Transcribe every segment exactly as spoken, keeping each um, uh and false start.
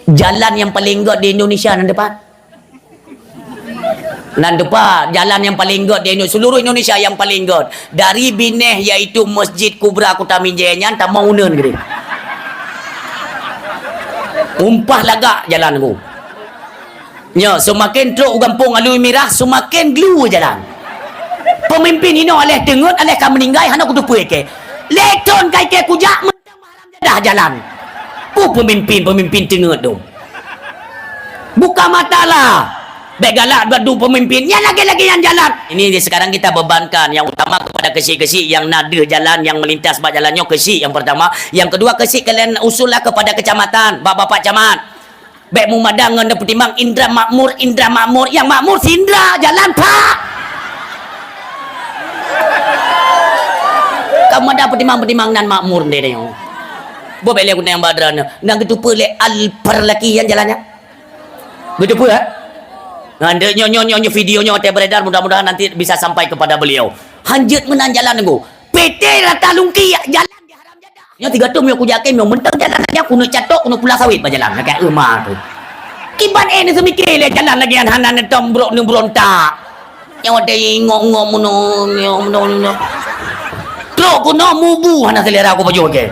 Jalan nyang paleng gét di Indonesia nan teupat. Nan teupat, jalan nyang paleng gét di Indo-, seluruh Indonesia nyang paleng gét. Dari Bineh, yaitu Masjid Kubra Kuta Mijé nyan, tamong uneun keudéh. Umpah lagak jalan ku. Nyoe, seumaken trok u gampông Alui Mirah, seumaken glu jalan. Peumimpin inoe aléh teungeut, aléh ka meuninggai, hana kuteupeue ikei. Lhèe thon ka ikei kujak, mantong meuharam jadah jalan. Peue peumimpin-peumimpin teungeut dum. Buka mata lah. Bèk galak bak dum peumimpin. Nyan lagèe-lagèe nyan jalan. Ini sekarang kita bebankan yang utama kepada keuchik-keuchik yang na deuh jalan yang melintas bak jalan nyoe, keuchik yang pertama. Yang kedua, keuchik kalian usullah kepada kecamatan, bak bapak camat. Bèk meumadang ngon peutimang indra makmur, indra makmur. Nyang makmur si indra, jalan pak. Kamu ada peutimang-peutimang nan makmur deh nyoe. Boh bèk lé guna nyang badra nyoe. Nang geuteupeue lé al perlaki nyang jalan nyan. Geuteupeue, eh? Nah, nyoe, nyoe, nyoe, nyoe video nyoe watèe beredar, mudah-mudahan nanti bisa sampai kepada beliau. Hanjeuet meunan jalan nunggu. P T rata lungki jalan di haram jadah. Nyoe tiga tu miyueb kujak kèe miyueb mantong jalan lagèe nyan keuneuk catok keuneuk pula sawit bak jalan lagèe euma tu. Kiban eh neuseumiké lé jalan lagèe nyan hana neutong brok neubrontak. Nyoe watèe ingok-ingok meunoe, nyoe meunoe, meunoe. Trok keunoe mubu hana selera kupajoh kèe.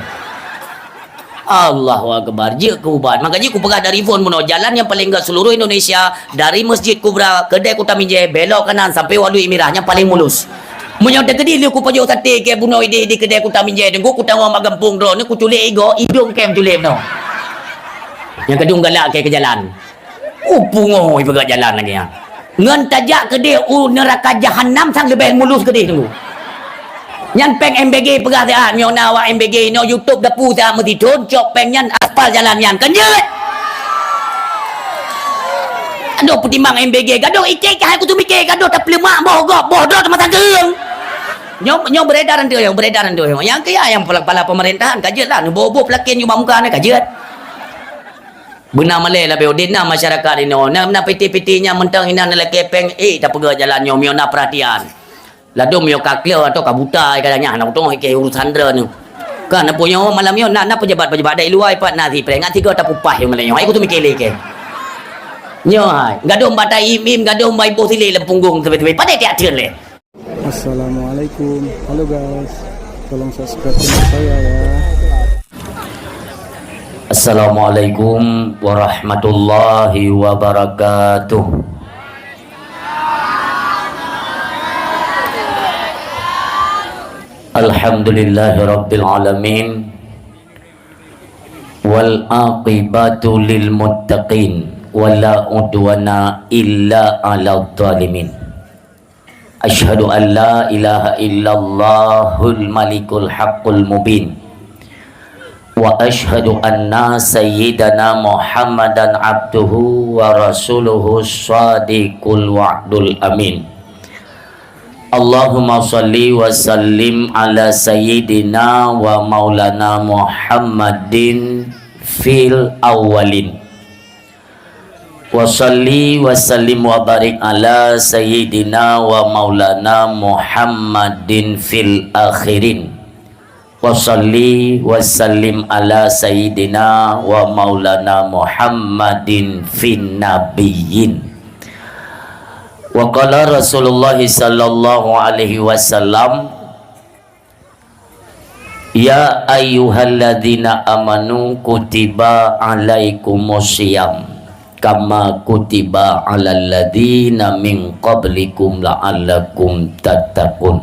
Allahu Akbar. Jeuet keu ubat. Maka jih kupeugah dari phon bunoe, jalan nyang paleng gét seluruh Indonesia, dari Masjid Kubra, Keudè Kuta Mijé, belok kanan sampai Waduk Mirah, nyang paleng mulus. Meunyoe teukeudi lheueh kupajoh saté kèe bunoe idéh di Keudè Kuta Mijé, teungku kutamong bak gampông droeneuh, kuculék igoe, idong kèe meuculék bunoe. Nyang keudong galak kèe keu jalan. Uh, pungoh ipeugah jalan lagèe nyan. Ngon tajak keudeh u neuraka jahanam sang leubeh mulus keudeh teungku. Nyan pèng M B G peugah siat, meunyoe na awak M B G inoe YouTube dapu siat meusithon, cok pèng nyan aspal jalan nyan. Kan jeuet? Adoh peutimang M B G, gadoh iték ka hai kuteumike, gadoh tapeuleumak boh gob, boh droe teuma sangkeueng. Nyoe, nyoe beredar nyoe, beredar nyoe. Nyang keu nyang kepala pemerintahan ka jeuet lah, neuboh-boh peulakèe nyoe bak muka nyan ka jeuet. Beuna malèe leubeh udeb na masyarakat inoe. Na, na piti-piti nyang mantong inan lakèe pèng, eh, tapeugah jalan nyoe meunyoe na peurhatian. Ladôm meunyoe ka kleuh atau ka buta, ka nyang hana kutong ikèe urusan droeneuh. Kan, na peue nyoe malam nyoe na, na pejabat-pejabat dari luwa ipat na si prèng, ngat sigoe tapupah nyoe malam nyoe. Hai kuteumike lé kèe. Nyoe hai, gadôm bak tai im-im, gadôm bak iboh silé lam punggong teubi-teubi. Padahai tiak theun lé. Assalamualaikum. Halo guys. Tolong subscribe channel saya ya. Assalamualaikum warahmatullahi wabarakatuh. Alhamdulillahirabbil alamin. Wal aqibatu lil muttaqin. Wala udwana illa 'alal zalimin. Asyhadu an la ilaha illallahul malikul haqqul mubin. Wa asyhadu anna sayyidana Muhammadan abduhu wa rasuluhu shadiqul wa'dul amin. Allahumma shalli wa sallim ala sayyidina wa maulana Muhammadin fil awwalin. Wa shalli wa sallim wa barik ala sayyidina wa maulana Muhammadin fil akhirin. Wa shalli wa sallim ala sayyidina wa maulana Muhammadin fin nabiyyin. Wa qala Rasulullah sallallahu alaihi wasallam, "Ya ayyuhalladzina amanu kutiba alaikumus shiyam kama kutiba alal ladzina min qablikum la'allakum tattaqun."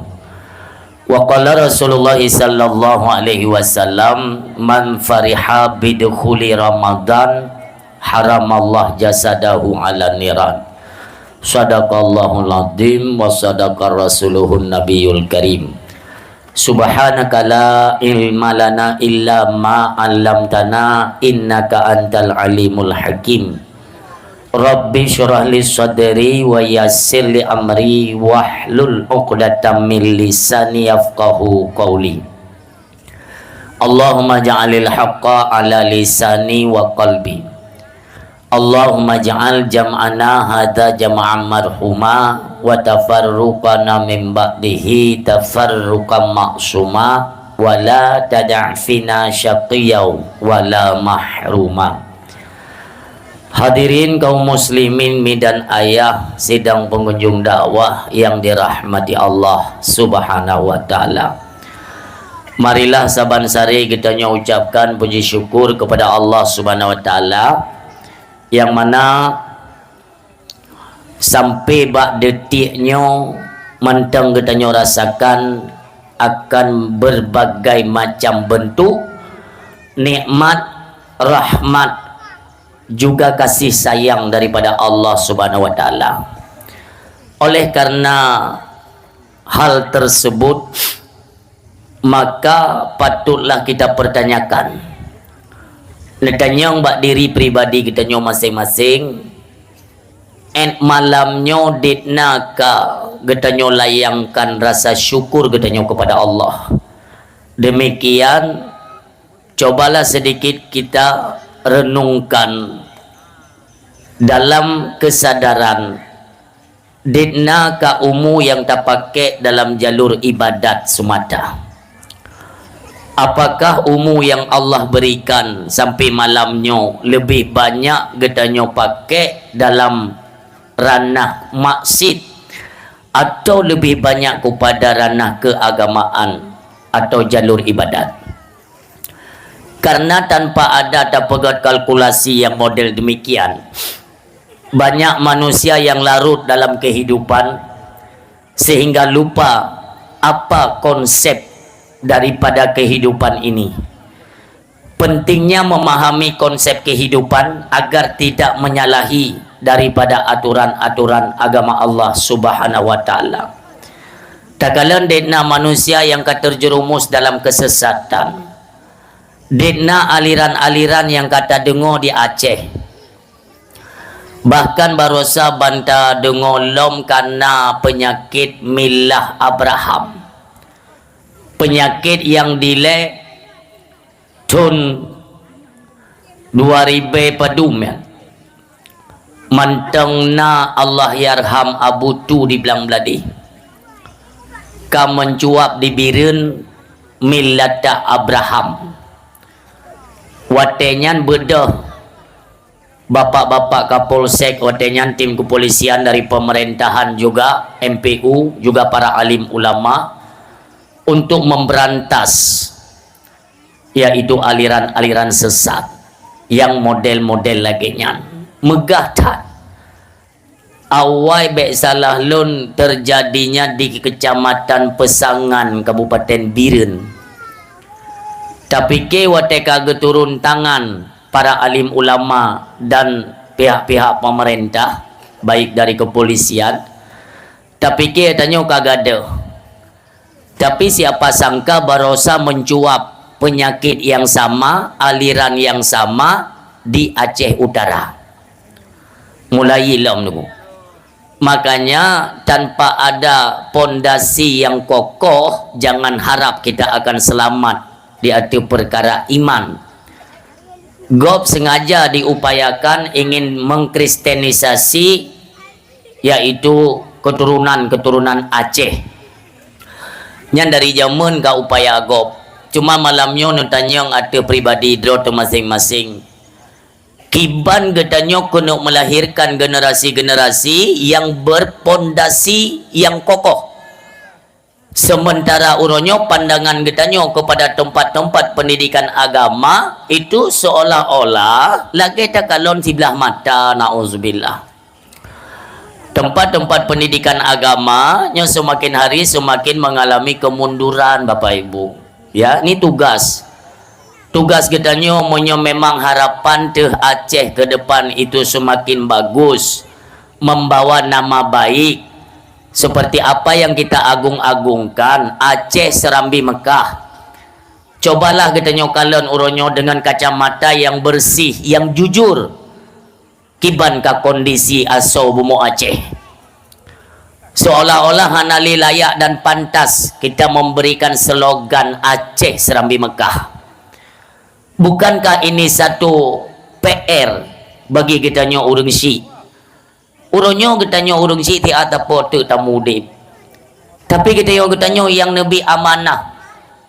Wa qala Rasulullah sallallahu alaihi wasallam, "Man fariha bidukhuli Ramadan, haramallah jasadahu ala niran." Sadaqallahul azim wa sadaqa rasuluhun nabiyul karim. Subhanaka la ilma lana illa ma 'allamtana innaka antal alimul hakim. Rabbi syrah li sadri wa yassir li amri wahlul 'uqdatam min lisani yafqahu qawli. Allahumma ja'alil haqqa ala lisani wa qalbi. Allahumma ja'al jam'ana hadza jam'an marhuma wa tafarruqana min ba'dihi tafarruqan ma'suma wa la tada'fina syaqiyau wa la mahruma. Hadirin kaum muslimin, mi dan ayah sidang pengunjung dakwah yang dirahmati Allah Subhanahu wa Ta'ala. Marilah saban sari geutanyoe ucapkan puji syukur kepada Allah Subhanahu wa Ta'ala, yang mana sampai bak detik nyoe mantong geutanyoe rasakan akan berbagai macam bentuk nikmat, rahmat, juga kasih sayang daripada Allah Subhanahu wa Ta'ala. Oleh karena hal tersebut, maka patutlah kita pertanyakan, neutanyong bak diri pribadi geutanyoe masing-masing, ét malam nyoe dit na ka geutanyoe layangkan rasa syukur geutanyoe kepada Allah. Demikian, cobalah sedikit kita renungkan dalam kesadaran, dit na ka umu yang tapakai dalam jalur ibadat semata. Apakah umu yang Allah berikan sampai malam nyoe lebih banyak geutanyoe pakai dalam ranah maksiat, atau lebih banyak kepada ranah keagamaan atau jalur ibadat? Karena tanpa ada tapeugét kalkulasi yang model demikian, banyak manusia yang larut dalam kehidupan sehingga lupa apa konsep daripada kehidupan ini. Pentingnya memahami konsep kehidupan agar tidak menyalahi daripada aturan-aturan agama Allah Subhanahu wa Ta'ala. Takalon dit na manusia yang ka terjerumus dalam kesesatan. Dit na aliran-aliran nyang ka tadeungoe di Aceh. Bahkan barosa ban tadeungoe lom ka na peunyakét milah Abraham. Peunyakét nyang dilée thon dua ribée padum nyan. Mantong na Allahyarham Abu Tu di Blang Bladeh ka meucuap di Bireuen milah Abraham. Watée nyan beudôh bapak-bapak Kapolsek, watée nyan tim kepolisian dari pemerintahan juga, M P U, juga para alim ulama untuk memberantas yaitu aliran-aliran sesat yang model-model lagée nyan. Meugah that. Awai bék salah lôn teujadinya di Kecamatan Peusangan, Kabupaten Bireuen. Tapike watée ka geuturun tangan para alim ulama dan pihak-pihak pemerintah, baik dari kepolisian, tapike tanyoe ka gadôh. Tapi siapa sangka barosa meucuap peunyakét nyang sama, aliran nyang sama di Aceh Utara. Mulai lom nunggu. Makanya, tanpa ada pondasi yang kokoh, jangan harap kita akan selamat di ateueh perkara iman. Gob sengaja diupayakan ingin mengkristenisasi, yaitu keturunan-keturunan Aceh. Nyan dari jameun ka upaya gob. Cuma malam nyoe neutanyong ateueh pribadi droe teuh maséng-maséng. Kiban geutanyoe keuneuk melahirkan generasi-generasi yang berpondasi yang kokoh. Sementara uroe nyoe pandangan geutanyoe kepada tempat-tempat pendidikan agama itu seolah-olah lagée takalon siblah mata, nauzubillah. Tempat-tempat pendidikan agama nyoe seumaken hari seumaken mengalami kemunduran, Bapak Ibu. Ya, ini tugas. Tugas geutanyoe, meunyoe memang harapan teuh Aceh ke depan itu seumaken bagus, membawa nama baik, seperti apa yang kita agung-agungkan, Aceh Serambi Mekah. Cobalah geutanyoe kalon uroe nyoe dengan kacamata yang bersih, yang jujur. Kiban ka kondisi asoe bumoe Aceh. Seolah-olah hana lé layak dan pantas kita memberikan slogan Aceh Serambi Mekah. Bukankah ini satu P R bagi geutanyoe ureuëng syiek? Uroe nyoe geutanyoe ureuëng syiek tiat tapo teuk tamudeb. Tapi geutanyoe, geutanyoe nyang neubri amanah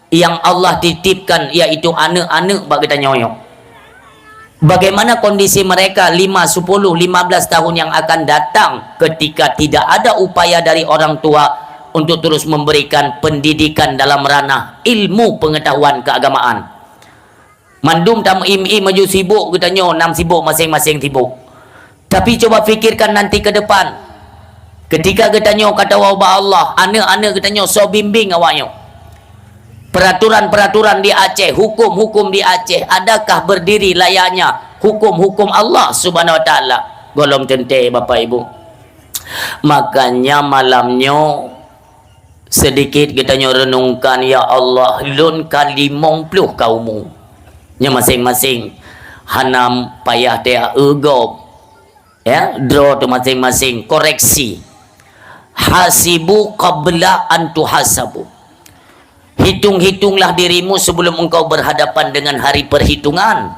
nyang Allah titipkan, yaitu aneuëk-aneuëk bak geutanyoe nyoe. Bagaimana kondisi mereka lima, sepuluh, lima belas tahun yang akan datang ketika tidak ada upaya dari orang tua untuk terus memberikan pendidikan dalam ranah ilmu pengetahuan keagamaan? Mandum tam im-im maju sibuk geutanyoe, nam sibuk masing-masing sibuk. Tapi coba fikirkan nanti ke depan. Ketika geutanyoe ka tawoe bak Allah, aneuk-aneuk geutanyoe soe bimbing awaknyoe? Peraturan-peraturan di Aceh, hukum-hukum di Aceh, adakah berdiri layaknya hukum-hukum Allah Subhanahu Wa Taala? Gohlom teuntée, Bapak Ibu. Makanya malam nyoe, sedikit geutanyoe renungkan, "Ya Allah, lôn ka limong ploh ka umu." Nyoe masing-masing hana payah teueu gob. Ya, droe teuh masing-masing koreksi. "Hasibu qabla an tuhasabu." Hitung-hitunglah dirimu sebelum engkau berhadapan dengan hari perhitungan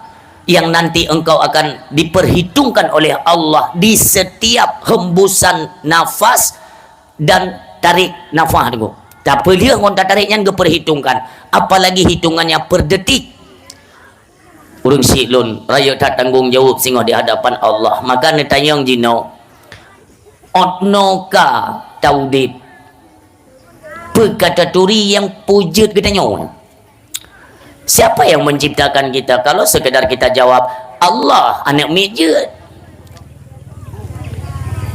yang nanti engkau akan diperhitungkan oleh Allah di setiap hembusan nafas dan tarik nafas tu. Tapeuleueh ngon tatarék nyan geupeurhitungkan, apalagi hitungannya per detik. Ureuëng syiek lôn rayeuk that tanggong jaweueb singoh di hadapan Allah. Maka neutanyong jinoe, "Ôt noe ka taudeb? Peue ka taturi nyang peujeuet geutanyoe? Siapa yang menciptakan kita?" Kalau sekedar kita jawab, "Allah, aneuk miet jeuet."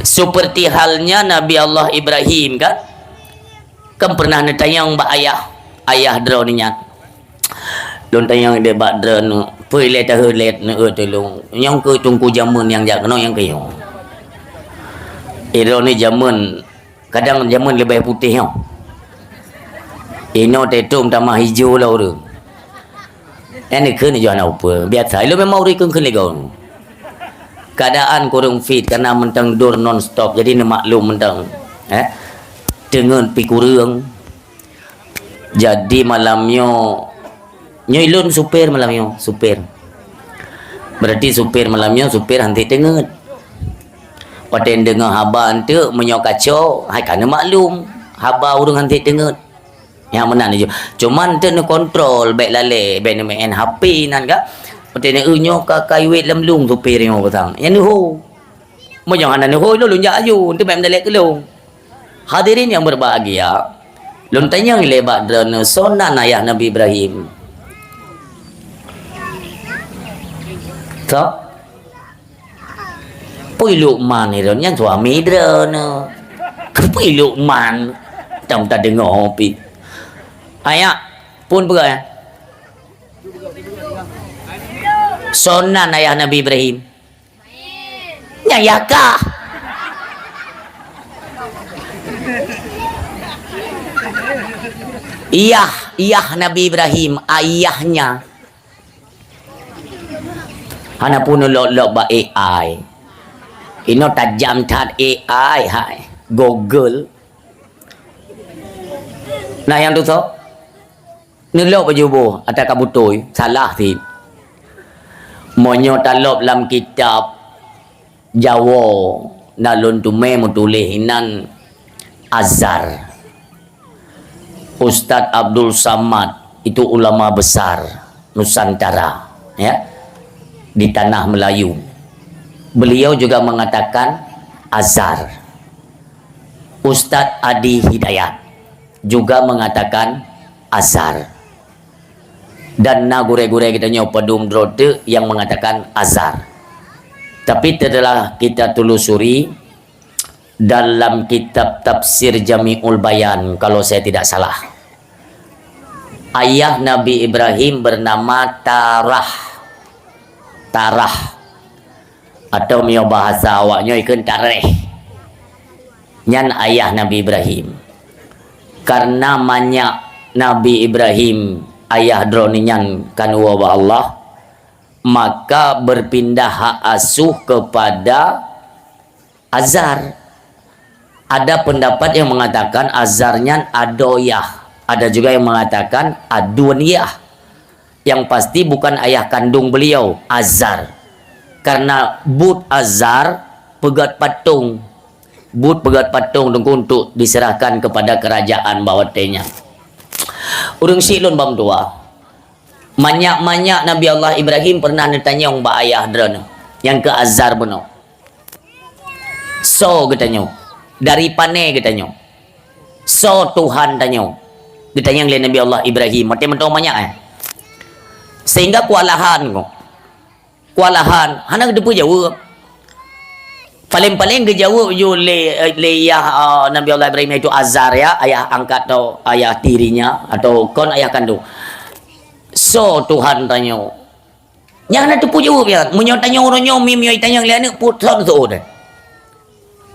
Seperti halnya Nabi Allah Ibrahim, kan? Kan pernah neutanyong bak ayah, ayah droeneuh nyan. Lôn tanyong deh bak droeneuh, "Peue ilée taheuet lét neueu tulông? Nyang keu teungku jameun nyang jak keunoe nyang keu nyoe?" Eh, droeneuh jameun, kadang jameun leubeh putéh nyoe. Inoe teuh tom tamah ijo lom ureuëng. Nyan kheun jih hana upeue. Biasa, ilôn memang ureuëng kheun-kheun lé gob. Keadaan kureueng fit karena mantong dor non stop, jadi neumaklum mantong. Eh? Teungeut pih kureueng. Jadi malam nyoe, nyoe ilôn supir malam nyoe, supir. Berarti supir malam nyoe, supir han teungeut. Watée deungoe haba eunteuk, meunyoe kacok, hai ka neumaklum haba ureuëng han teungeut. Nyang meunan ju. Cuman teuk neukontrol, bék lalée, bék neumeu'en H P nan ka. Watée neueu nyoe ka kayuet lam lông supir nyoe peusang. Nyan neuho. Meunyoe hana neuho, lôn jak aju, eunteuk bék meudalek keu lông. Hadirin yang berbahagia, lôn tanyong lé bak droeneuh, soe nan ayah Nabi Ibrahim? Soe? Pui Lukman itu nyan suami droeneuh. Pui Lukman. Tam tadeungoe pi. Ayah, pun peugah ya. Soe nan ayah Nabi Ibrahim? Nyan yah kah. Iyah, iyah Nabi Ibrahim, ayahnya. Hana pun lok-lok bak A I. Inoe tajam that A I, hai. Google. Nah, nyang tu soe? Neulok baju boh ata ka beutôi, salah cit. Meunyoe talop lam kitab Jawoe, na lôn teumé meutuléh inan Azhar. Ustaz Abdul Samad itu ulama besar Nusantara, ya, di tanah Melayu. Beliau juga mengatakan Azhar. Ustaz Adi Hidayat juga mengatakan Azhar. Dan na gurée-gurée geutanyoe padum droe teuk nyang mengatakan Azhar. Tapi setelah kita telusuri dalam kitab Tafsir Jami'ul Bayan, kalau saya tidak salah, ayah Nabi Ibrahim bernama Tarah. Tarah. Atau meunyoe bahasa awaknyoe ikheun Tareh. Nyan ayah Nabi Ibrahim. Karena manyak Nabi Ibrahim, ayah droeneuh nyan, ka neuwoe bak Allah, maka berpindah hak asuh kepada Azhar. Ada pendapat yang mengatakan Azhar nyan adoe yah. Ada juga yang mengatakan aduen yah. Yang pasti bukan ayah kandung beliau, Azhar. Karena buet Azhar peugét patong. Buet peugét patong teungku untuk diserahkan kepada kerajaan bak watée nyan. Ureuëng syiek lôn bak meutuwah. Manyak-manyak Nabi Allah Ibrahim pernah neutanyong bak ayah droeneuh, nyang keu Azar bunoe. Soe geutanyoe? Dari pane geutanyoe? Soe Tuhan tanyoe? Geutanyong lé Nabi Allah Ibrahim. Watée mantong manyak, eh. Sehingga kewalahan ko. Kewalahan, hana geuteupeue jaweueb. Paléng-paléng geujaweueb ju lé, lé yah, eh, Nabi Allah Ibrahim, yaitu Azar, ya, ayah angkat atau ayah tirinya, atau kon ayah kandung. Soe Tuhan tanyoe? Nyan hana teupeue jaweueb nyan. Meunyoe tanyoe uroe nyoe, mi-, meunyoe itanyong lé aneuk, peue thon seuôt deh.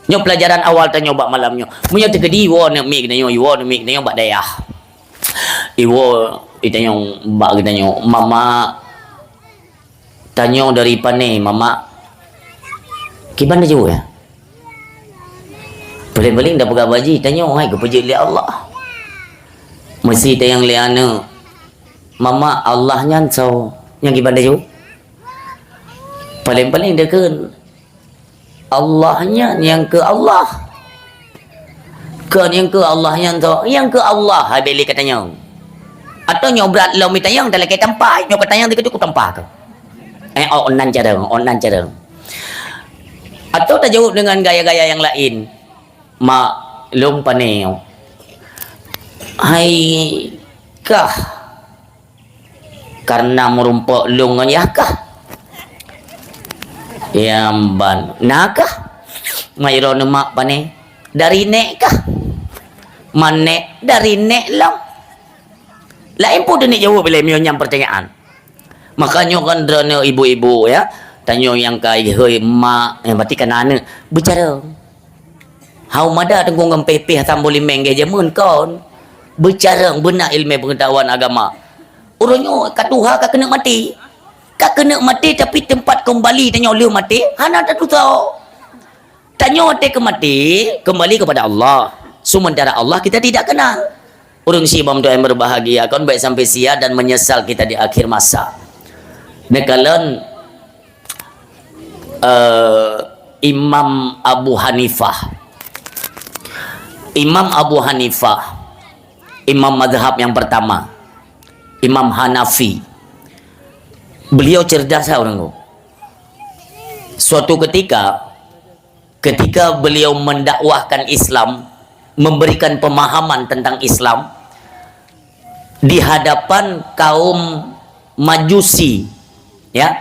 Nyoe pelajaran awal tanyoe bak malam nyoe. Meunyoe teukeudi iwoe aneuk miet geutanyoe, iwoe aneuk miet geutanyoe bak dayah. Iwoe itanyong bak geutanyoe, "Mama, tanyoe dari pane, Mama?" Kiban tajaweueb, ya? Paléng-paléng tapeugah bak jih, tanyoe hai geupeujeuet lé Allah. Meusé tanyong lé aneuk, "Mama, Allah nyan soe?" Nyan kiban tajaweueb. Paléng-paléng takheun, "Allah nyan nyang keu Allah." Kon nyang keu Allah nyan soe? Nyang keu Allah, hai bèk lé katanyong. Atawa nyoe brat lom itanyong, talakèe tampa, nyoe katanyong dikeue cukup tampa tu. Eh, oh, nan carông, oh, nan carông. Atawa tajaweueb dengan gaya-gaya nyang laén. "Mak, lôn pane?" "Hai kah karena meurumpok lôn ngon yah kah?" "Nyang ban." "Na kah?" "Mak, droeneuh mak pane?" "Dari nèk kah?" "Man nèk?" "Dari nèk lom." Laén peue teuneuh jaweueb ilèe meunyoe nyan peurtanyaan. Makajih nyoe kan droeneuh ibu-ibu, ya. Tanyoe nyang ka ihôi mak, nyang berarti ka na aneuk. Beucarông. Hana mada teungku ngon pèh-pèh asam bulimeng geuh jameun kon. Beucarông beuna ileumèe peungeutahuan agama. Uroe nyoe ka tuha ka keuneuk maté. Ka keuneuk maté tapi teumpat keumbali tanyoe lheueh maté hana tatusoe. Tanyoe watèe keu maté, keumbali keupada Allah. Sementara Allah kita tidak kenal. Ureueng syiek bak meutuah nyang berbahagia, kon bèk sampai sia dan menyesal kita di akhir masa. Neukalon, eh, Imam Abu Hanifah. Imam Abu Hanifah, imam mazhab yang pertama, Imam Hanafi. Beliau cerdas, ureueng tu. Suatu ketika, ketika beliau mendakwahkan Islam, memberikan pemahaman tentang Islam di hadapan kaum Majusi, ya.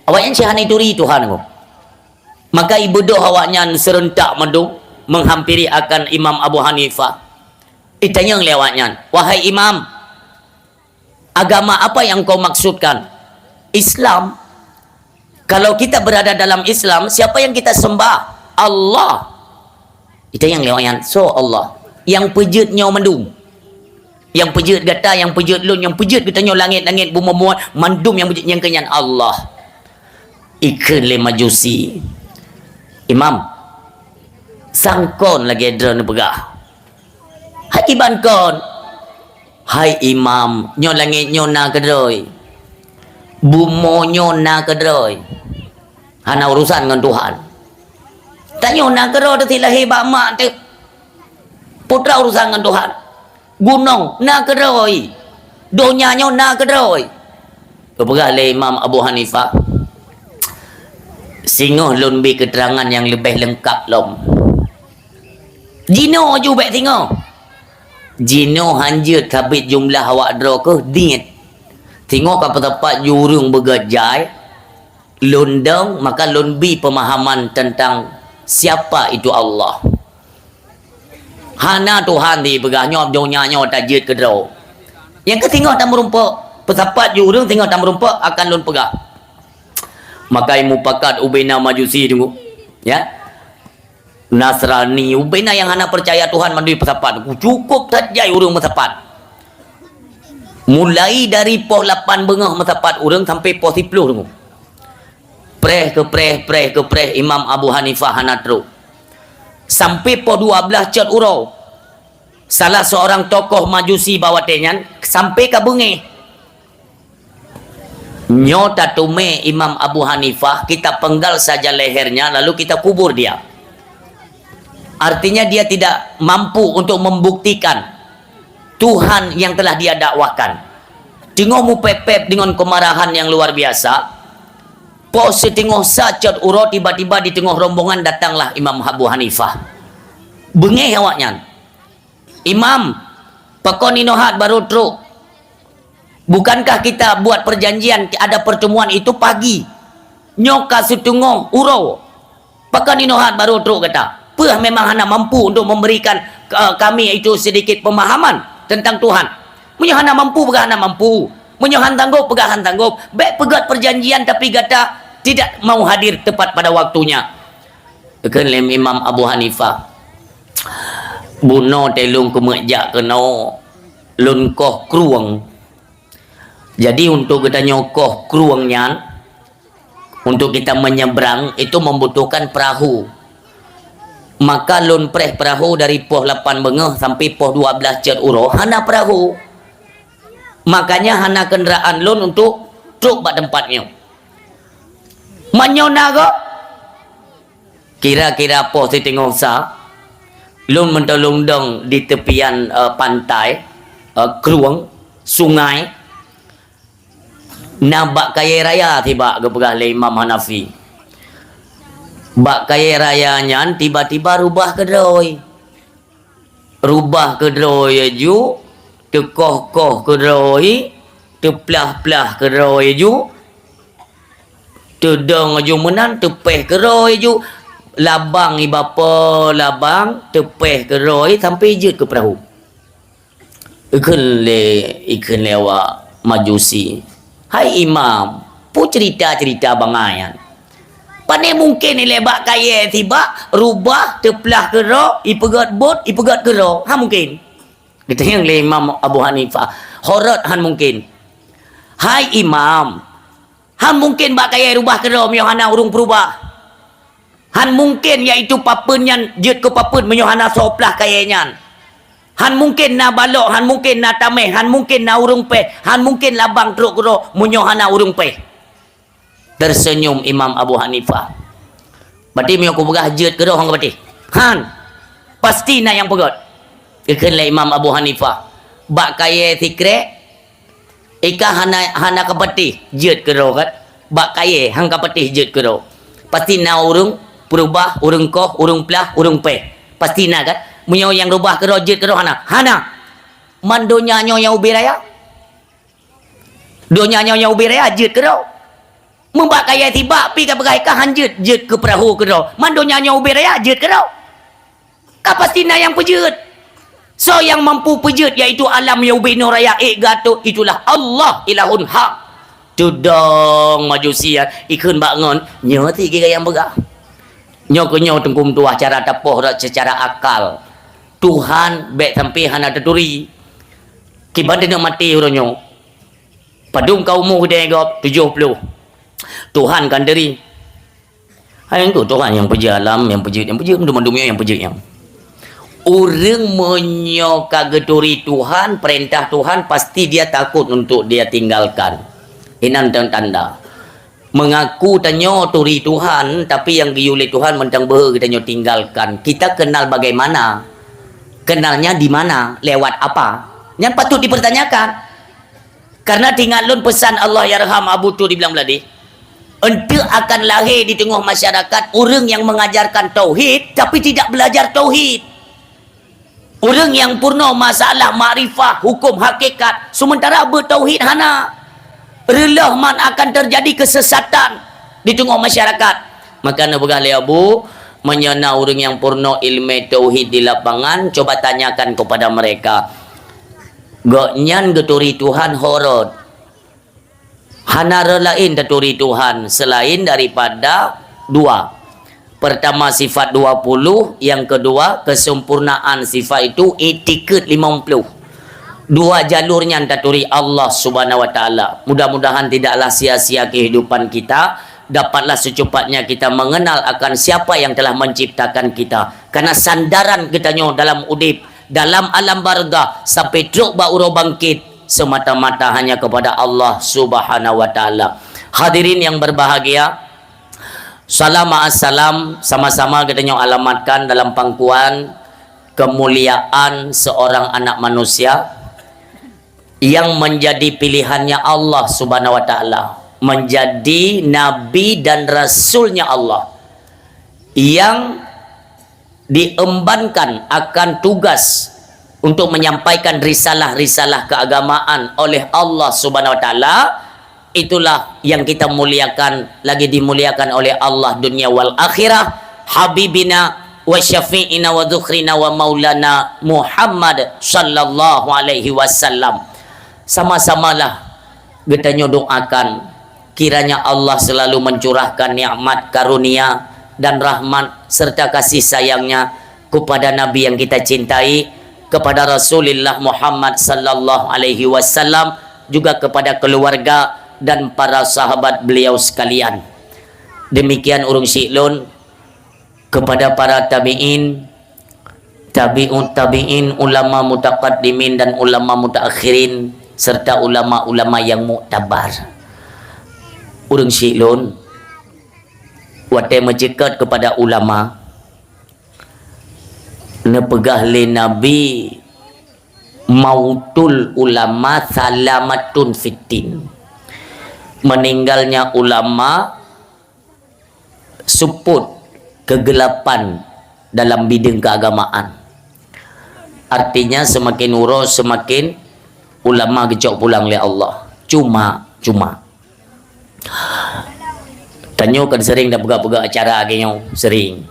Awaknyan cit hana ituri Tuhan ko. Maka ibeudôh awaknyan seureuntak mandum menghampiri akan Imam Abu Hanifah. Itanyong lé awaknyan, "Wahai Imam, agama apa yang kau maksudkan?" "Islam." "Kalau kita berada dalam Islam, siapa yang kita sembah?" "Allah." Itanyong lé awaknyan, "Soe Allah?" "Nyang peujeuet nyoe mandum. Nyang peujeuet gata, nyang peujeuet lôn, nyang peujeuet geutanyoe, langét-langét, bumoe-bumoe, mandum nyang peujeuet, nyang keu nyan Allah." Ikheun lé Majusi, "Imam, sang kon lagèe droeneuh peugah?" "Hai kiban kon?" "Hai Imam, nyoe langét nyoe na keudroe. Bumoe nyoe na keudroe. Hana urusan ngon Tuhan. Tanyoe na keudroe teuh, lahé bak mak teuh. Peue teuma urusan ngon Tuhan. Gunong na keudroe. Donya nyoe na keudroe." Geupeugah lé Imam Abu Hanifah, "Singoh lôn bi keuteurangan nyang leubeh leungkap lom." Jinoe ju bèk singoh. Jinoe hanjeuet sabit jumlah awak droe keuh niet. Singoh ka peusapat ju ureueng beugèt jai, lôn dong, maka lôn bi peumahaman teuntang siapa itu Allah. Hana Tuhan dipeugah nyoe, donya nyoe tajeuet keudroe. Nyang keu singoh tameurumpok, peusapat ju ureueng singoh tameurumpok akan lôn peugah. Maka mupakat ubena Majusi teungku. Ya. Nasrani, ubena nyang hana peucaya Tuhan mandum peusapat. Cukup that jai ureueng meusapat. Mulai dari poh lapan beungoh meusapat ureueng sampai poh siploh teungku. Preh keu preh, preh keu preh, Imam Abu Hanifah hana trok. Sampai poh dua blaih cot uroe. Salah seorang tokoh Majusi bak watèe nyan sampai ka beungéh. Nyoe tateumé Imam Abu Hanifah, kita penggal saja lehernya, lalu kita kubur dia. Artinya, dia tidak mampu untuk membuktikan Tuhan yang telah dia dakwahkan. Teungoh mupéb-péb deungon keumarahan nyang luar biasa, poh siteungoh sa cot uroe tiba-tiba di teungoh rombongan datanglah Imam Abu Hanifah. Beungéh awaknyan, "Imam, pakon inoe hat barô trok? Bukankah kita buat perjanjian ada pertemuan itu pagi? Nyoe ka siteungoh uroe. Pakon inoe hat barô trok gata? Peue memang hana mampu untuk memberikan, eh, kami itu sedikit pemahaman tentang Tuhan? Meunyoe hana mampu, peugah hana mampu. Meunyoe han sanggob, peugah han sanggob. Bék peugét perjanjian tapi gata tidak mau hadir tepat pada waktunya." Kheun lé Imam Abu Hanifah, "Bunoe teuh lôn keumeujak keunoe, lôn koh krueng. Jadi, untuk geutanyoe koh krueng nyan, untuk kita menyeberang, itu membutuhkan perahu. Maka lôn preh perahu dari poh lapan beungoh sampai poh dua belas cot uroe, hana perahu. Makanya hana kendaraan lôn untuk trok bak teumpat nyoe. Meunyoe na gob, kira-kira poh siteungoh sa, lôn meutulông dong di teupian, eh, pantai, eh, krueng, sungai, na bak kayèe raya sibak," geupeugah lé Imam Hanafi. Bak kayèe raya nyan tiba-tiba rubah keudroe. Rubah keudroe ju, teukoh-koh keudroe, teuplah-plah keudroe ju, teudong ju meunan, teupéh keudroe ju, labang iba po labang, teupéh keudroe sampai jeuet keu peurahô. Ikheun lé, ikheun lé awak Majusi, "Hai Imam, peue ceurita-ceurita bangai nyan? Pane mungken ilèe bak kayèe sibak, rubah, teuplah keudroe, ipeugét bot, ipeugét keudroe? Han mungken." Geutanyong lé Imam Abu Hanifah, "Ho rot han mungken." "Hai Imam, han mungken bak kayèe rubah keudroe meunyoe hana ureueng peurubah. Han mungken, yaitu papeuen nyan jeuet keu papeuen meunyoe hana soe plah kayèe nyan. Han mungken na balok, han mungken na tamèh, han mungken na ureueng péh, han mungken labang trok keudroe meunyoe hana ureueng péh." Terseunyum Imam Abu Hanifah. "Berarti meunyoe kupeugah jeuet keudroe han kapatéh?" "Han. Pasti na nyang peugét." Ikheun lé Imam Abu Hanifah, "Bak kayèe sikrek, ikah hana, hana kapatéh jeuet keudroe kan? Bak kayèe han kapatéh jeuet keudroe. Pasti na ureueng peurubah, ureueng koh, ureueng plah, ureueng péh. Pasti na kan? Meunyoe nyang rubah keudroe jeuet keudroe hana?" "Hana. Man donya nyoe nyang ubé raya. Donya nyoe nyang ubé raya jeuet keudroe. Meubak kayèe sibak pi kapeugah ikah han jeuet, jeuet keu peurahô keudroe. Man donya nyoe ubé raya jeuet keudroe. Ka pasti na nyang peujeuet. Soe nyang mampu peujeuet, yaitu alam nyang ubé nyoe raya ék geuatô, itulah Allah, ilahun hak." Teudong Majusi nyan, ikheun bak ngon, "Nyoe ti gaya nyang peugah. Nyoe keuh nyoe Teungku meutuah cara tapoh rot seucara akal. Tuhan bèk sampai hana taturi. Kiban teuneuk maté uroe nyoe. Padum ka umu geutanyoe gob, tujoh ploh. Tuhan kan turi." Hai, engkau Tuhan nyang peujeuet alam, nyang peujeuet, nyang peujeuet, mandum-mandum nyoe nyang peujeuet nyan. Ureueng meunyoe ka geuturi Tuhan, peurintah Tuhan, pasti dia takut untuk dia tinggalkan. Inan tanda. Mengaku tanyoe turi Tuhan, tapi nyang geuyue lé Tuhan mantong beuhe geutanyoe tinggalkan. Kita kenal bagaimana? Kenalnya di mana? Lewat apa? Nyan patut dipertanyakan. Karena teuingat lôn peusan Allahyarham Abu Tu di Blang Bladeh, "Eunteuk akan lahé di teungoh masyarakat ureueng nyang mengajarkan tauhid, tapi tidak belajar tauhid. Ureueng nyang peurunoe masalah makrifah, huköm hakikat, seumeuntara beutauhid hana. Reuloh man akan teujadi keusesatan di teungoh masyarakat." Maka neupeugah lé Abu, "Meunyoe na ureueng nyang peurunoe ileumèe tauhid di lapangan, coba tanyakan kepada mereka." Gobnyan geuturi Tuhan ho rot. Hana rot laén taturi Tuhan seulaén daripada dua. Pertama sifat dua puluh, yang kedua kesempurnaan sifat itu itikeuet limong ploh. Dua jalur nyan taturi Allah Subhanahu wa Taala. Mudah-mudahan tidaklah sia-sia kehidupan kita, dapatlah secepatnya kita mengenal akan siapa yang telah menciptakan kita. Karena sandaran geutanyoe dalam udép, dalam alam barzakh, sampai trok bak uroe bangkét, semata-mata hanya kepada Allah Subhanahu wa Taala. Hadirin yang berbahagia, salam ma'as salam sama-sama geutanyoe alamatkan dalam pangkuan kemuliaan seorang anak manusia. yang menjadi pilihannya Allah Subhanahu wa Ta'ala, menjadi nabi dan rasulnya Allah, yang diembankan akan tugas untuk menyampaikan risalah-risalah keagamaan oleh Allah Subhanahu wa Ta'ala, itulah yang kita muliakan, lagi dimuliakan oleh Allah dunia wal akhirah, habibina wa syafi'ina wa dzukhrina wa maulana Muhammad sallallahu alaihi wasallam. Sama-samalah geutanyoe doakan, kiranya Allah selalu mencurahkan nikmat karunia dan rahmat serta kasih sayang-Nya kepada Nabi yang kita cintai, kepada Rasulullah Muhammad sallallahu alaihi wasallam, juga kepada keluarga dan para sahabat beliau sekalian. Demikian ureuëng syiek lôn, kepada para tabi'in, tabi'ut tabi'in, ulama mutaqaddimin dan ulama mutaakhirin, serta ulama-ulama yang muktabar. Ureuëng syiek lôn, watée meuceukat kepada ulama, neupeugah lé Nabi, "Mautul ulama salamatun fiddin." Meninggalnya ulama seupôt kegelapan dalam bidang keagamaan. Artinya, semakin uroe, semakin ulama geucok pulang lé Allah. Cuma, cuma, tanyoe kan sering tapeugah-peugah acara lagée nyoe, sering.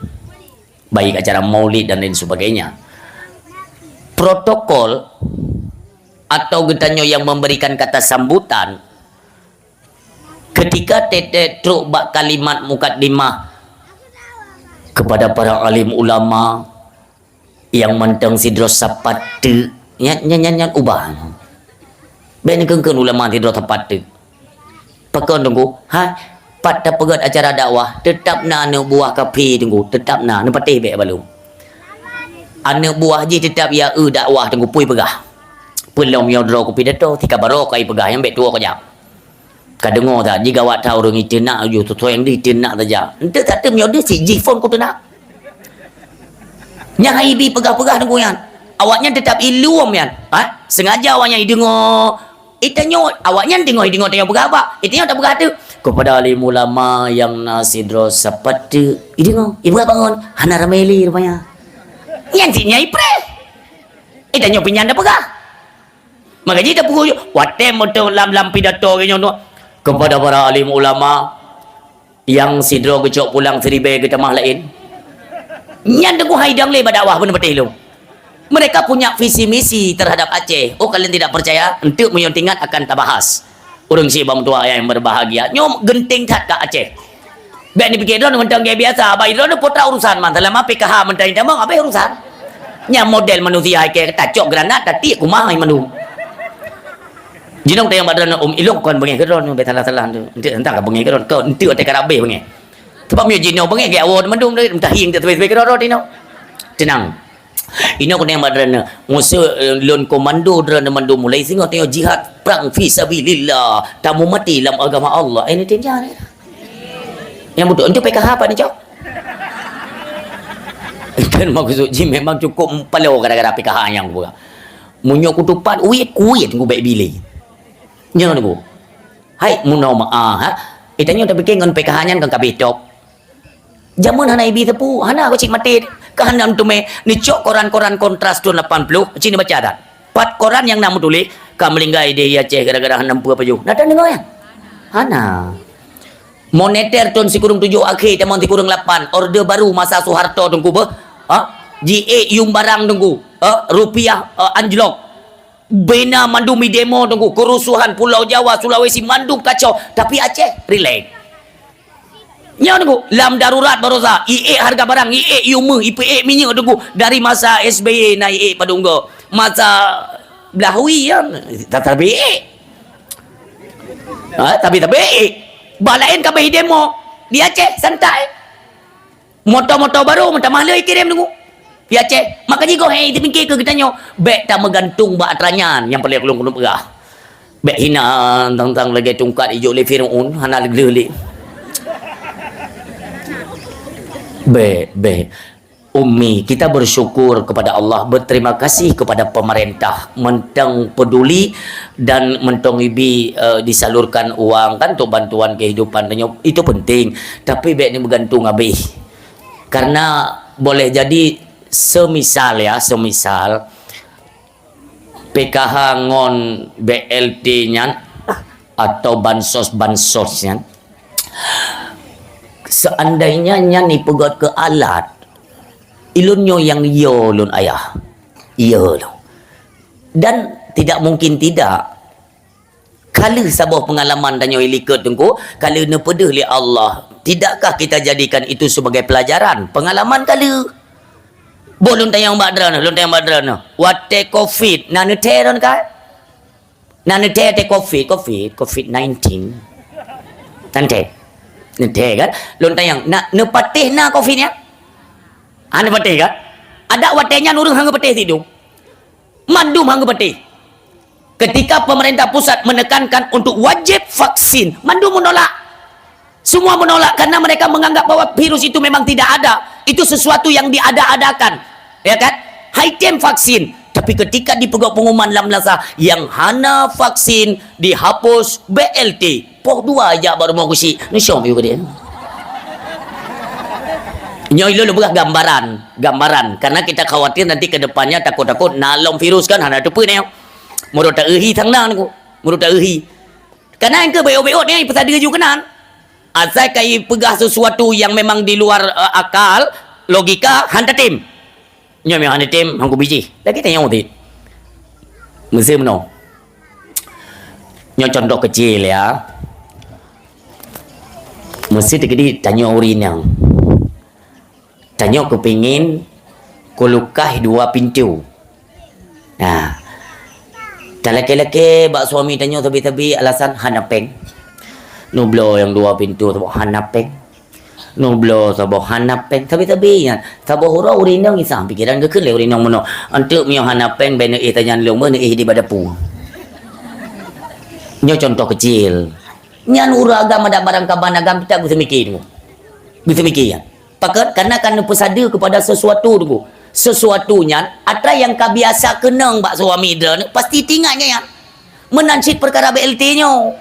Baik acara maulid dan lain sebagainya. Protokol atau geutanyoe yang memberikan kata sambutan, ketika teutée trok bak kalimat mukaddimah, kepada para alim ulama nyang mantong sidroe sapat teuk, nyan, nyan, nyan, nyan ubah. Bék neukheun-kheun ulama sidroe sapat teuk. Pakon Teungku? Hai, pat tapeugét acara dakwah, teutab na aneuk buah kafé Teungku, teutab na, neupatéh bék balum. Aneuk buah jih teutab ya eu dakwah Teungku, pui peugah. Peulom nyoe droe kupidato, tika baroe kai peugah nyang bék tuwoe kajak. Ka deungoe that, jigawat that ureuëng iteunak, yue tutoe nyang deuh iteunak saja. Enteuk that teuh meunyoe deuh cit jih phon kuteunak. Nyang hai bi peugah-peugah Teungku nyan. Awaknyan teutab ilom nyan. Ha? Sengaja awaknyan ideungoe. Itanyoe, awaknyan deungoe, ideungoe tanyoe peugah apa? Itanyoe tapeugah teuk. Kepada alim ulama nyang na sidroe sapat teuk. Ideungoe, ipeugah bangon. Hana ramé lé rupanya. Nyan cit nyang ipreh. Itanyoe pih nyan tapeugah. Maka jih tapeuguyu, watée meuteuk lam, lam pidato geuh nyoe, kepada para alim ulama nyang sidroe geucok pulang siribée geutamah laén. Nyan Teungku hai dang lé bak dakwah beuneupatéh lom. Mereka punya visi misi terhadap Aceh. Oh, kalian tidak percaya? Enteuk meunyoe teuingat akan tabahas. Ureuëng syiek bak meutuah nyang berbahagia. Nyoe geunteng that ka Aceh. Bék neupike droeneuh mantong gaya biasa, bak droeneuh putra urusan man. Selama P K H mantong tamong, habéh urusan. Nyang model manusia hai kée tacok granat, tatiek kumah hai mandum. Jinoe tayang bak droeneuh, um, ilong kon beungéh keu droeneuh, bék salah-salah tu. Enteuk teuntang ka beungéh keu droeneuh, keu enteuk teuka rabéh beungéh. Sebab meunyoe jinoe beungéh, gét awoe mandum, meustahi enteuk sabé-sabé keu droeneuh tinoe. Tenang. Inoe keunong bak droeneuh, nguseuek, eh, lôn komando droeneuh mandum mulai singoh tanyoe jihad prang fi sabilillah, tameumaté lam agama Allah. Eh, ni tinja ni. Nyang beutôi, enteuk P K H pat neucok. Kan maksud jih memang cukup paloe gara-gara P K H nyang buka. Meunyoe kutupat, uit, kuwét ngubek bilé. Nyoe ni bu. Hai, meunoe meu'ah, ha? Itanyoe tapike ngon P K H nyan kan ka beh top. Jameun hana ibi teupeu, hana keucik maté, ka hana meuteumé, neucok koran-koran kontras thon lapan ploh, cit neubaca that. Pat koran nyang na meutuléh, ka meulinggai di Aceh gara-gara hana meupeue pajoh. Na tadeungoe nyan? Hana. Moneter thon sikureueng tujoh akhé tamong sikureueng lapan, orde baru masa Soeharto Teungku beuh. Ha? Jiék yuem barang Teungku. Ha? Rupiah, ha, anjlok. Bina mandum idemo Teungku, kerusuhan Pulau Jawa, Sulawesi, mandum kacau. Tapi Aceh, rilek. Nyoe Teungku, lam darurat barosa, iék harga barang, iék yuem, ipeuék minyeuk Teungku. Dari masa S B Y na iék padum go. Masa Blahui nyan, tak, tak iék. Ha, tapi, tapi iék. Bah laén ka beh idemo. Di Aceh, santai. Moto-moto baru meutamah lé kirém Teungku. Di Aceh, maka jigoe hai teupike keu geutanyoe, bék tameugantung bak atra nyan nyang paleng lôn keuneuk peugah. Bék hina tang-tang lagée tungkat ijok lé Firaun, hana lé gleh lé. Bék, bék. Ummi, kita bersyukur kepada Allah, berterima kasih kepada pemerintah, mantong peduli dan mantong ibi, eh, disalurkan uang kan untuk bantuan kehidupan, itu penting. Tapi bèk ni bergantung habis. Karena boleh jadi semisal ya, semisal P K H ngon B L T nyan atau bansos-bansos nyan, seandainya nyan ipeugöt keu alat, ilôn nyoe nyang yo lôn ayah, yo lôn. Dan tidak mungkin tidak. Ka lheueh saboh pengalaman tanyoe ilikot Teungku, ka lheueh neupeudeuh lé Allah. Tidakkah kita jadikan itu sebagai pelajaran? Pengalaman ka lheueh. Boh lôn tanyong bak droeneuh, lôn tanyong bak droeneuh. Watèe covid, na neuthèe droeneuh kai? Na neuthèe teuh covid, covid, covid nineteen. Na neuthèe. Neuthèe kan? Lôn tanyong, na neupatéh na covid nyan? Hana neupatéh kan? Adak watèe nyan ureueng hana geupatéh sidum. Mandum hana geupatéh. Ketika pemerintah pusat menekankan untuk wajib vaksin, mandum menolak. Semua menolak karena mereka menganggap bahwa virus itu memang tidak ada. Itu sesuatu yang diada-adakan. Ya kan? Hai tem vaksin. Tapi ketika dipeugöt pengumuman lam lasa, yang hana vaksin dihapus B L T. Poh dua jak bak rumoh geusyik. Neusyom yue keu dia. Nyoe ilôn lôn peugah gambaran, gambaran. Karena kita khawatir nanti ke depannya takut-takut na lom virus kan hana teupeu nyoe. Meurot ta euhi sang na Teungku. Meurot ta euhi. Karena nyang keu beot-beot nyoe peusadeue ju keunan. Asai ka ipeugah sesuatu yang memang di luar, eh, akal, logika, han tatem. Nyoe meuhan item hangku biji. Lagi tanyong utit. Meuseu meunoe. Nyoe contoh kecil ya. Meuseu teukeudi tanyoe ureueng inong. Tanyoe keupingin kulukah dua pintu. Nah. Talakée-lakée bak suami tanyoe sabe-sabe alasan hana péng. Nubloe nyang dua pintu saboh hana péng. Nubloe saboh hana péng, sabe-sabe nyan. Saboh uroe ureueng inong isang pikiran geukheun lé ureueng inong meunoe. Anteuk meunyoe hana péng, bèk neuéh tanyan lôn, beuh neuéh di bak dapu. Nyoe contoh kecil. Nyan ureueng agam adak barang kaban agam, kita geuseumiké tu. Geuseumiké nyan. Pakon? Karena kan neupeusadeue kepada sesuatu tu. Sesuatu nyan, atra nyang ka biasa keunong bak suami droeneuh, pasti teuingat nyan. Meunan cit peukara B L T nyoe.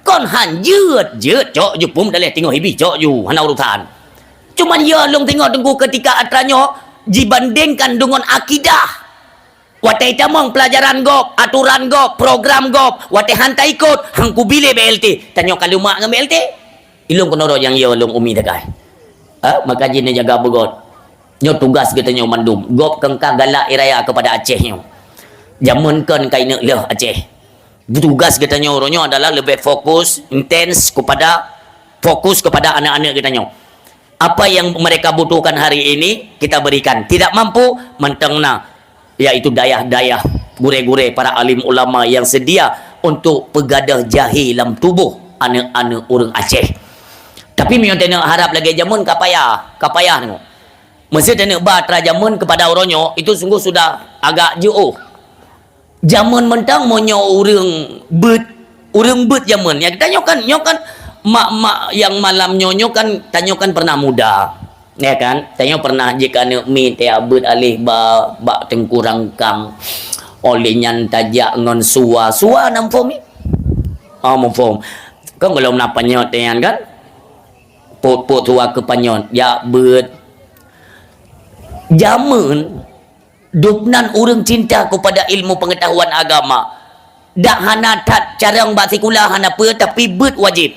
Kon han jeuet, jeuet cok ju pum daleh teungoh ibi cok ju, hana urusan. Cuman ya lôn teungoh Teungku ketika atra nyoe jibandingkan deungon akidah. Watée tamong pelajaran gob, aturan gob, program gob, watée han taikot, hangku bilé B L T. Tanyoe ka leumak ngon B L T. Ilôn keunoe nyang yo lôn umi dagai. Ha, maka jih neujaga beugöt. Nyoe tugas geutanyoe mandum. Gob keu ka galak raya kepada Aceh nyoe. Jameun kon ka ineuk lheueh Aceh. Tugas geutanyoe uroe nyoe adalah leubeh fokus, intens kepada, fokus kepada aneuk-aneuk geutanyoe. Apa yang mereka butuhkan hari ini, kita berikan. Tidak mampu, mantong na, yaitu dayah-dayah, gurée-gurée, para alim ulama yang sedia untuk peugadôh jahé lam tuboh aneuk-aneuk ureueng Aceh. Tapi meunyoe taneuk harab lagée jameun ka payah, ka payah nyoe. Meuseu taneuk ba atra jameun kepada uroe nyoe, itu sungguh sudah agak jiôh. Jameun mantong meunyoe ureueng beuet, ureueng beuet jameun. Ya, geutanyoe kan, nyoe kan mak-mak nyang malam nyoe, nyoe kan, tanyoe kan pernah muda. Ya kan? Tanyoe pernah jih ka aneuk miet, ya, beuet aleh ba, bak teungku rangkang. Óh lheueh nyan tajak ngon sua. Sua na muphom? Ah, muphom. Kan gohlom na panyöt nyan kan? Pot-pot sua keu panyöt, jak beuet. Jameun Dubnan ureueng cinta kepada ilmu pengetahuan agama. Dak hana that carông bak sikula hana peue, tapi beuet wajéb.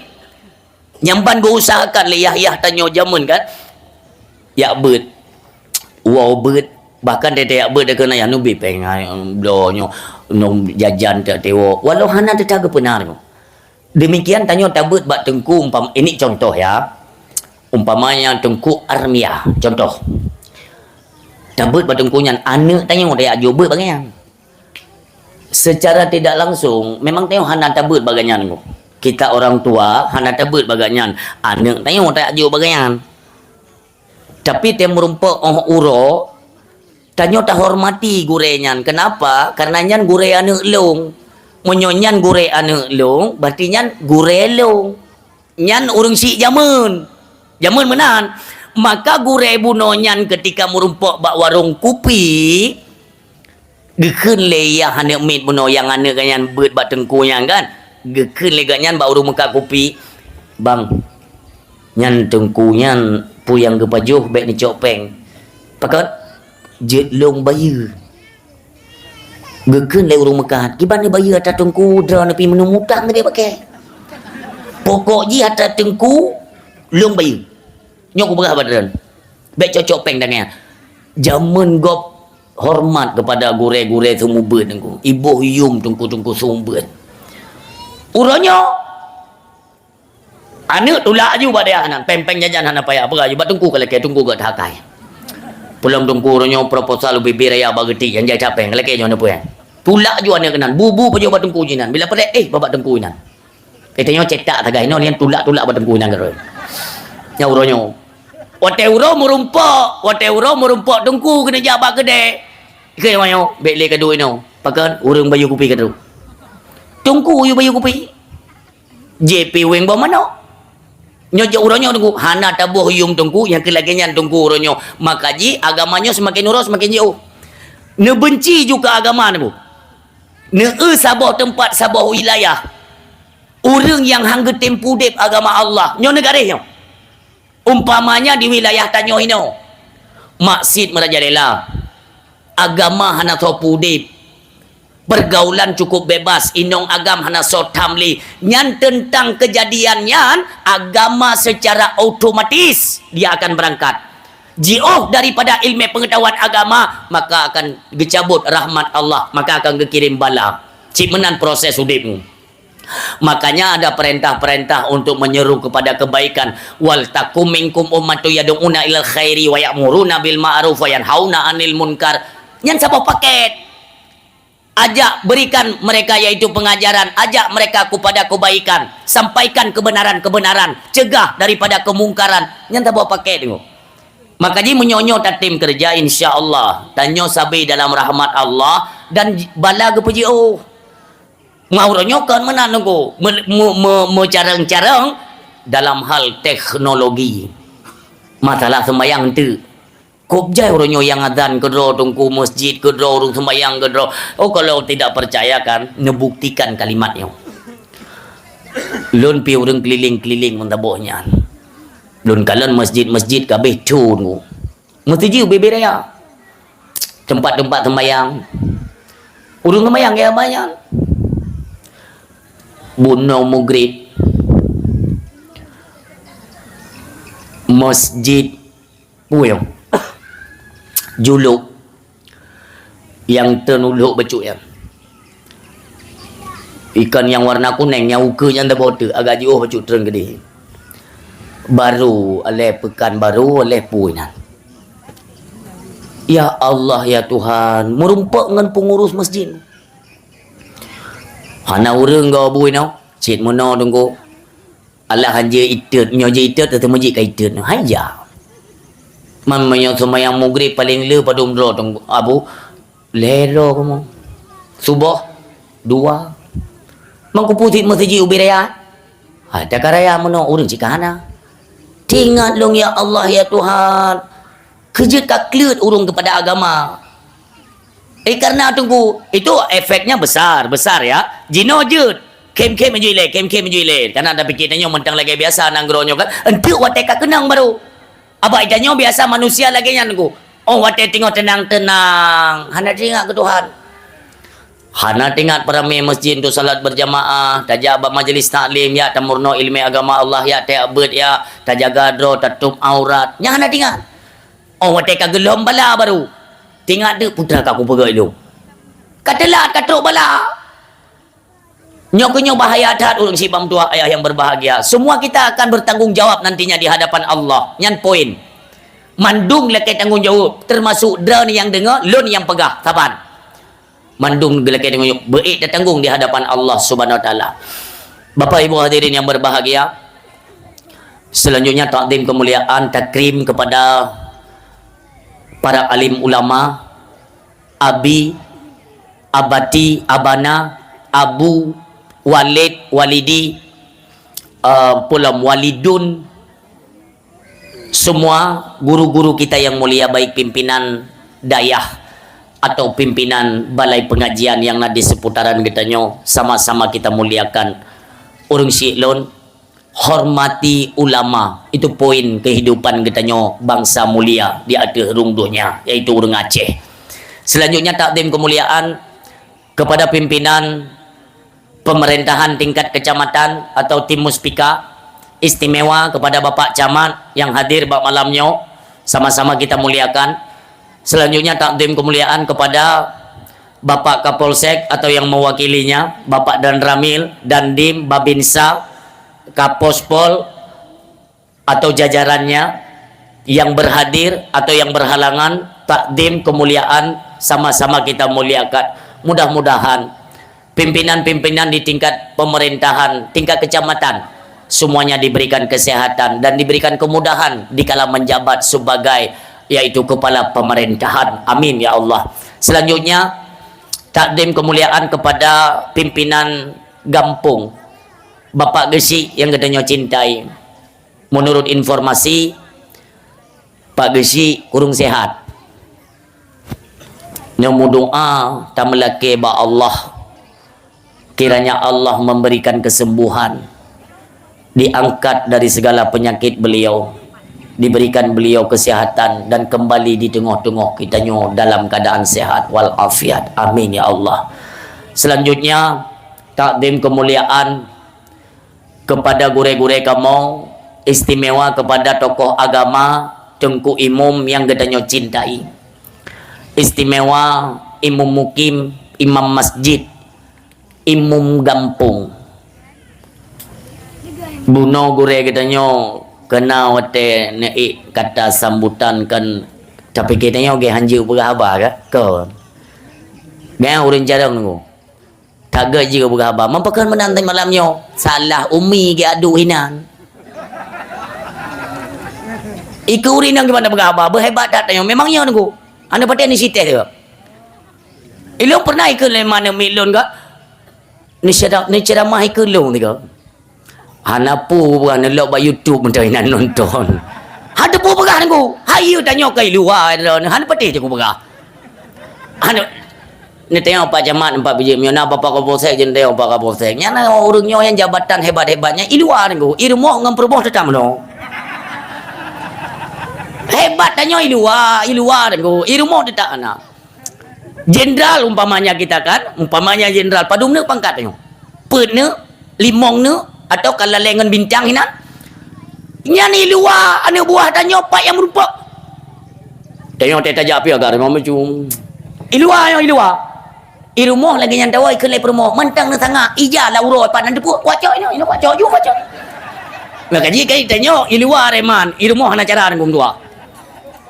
Nyang ban geuusahakan lé yah-yah tanyoe jameun kan. Jak beuet. Woe beuet. Bahkan teuntèe jak beuet, dak keuneuk yah neubi péng, ai, bloe nyoe, nyoe jajan teuntèe woe. Walau hana teuka geupeuna nyoe. Demikian tanyoe tabeuet bak teungku umpam-, ini contoh ya. Umpamanya Teungku Armia, contoh. Tabeuet bak teungku nyan, aneuk tanyoe tajak jok beuet bak gobnyan. Secara tidak langsung, memang tanyoe hana tabeuet bak gobnyan. Kita orang tua hana tabeuet bak gobnyan, aneuk tanyoe tajak jok bak gobnyan. Tapi teuh meurumpok óh uroe, tanyoe tahormati gurèe nyan. Kenapa? Karena nyan gurèe aneuk lôn. Meunyoe nyan gurèe aneuk lôn, berarti nyan gurèe lôn. Nyan ureueng syiek jameun. Jameun meunan. Maka gurée bunoe nyan keutika meurumpok bak warong kupi, geukheun lé yah aneuk miet bunoe nyang aneuk geuh nyan beuet bak teungku nyan kan. Geukheun lé geuh nyan bak ureuëng meukat kupi, "Bang, nyan teungku nyan peue nyang geupajoh bék neucok péng." "Pakon?" "Jeuet lôn bayeue." Geukheun lé ureuëng meukat, "Kiban neubayeue atra teungku, droeneuh pih meuneu mutang keu dia pakai. Pokok jih atra teungku lôn bayeue. Nyoe kupeugah bak droeneuh. Bék cok-cok péng tangai." Jameun gob hormat kepada gurée-gurée seumeubeuet teungku. Iboh yum teungku-teungku seumeubeuet. Uroe nyoe, aneuk tulak aju bak dia nan, péng-péng jajan hana payah, peugah aju bak teungku ka lakée, teungku geuh that akai. Peulom teungku uroe nyoe proposal ubé-bé raya bak geuti, nyang jai that péng, ka lakée nyoe neupeue. Tulak aju aneuk keunan, bu-bu pajoh bak teungku jinan. Bila preh, eh, bak teungku inan. Geutanyoe cetak sagai inoe, nyan tulak-tulak bak teungku inan keudroe. Nyang uroe nyoe. Watée uroe meurumpok, watée uroe meurumpok teungku keuneuk jak bak keudè. Ikeu nyoe, bék lé ka duek inoe. Pakon ureuëng bayeue kupi ka trok. Teungku yue bayeue kupi. J P weng boh manok. Nyoe jeuet uroe nyoe teungku, hana taboh yum teungku, nyang keu lagée nyan teungku uroe nyoe. Maka jih agama nyoe seumaken uroe seumaken jiôh. Neubeunci ju keu agama teungku. Neueu saboh teumpat, saboh wilayah. Ureuëng nyang han geutem peudeb agama Allah, nyoe neugaréh nyoe. Umpamanya di wilayah tanyoe inoe, masjid meurajalela, agama hana soe peudeb, pergaulan cukup bebas, inong agam hana soe tham lé. Nyan teuntang keujadian nyan, agama secara otomatis dia akan berangkat. Jiôh daripada ilmu pengetahuan agama, maka akan geucabut rahmat Allah, maka akan geukirém bala. Cit meunan proses udeb nyoe. Makanya ada perintah-perintah untuk menyeru kepada kebaikan. "Wal takum minkum ummatun yad'una ilal khairi wa ya'muruna bil ma'ruf wa yanhauna 'anil munkar." Nyan saboh paket. Ajak berikan mereka yaitu pengajaran, ajak mereka kepada kebaikan, sampaikan kebenaran-kebenaran, cegah daripada kemungkaran. Nyan saboh paket tu. Maka jih meunyoe nyoe tatem keureuja, insya Allah, tanyoe sabe dalam rahmat Allah dan bala geupeujiôh. Ngon uroe nyoe kon meunan teungku, me-, me-, me-, meucarông-carông dalam hal teknologi. Masalah seumayang teuk. Kôb jai uroe nyoe nyang azan keudroe teungku, masjid keudroe, ureuëng seumayang keudroe. Oh, kalau tidak percaya kan, neubuktikan kalimat nyoe. Lôn pi ureuëng keliling-keliling meusaboh nyan. Lôn kalon masjid-masjid ka abéh thon teungku. Meuseujid ubé-bé raya. Teumpat-teumpat seumayang. Ureuëng seumayang ya banyak. Bunoe mugrib. Masjid puyong. Juluk. Nyang treun ulok bacut nyan. Ikan nyang warna kuneng, nyang ukeue nyan teuboh teuk, agak jiôh bacut treun keudeh. Baru aléh peukan baru aléh pui nyan. Ya Allah, ya Tuhan, meurumpok ngon peungurus masjid. Hana ureuëng gau bui nyoe, cit meunoe teungku. Alah han jeuet itot, nyoe jeuet itot, teuma jeuet ka itot nyoe. Hai ja. Man meunyoe seumayang mugrib paleng le padum droe teungku, Abu, lhèe droe kamoe. Suboh, dua. Man kupusit meuseujid ubé raya. Hai, takaraya meunoe ureuëng cit ka hana. Teuingat lôn, ya Allah, ya Tuhan. Keujeuet ka kleuet ureuëng keupada agama. Eh, karena teungku, itu efeknya besar, besar ya. Jinoe jeuet, khém-khém ju ilée, khém-khém ju ilée. Karena tapike tanyoe mantong lagée biasa nanggroe nyoe kan. Enteuk watée ka keunong baru. Abak tanyoe biasa manusia lagée nyan teungku. Oh, watée teungoh teunang-teunang, hana teuingat keu Tuhan. Hana teuingat peuramé masjid untuk salat berjamaah, tajak bak majlis taklim, ya tamurno ilmu agama Allah, ya tajak beuet, ya tajaga droe, tatôb aurat. Nyan hana teuingat. Oh, watée ka geulom bala baru. Teuingat deuk putra ka kupeugah ilong. Ka teulat, ka trok bala. Nyoe keuh nyoe bahaya that ureuëng sibang tuah ayah yang berbahagia. Semua kita akan bertanggung jawab nantinya di hadapan Allah. Nyan poin. Mandum lakée tanggung jawab, termasuk droeneuh nyang deungoe, lôn nyang peugah, saban. Mandum geulakée deungon beuék tatanggung di hadapan Allah Subhanahu Wa Taala. Bapak Ibu hadirin yang berbahagia, selanjutnya takdim kemuliaan takrim kepada para alim ulama, abi, abati, abana, abu, walid, walidi, eh, pulam walidun, Semua guru-guru kita yang mulia, baik pimpinan dayah atau pimpinan balai pengajian yang na di seputaran geutanyoe, sama-sama kita muliakan. Ureuëng syiek lôn, hormati ulama. Itu poin kehidupan geutanyoe, bangsa mulia di ateueh rhueng donya, yaitu ureuëng Aceh. Selanjutnya, takdim kemuliaan kepada pimpinan pemerintahan tingkat kecamatan atau tim muspika, istimewa kepada Bapak Camat yang hadir bak malam nyoe, sama-sama kita muliakan. Selanjutnya, takdim kemuliaan kepada Bapak Kapolsek atau yang mewakilinya, Bapak Danramil, Dandim, Babinsa, Kapospol, atau jajarannya yang berhadir atau yang berhalangan, takdim kemuliaan sama-sama kita muliakan. Mudah-mudahan pimpinan-pimpinan di tingkat pemerintahan, tingkat kecamatan, semuanya diberikan kesehatan dan diberikan kemudahan di kala menjabat sebagai, yaitu kepala pemerintahan. Amin ya Allah. Selanjutnya, takdim kemuliaan kepada pimpinan gampong, Bapak Geuchik yang geutanyoe cintai. Menurut informasi, Pak Geuchik kurang sehat. Nyoe meudoa tameulakée bak Allah, kiranya Allah memberikan kesembuhan, diangkat dari segala penyakit beliau, diberikan beliau kesehatan dan kembali di tengah-tengah kita nyoe dalam keadaan sehat wal afiat. Amin ya Allah. Selanjutnya, takdim kemuliaan kepada gurée-gurée kamoe, istimewa kepada tokoh agama, Teungku Imum yang geutanyoe cintai. Istimewa Imum Mukim, Imam Masjid, Imum Gampong. Bunoe gurée geutanyoe keunan watée neuék kata sambutan kan, tapi geutanyoe geuhanjeuet peugah haba ka? Kon. Geutanyoe ureuëng carông nunggu. Taga jeuet peugah haba. Meupakon meunan malam nyoe. Salah umi geuaduk hinan. Ikeu ureuëng nyang gimana peugah haba. Beuhebat that tanyoe. Memang nyoe nunggu. Hana patéh ni siteh tu. Ilôn pernah ikeu lé mana mi lôn ka. Ni ceramah ikeu lôn tiga. Hana peue peugah neulok bak YouTube meuntang inan nonton. Hana peue peugah nunggu. Hayu tanyoe kai luwa droe. Hana patéh teungku peugah. Hana neutanyong Pak Camat empat biji meunyoe na Bapak Kapolsek je neutanyong Pak Kapolsek. Nyan ureuëng nyoe nyang jabatan hebat-hebatnya i luwa nunggu. I rumoh ngon peurumoh teutap meunoe. Hebat tanyoe i luwa, i luwa nunggu. I rumoh teutap hana. Jenderal umpamanya kita kan, umpamanya jenderal, padum neuk pangkat tanyoe? Peuet neuk, limong neuk, atau ka lalée ngon bintang hinan? Nyan i luwa aneuk buah tanyoe pat nyang meurumpok. Tanyoe teuh tajak piah garéh mamacum. I luwa nyoe i luwa. I rumoh lagée nyan tawoe ikeu lé peurumoh, mantang neusanga, ija lam uroe pat nan teupue, kuacok inoe, inoe kuacok, ju kuacok. Maka jih kai tanyoe i luwa reman, i rumoh hana cara nunggu dua.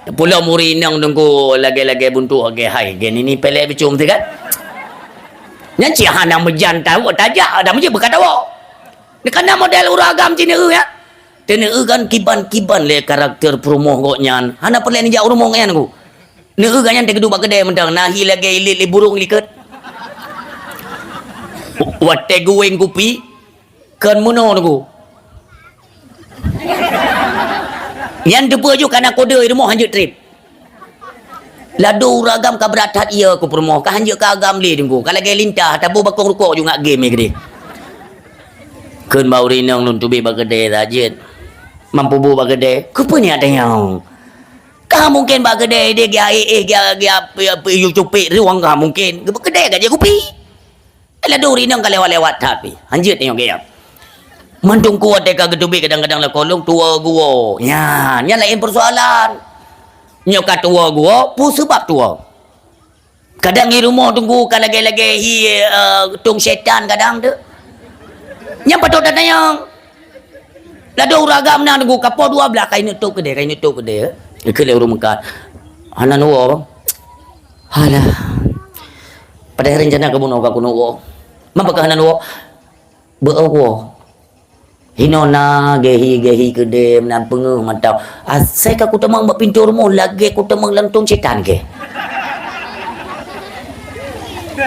Pulo muri inong teungku lagée-lagée buntok lagée hai, gen ini pelek bicum tu kan. Nyan cit hana meujan tahu tajak dah meuji beukatawa. Dikana model ureuëng agam cit neu ya. Teuneu kan kiban-kiban lé karakter peurumoh gok nyan. Hana peureulée nijak ureuëng nyan ku. Neu gak nyan teugeuduk bak keudée mantong nahi lagée ilit lé burung likot. Watée guweng kupi, Kon meunoe teungku. Nyan teupeu ju kana kode i rumoh hanjeuet treb. Lado ureuëng agam ka brat that iya ku peurumoh, ka hanjeuet ka agam lé teungku. Ka lagée lintah, tabu bakong rukok ju ngak game gede. Kon bak ureuëng inong lôn teubiet bak keudée sajeut. Mampu bu bak keudée, kupeue niat tanyong? Ka mungkin bak keudée ideh gia eh eh gia gia pi pi yu cupik ruang ka mungkin. Bak keudée ka jeuet kupi. Lado ureuëng inong ka lewat-lewat that pih. Hanjeuet nyoe gaya. Mantong ku watée ka geuteubiet kadang-kadang lakoe lôn tuwoe guwoe. Nyan, nyan laén peusoalan. Nyoe ka tuwoe guwoe, peue seubab tuwoe? Kadang i rumoh teungku ka lagée-lagée hi, eh, tong syaitan kadang tu. Nyang patôt tatanyong. Lado ureuëng agam na teungku kapoh dua blah kain nutup keudée, kain nutup keudée. Ikeu lé ureuëng meukat. Hana nuwoe. Halah. Padahai rencana keu bunoe ka keunoe woe. Mapa ka hana nuwoe? Beu woe. Hinoe na gehi-gehi keudeh meunan peungeuh mantong. Asai ka kutamong bak pintoe rumoh lagée kutamong lam tong setan keh.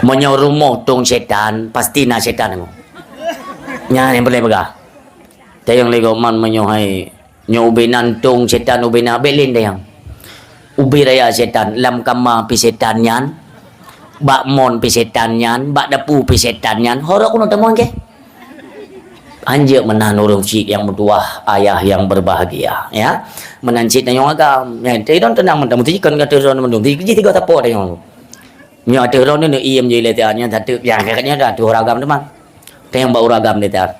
Meunyoe rumoh tong setan, pasti na setan. Nyan nyang peureulée peugah. Tayang lé goman meunyoe hai Nyoe ubé nantong setan ubé na belen dayang. Ubé raya setan, lam kama pi setan nyan, bak mon pi setan nyan, bak dapu pi setan nyan, horok keunoe tamong keh. Anjeuk meunan ureuëng syik nyang meutuwah, ayah nyang berbahagia, ya. Meunan cit tanyoe agam. Ya, teuh droen teunang mantong, teuh kon ka teuh droen mandum, teuh jih tiga sapo tanyoe. Nyoe teuh droen nyoe iem jih lé tian, nyan satu, ya, katanya dah teuh uragam teuma. Teuh nyang bak uragam lé tian.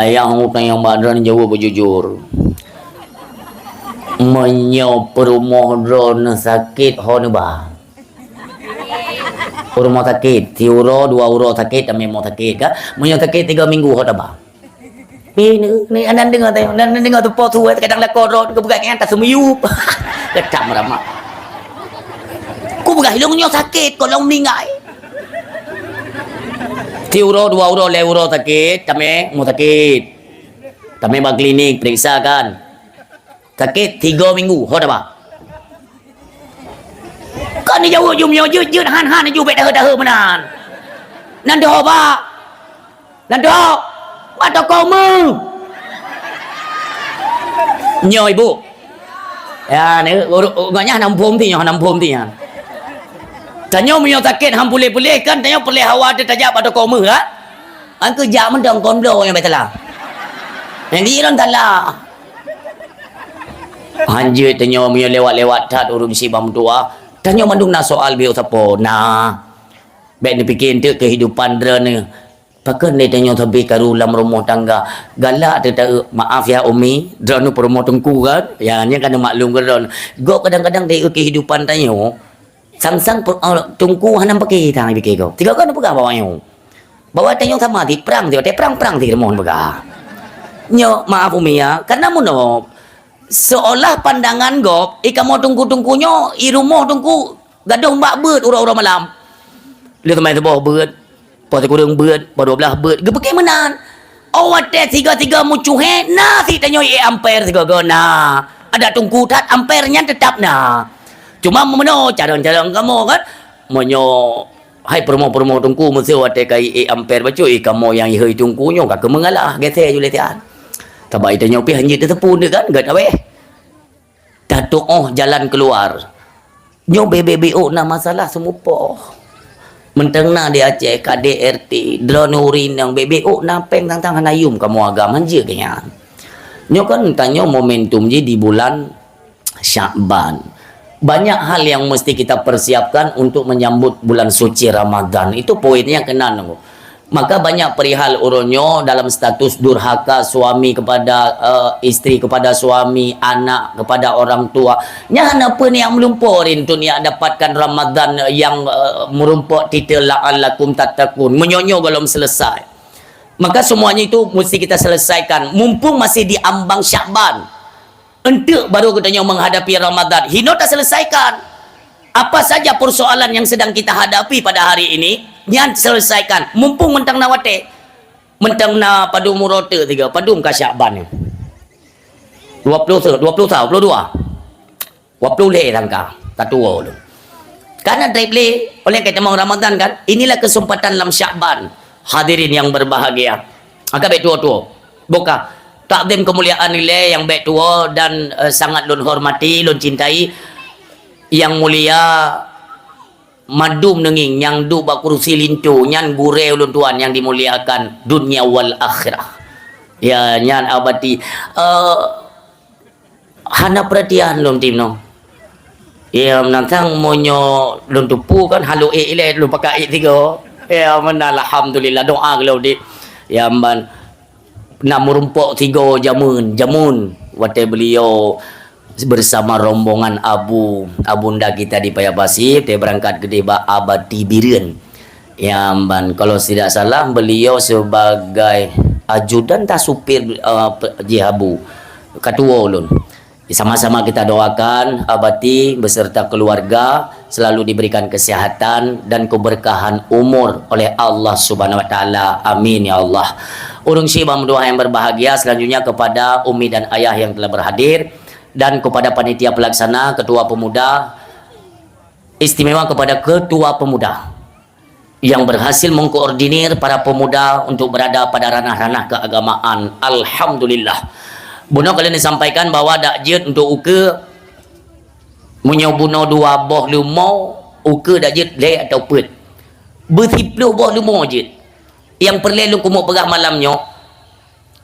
Ayah, teuh nyang bak droen jaweueb beujujur. Meunyoe peurumoh droen sakét ho neuba. Peurumoh sakét, siuroe dua uroe sakét, tamé mo sakét ka. Meunyoe sakét tiga minggu ho taba. Pi ni, ni anan deungoe teuh, anan deungoe teuh po tuwét kadang lakoe droen geupeugah nyan taseumiyup. Kecam ramak. Ku peugah lôn nyoe sakét, kon lôn meuninggai. Siuroe dua uroe lhée uroe sakét, tamé mo sakét. Tamé bak klinik periksa kan. Sakét tiga minggu, ho taba. Kan dijaweueb jumio jeuet-jeuet han-han ju bék daheu-daheu meunan. Nan doh ba. Nan doh. Ba toko meuh. Nyoe ibu. Ya, ni uruk nganyah nam phom ti nyoe, nam phom ti nyan. Tanyoe meunyoe sakét han puléh-puléh kan tanyoe puléh hawa teuh tajak ba toko meuh kan? Angkeu jak meudong kon bloe nyang bék salah. Nyang di lôn salah. Hanjeuet tanyoe meunyoe lewat-lewat that ureuëng sibang meutuwah, tanyoe mandum na soal biôh sapo. Nah, bék neupike enteuk keuhidupan droeneuh. Pakon lé tanyoe sabe karu lam rumoh tangga. Galak teuh taeu, maaf ya Umi, droeneuh peurumoh teungku kan? Ya, nyan ka neumaklum keu droeneuh. Gob kadang-kadang taeu keuhidupan tanyoe. Sang-sang pe-, eh, teungku hana pike tang pike gob. Tiga kan peugah bak awak nyoe. Bahwa tanyoe sama di perang, di watée perang-perang di rumoh peugah. Nyoe, maaf Umi ya, karena meunoe seolah pandangan gob, i kamoe teungku-teungku nyoe, i rumoh teungku gadôh bak beuet uroe-uroe malam. Lheueh teumai teuboh beuet, po sikureueng beuet, po dua blaih beuet, geupike meunan. Oh watée tiga-tiga meucuhe na si tanyoe i amper sigoe na. Ada teungku that amper nyan tetap na. Cuma meunoe carong-carong kamoe kan, meunyoe hai peurumoh-peurumoh teungku meuseu watée ka i amper bacut i kamoe nyang ihôi teungku nyoe ka keumeungalah geuthée ju lé tian. Tabak i tanyoe pih hanjeuet teupeu kan gét aweh. Tatuoh jalan keluar. Nyoe bebek-bebek na masalah seumupoh. Meuntang na di Aceh, K D R T, droeneuh ureuëng inong bebek na péng tang-tang hana yum kamoe agam hanjeuet keu nyan. Nyoe kan tanyoe momentum jih di bulan Syakban. Banyak hal yang mesti kita persiapkan untuk menyambut bulan suci Ramadan. Itu poinnya keunan. Maka banyak perihal uroe nyoe dalam status durhaka suami kepada, eh, isteri kepada suami, anak kepada orang tua. Nyan hana peue nyang meulumpoe rintu nyang dapatkan Ramadan yang, eh, meurumpok titel la'allakum tattaqun. Meunyoe nyoe gohlom selesai. Maka semuanya itu mesti kita selesaikan mumpung masih di ambang Syakban. Enteuk baru geutanyoe menghadapi Ramadan. Hino taselesaikan. Apa saja persoalan yang sedang kita hadapi pada hari ini, nyan selesaikan. Mumpung mantong na watée. Mantong na padum uroe teuk tiga, padum ka Syakban nyoe. Dua puluh teuk, dua puluh sa, dua puluh dua. Dua puluh lhée sangka, tatuoe lôn. Karena treb lé, oleh ka tamong Ramadan kan, inilah kesempatan lam Syakban. Hadirin yang berbahagia. Maka bék tuwo-tuwo. Boh ka takzim kemuliaan ilée nyang bék tuwo dan, eh, sangat lôn hormati, lôn cintai, Yang Mulia Madum Neungieng nyang duek bak kursi linto, nyan gurée ulôn tuan nyang dimuliakan dunia wal akhirah. Ya, nyan abati, eh, hana peuratian lôn tim nyoe. Ya, meunan sang meunyoe lôn teupeu kan halo ék ilée lôn pakai ék tiga. Ya, meunan alhamdulillah doa geulôn di. Ya, mban na meurumpok tiga jameun, jameun watée beliau bersama rombongan abu, abunda kita di Paya Pasir, watée berangkat keudeh bak Abati Bireuen. Ya, mban kalau tidak salah beliau sebagai ajudan tah supir, eh, pe-, jih abu. Katuwo ulôn. Sama-sama kita doakan Abati beserta keluarga selalu diberikan kesehatan dan keberkahan umur oleh Allah Subhanahu wa Taala. Amin ya Allah. Ureuëng syik bak meutuwah yang berbahagia, selanjutnya kepada umi dan ayah yang telah berhadir dan kepada panitia pelaksana, ketua pemuda, istimewa kepada ketua pemuda yang berhasil mengkoordinir para pemuda untuk berada pada ranah-ranah keagamaan. Alhamdulillah. Bunoe ka lheueh neusampaikan bahwa dak jeuet untuk ukeue, meunyoe bunoe dua boh leumo, ukeue dak jeuet lhèe atawa peuet. Beusiploh boh leumo jeuet. Nyang peureulèe lôn keumeung peugah malam nyoe,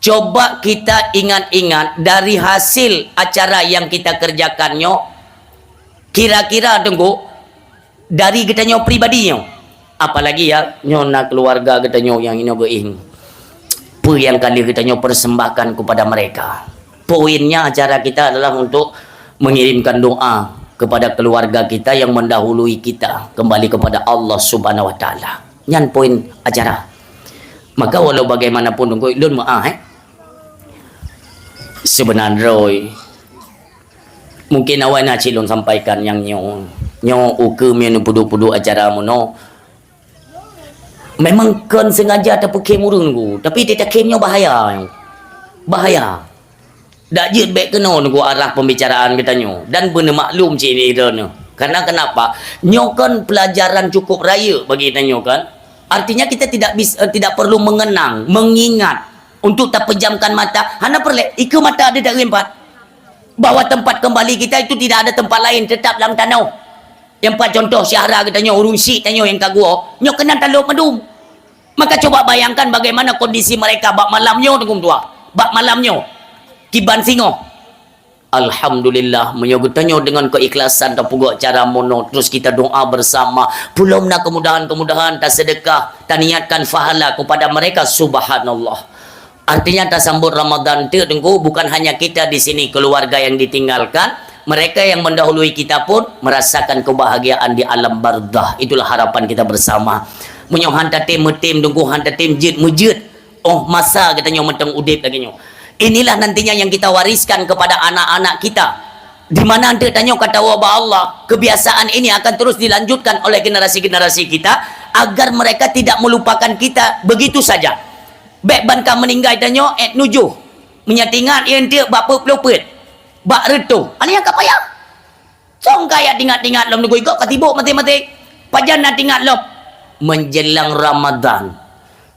coba kita ingat-ingat dari hasil acara yang kita kerjakan nyoe, kira-kira teungku, dari geutanyoe pribadi nyoe. Apalagi ya, nyoe na keluarga geutanyoe nyang inoe geuieng. Peue nyang ka lheueh geutanyoe persembahkan kepada mereka. Poinnya acara kita adalah untuk mengirimkan doa kepada keluarga kita yang mendahului kita kembali kepada Allah Subhanahu wa Taala. Nyan poin acara. Maka walau bagaimanapun, teungku, lôn meu'ah, eh. Sebenarnya, mungkin awai na cit lôn sampaikan nyang nyoe. Nyoe ukeue meunyoe peuduek-peuduek acara meunoe. Memang kon sengaja tapeukhem ureueng, teungku, tapi tapeukhem nyoe bahaya. Bahaya. Dak jeuet bèk keunoe, teungku, arah pembicaraan geutanyoe. Dan beuneumaklum cit droeneuh. Karena kenapa? Nyoe kan pelajaran cukup rayeuk bagi tanyoe kan. Artinya kita tidak bis-, eh, tidak perlu mengenang, mengingat untuk tapejamkan mata. Hana peureulèe, ikeue mata ada dak geuempat. Bahwa tempat kembali kita itu tidak ada tempat lain, tetap lam tanoh. Nyang pat contoh syedara geutanyoe, ureueng syiek tanyoe nyang ka geuwoe, nyoe keunan talop mandum. Maka coba bayangkan bagaimana kondisi mereka bak malam nyoe, teungku meutuah. Bak malam nyoe. Kiban singoh. Alhamdulillah, meunyoe geutanyoe deungon keikhlasan tapeugot acara meunoe, terus kita doa bersama. Peulom na kemudahan-kemudahan, taseudeukah, taniatkan pahala kepada mereka, subhanallah. Artinya, tasambot Ramadan teuk, teungku, bukan hanya kita di sini, keluarga yang ditinggalkan, mereka yang mendahului kita pun merasakan kebahagiaan di alam barzakh. Itulah harapan kita bersama. Meunyoe han tatem meutem, teungku, han tatem jeuet meujeuet, oh masa geutanyoe mantong udép lagèe nyoe. Inilah nantinya yang kita wariskan kepada anak-anak kita. Di mana teuk tanyoe ka tawoe bak Allah, kebiasaan ini akan terus dilanjutkan oleh generasi-generasi kita, agar mereka tidak melupakan kita begitu saja. Bèk ban ka meuninggai tanyoe, eh, nujoh. Meunyo teuingat, eh, enteuk bak peuet ploh peuet, bak reutôh. Hana nyang ka payah. Song ka jak teuingat-teuingat lom, teungku, ka sibok maséng-maséng. Pajan na teuingat lom? Menjelang Ramadan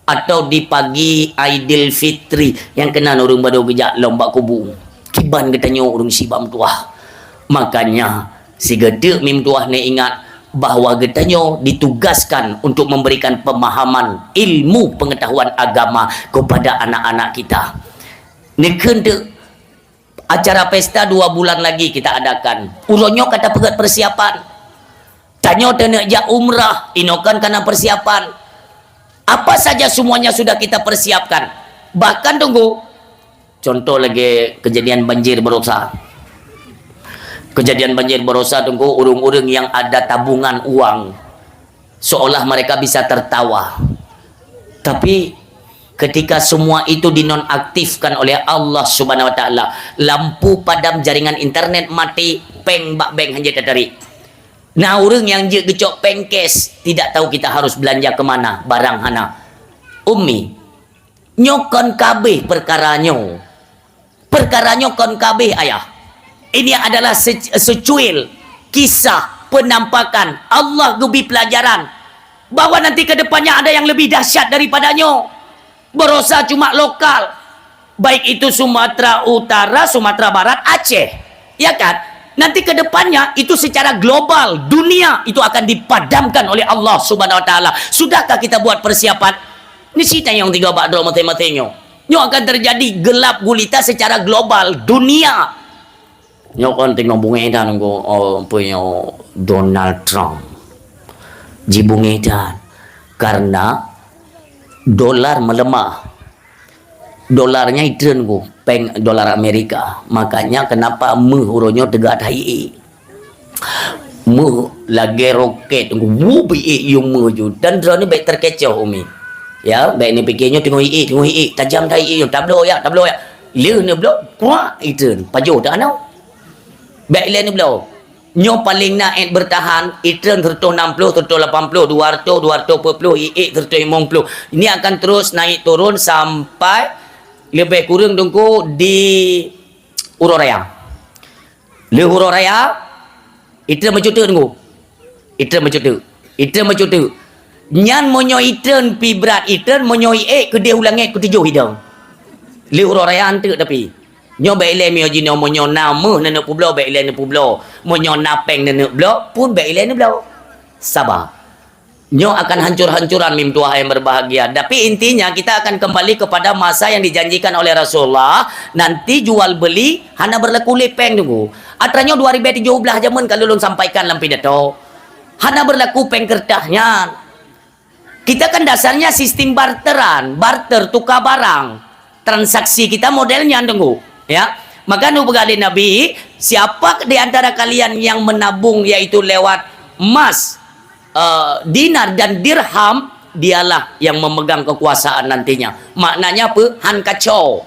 atau di pagi Aidilfitri, nyang keunan ureueng baru geujak lom bak kubu. Kiban geutanyoe ureueng syiek bak meutuah. Makanya, sigoe teuk mi meutuah neuingat bahwa geutanyoe ditugaskan untuk memberikan pemahaman ilmu pengetahuan agama kepada anak-anak kita. Neukheun teuk, acara pesta dua bulan lagi kita adakan. Uroe nyoe ka tapeugöt persiapan. Tanyoe taneuk jak umrah, inoe kan kana persiapan. Apa saja semuanya sudah kita persiapkan. Bahkan, teungku, contoh lagèe kejadian banjir barosa. Kejadian banjir barosa, teungku, ureueng-ureueng yang ada tabungan uang, seolah mereka bisa tertawa. Tapi, ketika semua itu dinonaktifkan oleh Allah Subhanahu wa Taala, lampu padam, jaringan internet mati, péng bak bank hana jeuet tatarék. Na ureueng nyang jeuet geucok péng cash, tidak tahu kita harus belanja ke mana, barang hana. Ummi, nyoe kon ka abéh peukara nyoe. Peukara nyoe kon ka abéh, ayah. Ini adalah se-, secuil kisah penampakan. Allah geubri pelajaran bahwa nanti ke depannya ada yang lebih dahsyat daripada nyoe. Barosa cuma lokal, baik itu Sumatera Utara, Sumatera Barat, Aceh. Ya kan? Nanti ke depannya itu secara global, dunia itu akan dipadamkan oleh Allah Subhanahu wa Taala. Sudahkah kita buat persiapan? Ni si tanyong tiga bak droe maséng-maséng nyoe. Nyoe akan terjadi gelap gulita secara global dunia. Nyoe kan teungoh bungéh that, nunggu, oh, peue nyoe, Donald Trump. Jibungéh that karena dolar melemah. Dolarnya itreun, nunggu, péng dolar Amerika. Makanya kenapa meuh uroe nyoe teuga that iék. Meuh lagèe roket, wup, iék yum meuh ju. Dan droeneuh bèk terkecoh, Umi. Ya, bèk neupike nyoe teungoh iék, teungoh iék, tajam that iék nyoe, tabloe jak, tabloe jak. Lheueh neubloe, kuak, itreun, pajoh teuh anoe. Bèk ilèe neubloe. Nyoe paleng na ék bertahan, itreun seratus enam puluh, seratus lapan puluh, dua ratus, dua ratus empat puluh, iék seratus limong puluh. Ini akan terus naik turun sampai lebih kurang, teungku, di uroe raya. Lheueh uroe raya, itreun meucuteuk, teungku. Itreun meucuteuk. Itreun meucuteuk. Nyan meunyoe itreun pih brat, itreun meunyoe iék keudeh u langèt keutujoh idong. Lheueh uroe raya enteuk tapi. Nyoe bèk ilèe miyueb jinoe, meunyoe na meuh neuneuk peubloe, bèk ilèe neupeubloe. Meunyoe na pèng neuneuk bloe, pun bèk ilèe neubloe. Saba. Nyoe akan hancur-hancuran mim tuah yang berbahagia. Tapi intinya kita akan kembali kepada masa yang dijanjikan oleh Rasulullah. Nanti jual beli hana berlaku lé pèng teungku. Atra nyoe dua ribèe tujoh blah jameun ka lôn sampaikan lam pidato. Hana berlaku pèng keureutah nyan. Kita kan dasarnya sistem barteran, barter, tukar barang. Transaksi kita model nyan teungku, ya. Maka nu peugah lé Nabi, siapa di antara kalian yang menabung yaitu lewat emas, eh, dinar dan dirham, dialah yang memegang kekuasaan nantinya. Maknanya apa? Han kaco.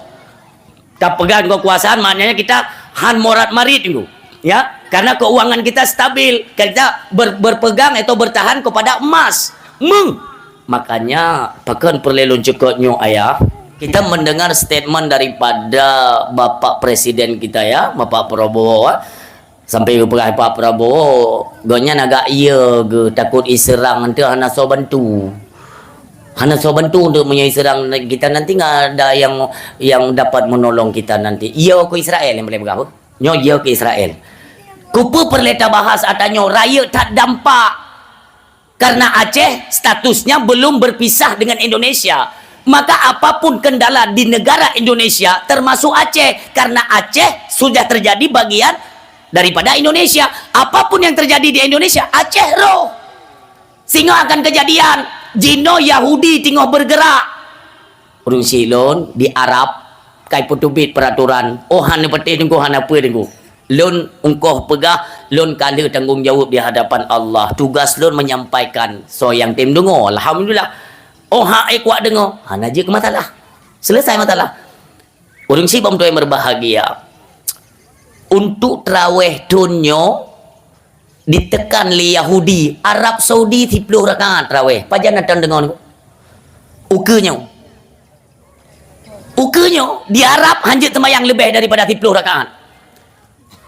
Tapegang kekuasaan, maknanya kita han morat marit teungku. Ya, karena keuangan kita stabil. Kita ber-, berpegang atau bertahan kepada emas. Meuh. Makanya, pakon peureulèe lôn cukôp nyoe ayah. Kita mendengar statement daripada Bapak Presiden kita ya, Bapak Prabowo. Sampai geupeugah Pak Prabowo, gobnyan agak ye geuh takot iseurang, teuh hana soe bantu. Hana soe bantu untuk meunyoe iseurang kita nanti, nggak ada yang, yang dapat menolong kita nanti. Ye keu Israel nyang boleh peugah. Nyoe ye keu Israel. Keupeue peureulèe tabahas ata nyoe, rayeuk that dampak. Karena Aceh statusnya belum berpisah dengan Indonesia. Maka apapun kendala di negara Indonesia, termasuk Aceh. Karena Aceh sudah terjadi bagian daripada Indonesia. Apapun yang terjadi di Indonesia, Aceh roh. Singoh akan kejadian, jinoe Yahudi singoh bergerak. Ureueng syiek lôn di Arab, kai peuteubiet peuratoran. Oh, hana peuté teungku, hana peue teungku. Lôn ungkoh peugah, lôn ka lheueh tanggong jaweueb di hadapan Allah. Tugas lôn menyampaikan, soe nyang tem deungoe, alhamdulillah. Oh, hak ék kuat deungoe, hana jeuet keu masalah. Selesai masalah. Ureueng syiek bak meutuah nyang berbahagia. Untuk traweh thon nyoe, ditekan lé Yahudi, Arab Saudi siplôh rakaat traweh. Pajan na tan deungoe niku? Ukeue nyoe. Ukeue nyoe, di Arab hanjeuet seumayang leubeh daripada siplôh rakaat.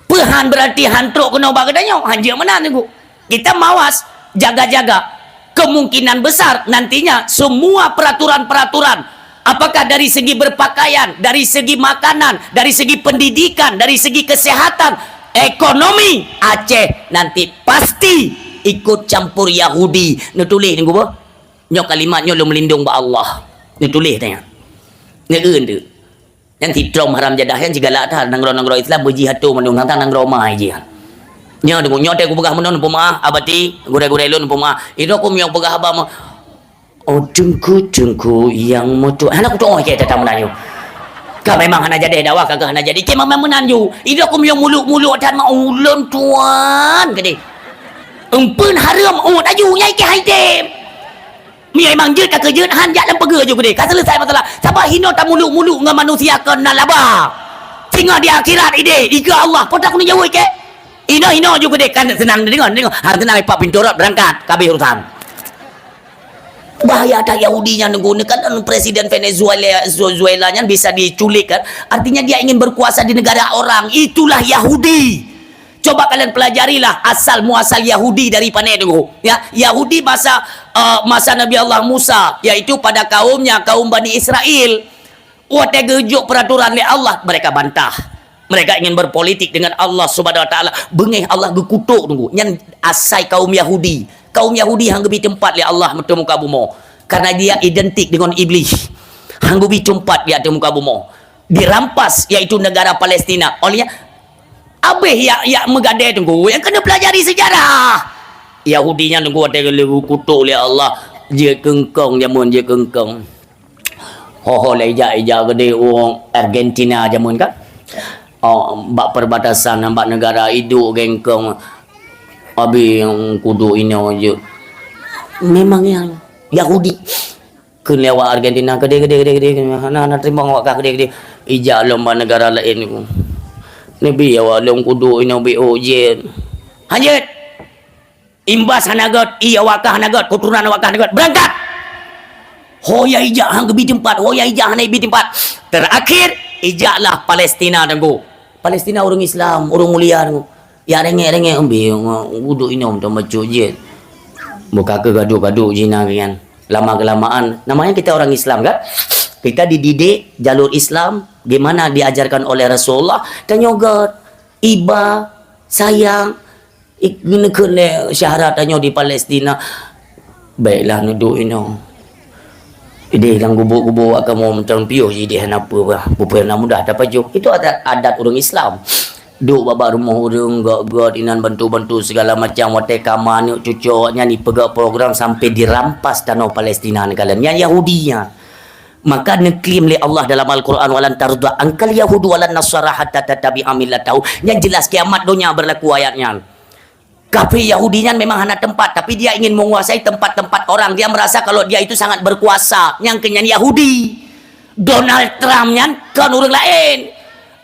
Peue han berarti han trok keunoe bak geutanyoe, hanjeuet meunan niku. Kita mawas, jaga-jaga. Kemungkinan besar nantinya semua peraturan-peraturan, apakah dari segi berpakaian, dari segi makanan, dari segi pendidikan, dari segi kesehatan, ekonomi, Aceh nanti pasti ikut campur Yahudi. Neutuléh niku beuh. Nyoe kalimat nyoe lôn meulindong bak Allah. Neutuléh tanya. Neu-eu nteuk. Nyan si Trump haram jadah nyan sigalak that nanggroe-nanggroe Islam beujihatô mandum tang-tang nanggroe ma jih. Nyoe deungoe nyoe teuh kupeugah meunan peumeu'ah, abati, gurèe-gurèe lôn peumeu'ah. Idok ku miyueb peugah haba meuh, "Oh, teungku-teungku nyang meutuah." Hana kutu'oh cit that meunan nyoe. Ka memang hana jadi dakwah, ka hana jadi. Cit memang meunan ju. Idok ku miyueb muluk-muluk that meuh ulôn tuan keudeh. Empeuen hareuem uet aju nyai keu hai tem. Meunyoe memang jeuet ka keujeuet, han jak lam peugah ju keudeh. Ka selesai masalah. Saban hinoe tamuluk-muluk ngon manusia kon na laba. Singoh di akhirat ideh, dikeue Allah, peue takeuneuk jaweueb keu? Hinoe-hinoe ju keudeh, kan seunang deungoe, deungoe. Han seunang ipak pintoe rot beurangkat, ka habéh urusan. Bahaya that Yahudi nyan guna kan presiden Venezuela, Venezuela nyan bisa diculik kan. Artinya dia ingin berkuasa di negara orang. Itulah Yahudi. Coba kalian pelajarilah asal muasal Yahudi dari pane dulu. Ya, Yahudi masa, eh, masa Nabi Allah Musa, yaitu pada kaumnya, kaum Bani Israel. Watèe geujok peraturan lé Allah, mereka bantah. Mereka ingin berpolitik dengan Allah Subhanahu Wa Taala. Beungéh Allah geukutok dulu. Nyan asai kaum Yahudi. Kaum Yahudi han geubi teumpat lé Allah ateueh muka bumoe. Karena dia identik dengan iblis. Han geubi teumpat di ateueh muka bumoe. Dirampas, yaitu negara Palestina. Oleh Abéh yak, yak meugadée teungku, nyang keuneuk peulajari seujarah. Yahudi nyan teungku watée geuleugu kutok lé Allah, jeuet keu eungkong jameun, jeuet keu eungkong. Ho-ho lé ija-ija geudeh u Argentina jameun kan. Oh, bak perbatasan, bak negara iduek gengkong. Abi kudu inoe jeuet. Memang nyang Yahudi. Kheun lé awak Argentina, keudeh, keudeh, keudeh, keudeh, hana, hana teurimong awak kah, keudeh, keudeh. Ijak lom bak negara laén. Neubi awak lom kudu inoe bi ujeuen. Hanjeuet! Imbas hana göt, ie awak kah hana göt, keuturonan awak kah hana göt. Beurangkat! Ho nyang ijak han geubi teumpat, ho nyang ijak hana ibi teumpat. Teurakhir, ijaklah Palestina teungku. Palestina ureuëng Islam, ureuëng mulia teungku. Ya rengek-rengek umbi, uduk inong tu mecu jeuet. Buka ke gaduh-gaduh jina kan. Lama kelamaan, namanya kita orang Islam kan? Kita dididik jalur Islam, di mana diajarkan oleh Rasulullah, tanyoe gét, iba, sayang, ik-, geuneukeun lé syahadat tanyoe di Palestina. Baiklah, neuduek inoe. Idéh lam gubuk-gubuk awak kamoe mantong piôh jih idéh hana peue bah. Peue-peue na mudah tapajoh. Itu adat, adat ureuëng Islam. Duek bak-bak rumoh ureuëng, gét-gét inan bantu-bantu segala macam, watée ka ma aneuk cucu awaknyan ipeugét program sampai dirampas tanoh Palestina neukalon. Nyan Yahudi nyan. Maka neuklaim lé Allah dalam Al-Quran, "Walan tarda ankal yahudu walan nasara hatta tattabi'a millatahum." Nyan jelas kiamat donya berlaku ayat nyan. Kafir Yahudi nyan memang hana tempat, tapi dia ingin menguasai tempat-tempat orang. Dia merasa kalau dia itu sangat berkuasa. Nyang keu nyan Yahudi. Donald Trump nyan kon ureuëng laén.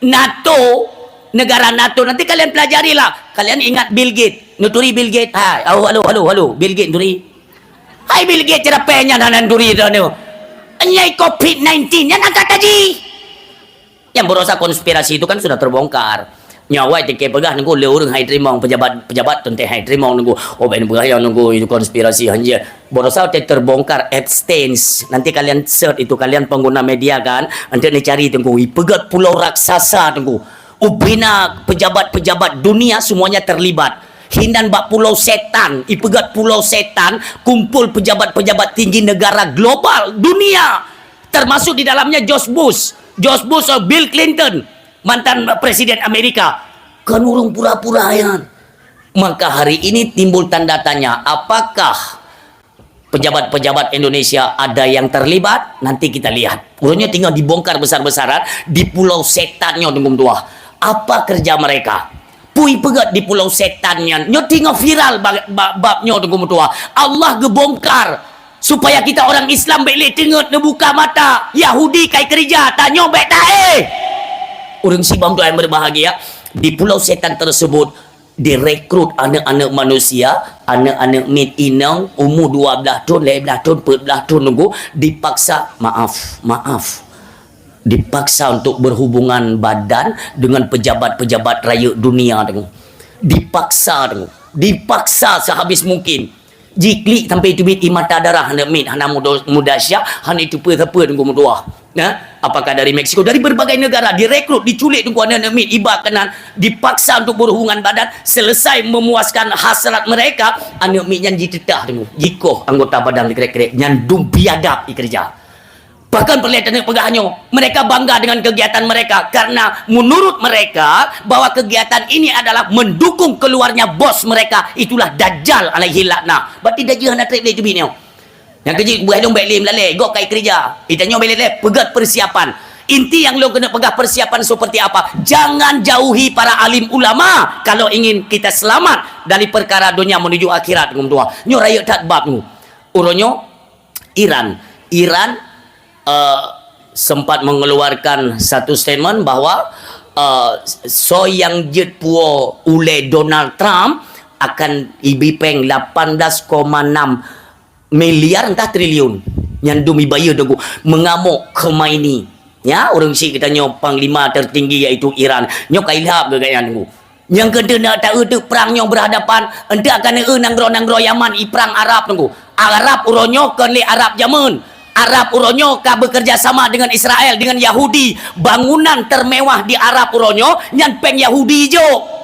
NATO, negara NATO. Nanti kalian pelajarilah. Kalian ingat Bill Gates. Neuturi Bill Gates. Hai, halo, halo, halo, halo. Bill Gates neuturi. Hai Bill Gates, cerapée nyan hana neuturi dah ni. Nyai covid sembilan belas nyan angkat haji. Yang berusaha konspirasi itu kan sudah terbongkar. Nyoe awai teuke peugah nunggu le ureuëng hai teurimong, pejabat-pejabat teuntée hai teurimong nunggu. Oh, ben peugah yang nunggu itu konspirasi hanya. Berusaha teu terbongkar, extends. Nanti kalian search itu, kalian pengguna media kan, nanti ni cari tunggu. Ipeugét pulau raksasa tunggu. Ubina pejabat-pejabat dunia semuanya terlibat. Hinan bak pulau setan, ipeugét pulau setan, kumpul pejabat-pejabat tinggi negara global dunia. Termasuk di dalamnya George Bush. George Bush, eh, Bill Clinton, mantan presiden Amerika. Kan ureuëng pura-pura nyan. Maka hari ini timbul tanda tanya, apakah pejabat-pejabat Indonesia ada yang terlibat? Nanti kita lihat. Uroe nyoe tinggal dibongkar besar-besaran di pulau setan nyoe, Teungku meutuah. Apa kerja mereka? Pui peugét di pulau setan nyan. Nyoe tinggal viral ba-, ba-, bab nyoe, Teungku meutuah. Allah geubongkar supaya kita orang Islam bék lé teungeut neubuka mata. Yahudi kai keurija, tanyoe bék taéh. Ureuëng sibang tuan berbahagia, di pulau setan tersebut direkrut aneuk-aneuk manusia, aneuk-aneuk miet inong umu dua blaih thon, lhée blaih thon, peuet blaih thon nunggu dipaksa, maaf, maaf, dipaksa untuk berhubungan badan dengan pejabat-pejabat rayeuk dunia tu. Dipaksa tu, dipaksa sehabis mungkin. Jiklik sampai teubiet ie mata darah aneuk miet, hana mudo-, muda syah, hana itupeue sapeue Teungku meutuah. Nah, apakah dari Meksiko, dari berbagai negara direkrut, diculik Teungku aneuk-aneuk miet, iba keunan dipaksa untuk berhubungan badan, selesai memuaskan hasrat mereka, aneuk miet nyan jiteutah Teungku, jikoh anggota badan krek-krek, nyan dum biadab ikeureuja. Bahkan peureulée taneuk peugah nyoe, mereka bangga dengan kegiatan mereka karena menurut mereka bahwa kegiatan ini adalah mendukung keluarnya bos mereka, itulah Dajjal alaihi laknah. Berarti Dajjal hana treb lé teubiet nyoe. Nyang keujeuet buah dong bék lé meulalé, gob kai keureuja. Itanyoe bék lé peugét persiapan. Inti nyang lôn keuneuk peugah persiapan seperti apa? Jangan jauhi para alim ulama kalau ingin kita selamat dari perkara dunia menuju akhirat, Teungku meutuah. Nyoe rayeuk that bab nyoe. Uroe nyoe Iran. Iran, eh, sempat mengeluarkan satu statement bahwa, eh, soe nyang jeuet puwoe ulée Donald Trump akan ibi péng lapan belas koma enam miliar entah triliun. Nyan dum ibayeue Teungku, mengamuk Khomeini. Ya, ureuëng syiek geutanyoe panglima tertinggi yaitu Iran. Nyoe ka ilhab geuh gobnyan Teungku. Nyang keudeh na taeu teuk prang nyoe berhadapan, enteuk akan eu nanggroe-nanggroe Yaman iprang Arab Teungku. Arab uroe nyoe kon lé Arab jameun. Arab uroe nyoe ka bekerja sama dengan Israel, dengan Yahudi. Bangunan termewah di Arab uroe nyoe nyan péng Yahudi jok.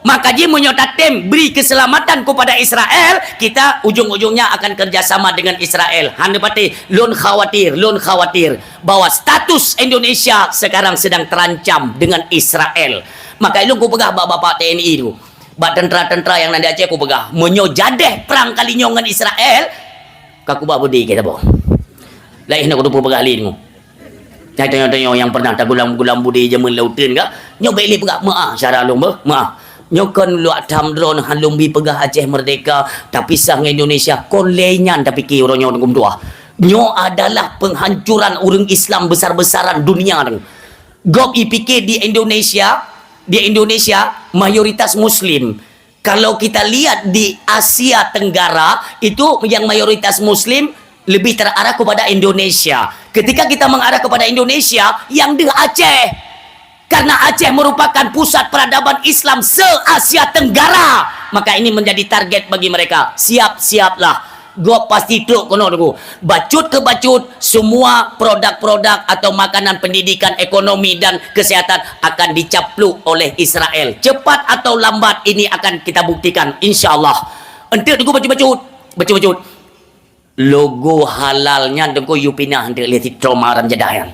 Maka jih meunyoe tatem beri keselamatan kepada Israel, kita ujung-ujungnya akan kerja sama dengan Israel. Hana patéh, lôn khawatir, lôn khawatir bahwa status Indonesia sekarang sedang terancam dengan Israel. Maka ilôn kupeugah bak bapak T N I tu, bak tentera-tentera nyang na di Aceh kupeugah, meunyoe jadeh prang kali nyoe ngon Israel, ka kubah beudé keu saboh. Laén na kuteupeu peugah lé nyoe. Tanyoe-tanyoe nyang pernah tagulam-gulam beudé jameun lauteun ka, nyoe bék lé peugah meuah syara lôn beuh, meuah. Nyoe kon luak tham droe han lôn bi peugah Aceh merdeka, tapisah ngon Indonesia, kon lé nyan tapike uroe nyoe Teungku meutuah. Nyoe adalah penghancuran ureuëng Islam besar-besaran dunia tu. Gob ipike di Indonesia, di Indonesia mayoritas Muslim. Kalau kita lihat di Asia Tenggara, itu yang mayoritas Muslim lebih terarah kepada Indonesia. Ketika kita mengarah kepada Indonesia, yang deuh Aceh. Karena Aceh merupakan pusat peradaban Islam se-Asia Tenggara, maka ini menjadi target bagi mereka. Siap-siaplah. Gob pasti trok keunoe, Teungku. Bacut ke bacut, semua produk-produk atau makanan pendidikan, ekonomi dan kesehatan akan dicaplok oleh Israel. Cepat atau lambat ini akan kita buktikan, insya Allah. Enteuk, Teungku, bacut-bacut. Bacut-bacut. Logo halal nyan, Teungku, yue pinah enteuk lé si Trump haram jadah nyan.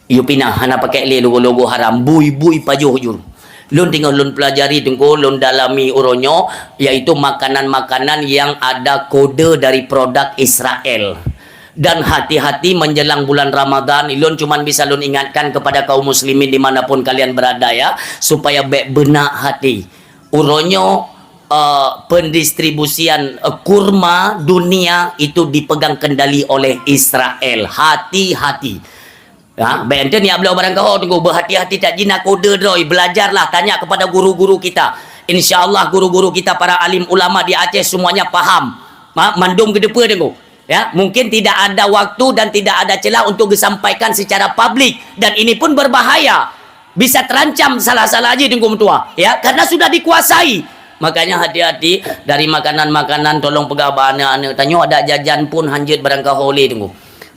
Yue pinah, hana pakai lé logo-logo haram, bui-bui pajoh jur. Lôn teungoh lôn pelajari, Teungku, lôn dalami uroe nyoe, yaitu makanan-makanan yang ada kode dari produk Israel. Dan hati-hati menjelang bulan Ramadan, lôn cuman bisa lôn ingatkan kepada kaum muslimin di mana pun kalian berada, ya, supaya bèk beunak hati. Uroe nyoe, eh, pendistribusian, eh, kurma dunia itu dipegang kendali oleh Israel. Hati-hati. Ha, bèk ente niat bloe barang kaho, Teungku, beuhati-hati that jih na kode droe, belajarlah, tanya kepada guru-guru kita. Insya Allah guru-guru kita, para alim ulama di Aceh semuanya paham. Ha, mandum geuteupeue, Teungku. Ya, mungkin tidak ada waktu dan tidak ada celah untuk disampaikan secara publik, dan ini pun berbahaya. Bisa terancam salah-salah jih, Teungku meutuah, ya, karena sudah dikuasai. Makanya hati-hati dari makanan-makanan, tolong peugah bak aneuk-aneuk tanyoe, adak jajan pun hanjeuet barang kaho lé, Teungku.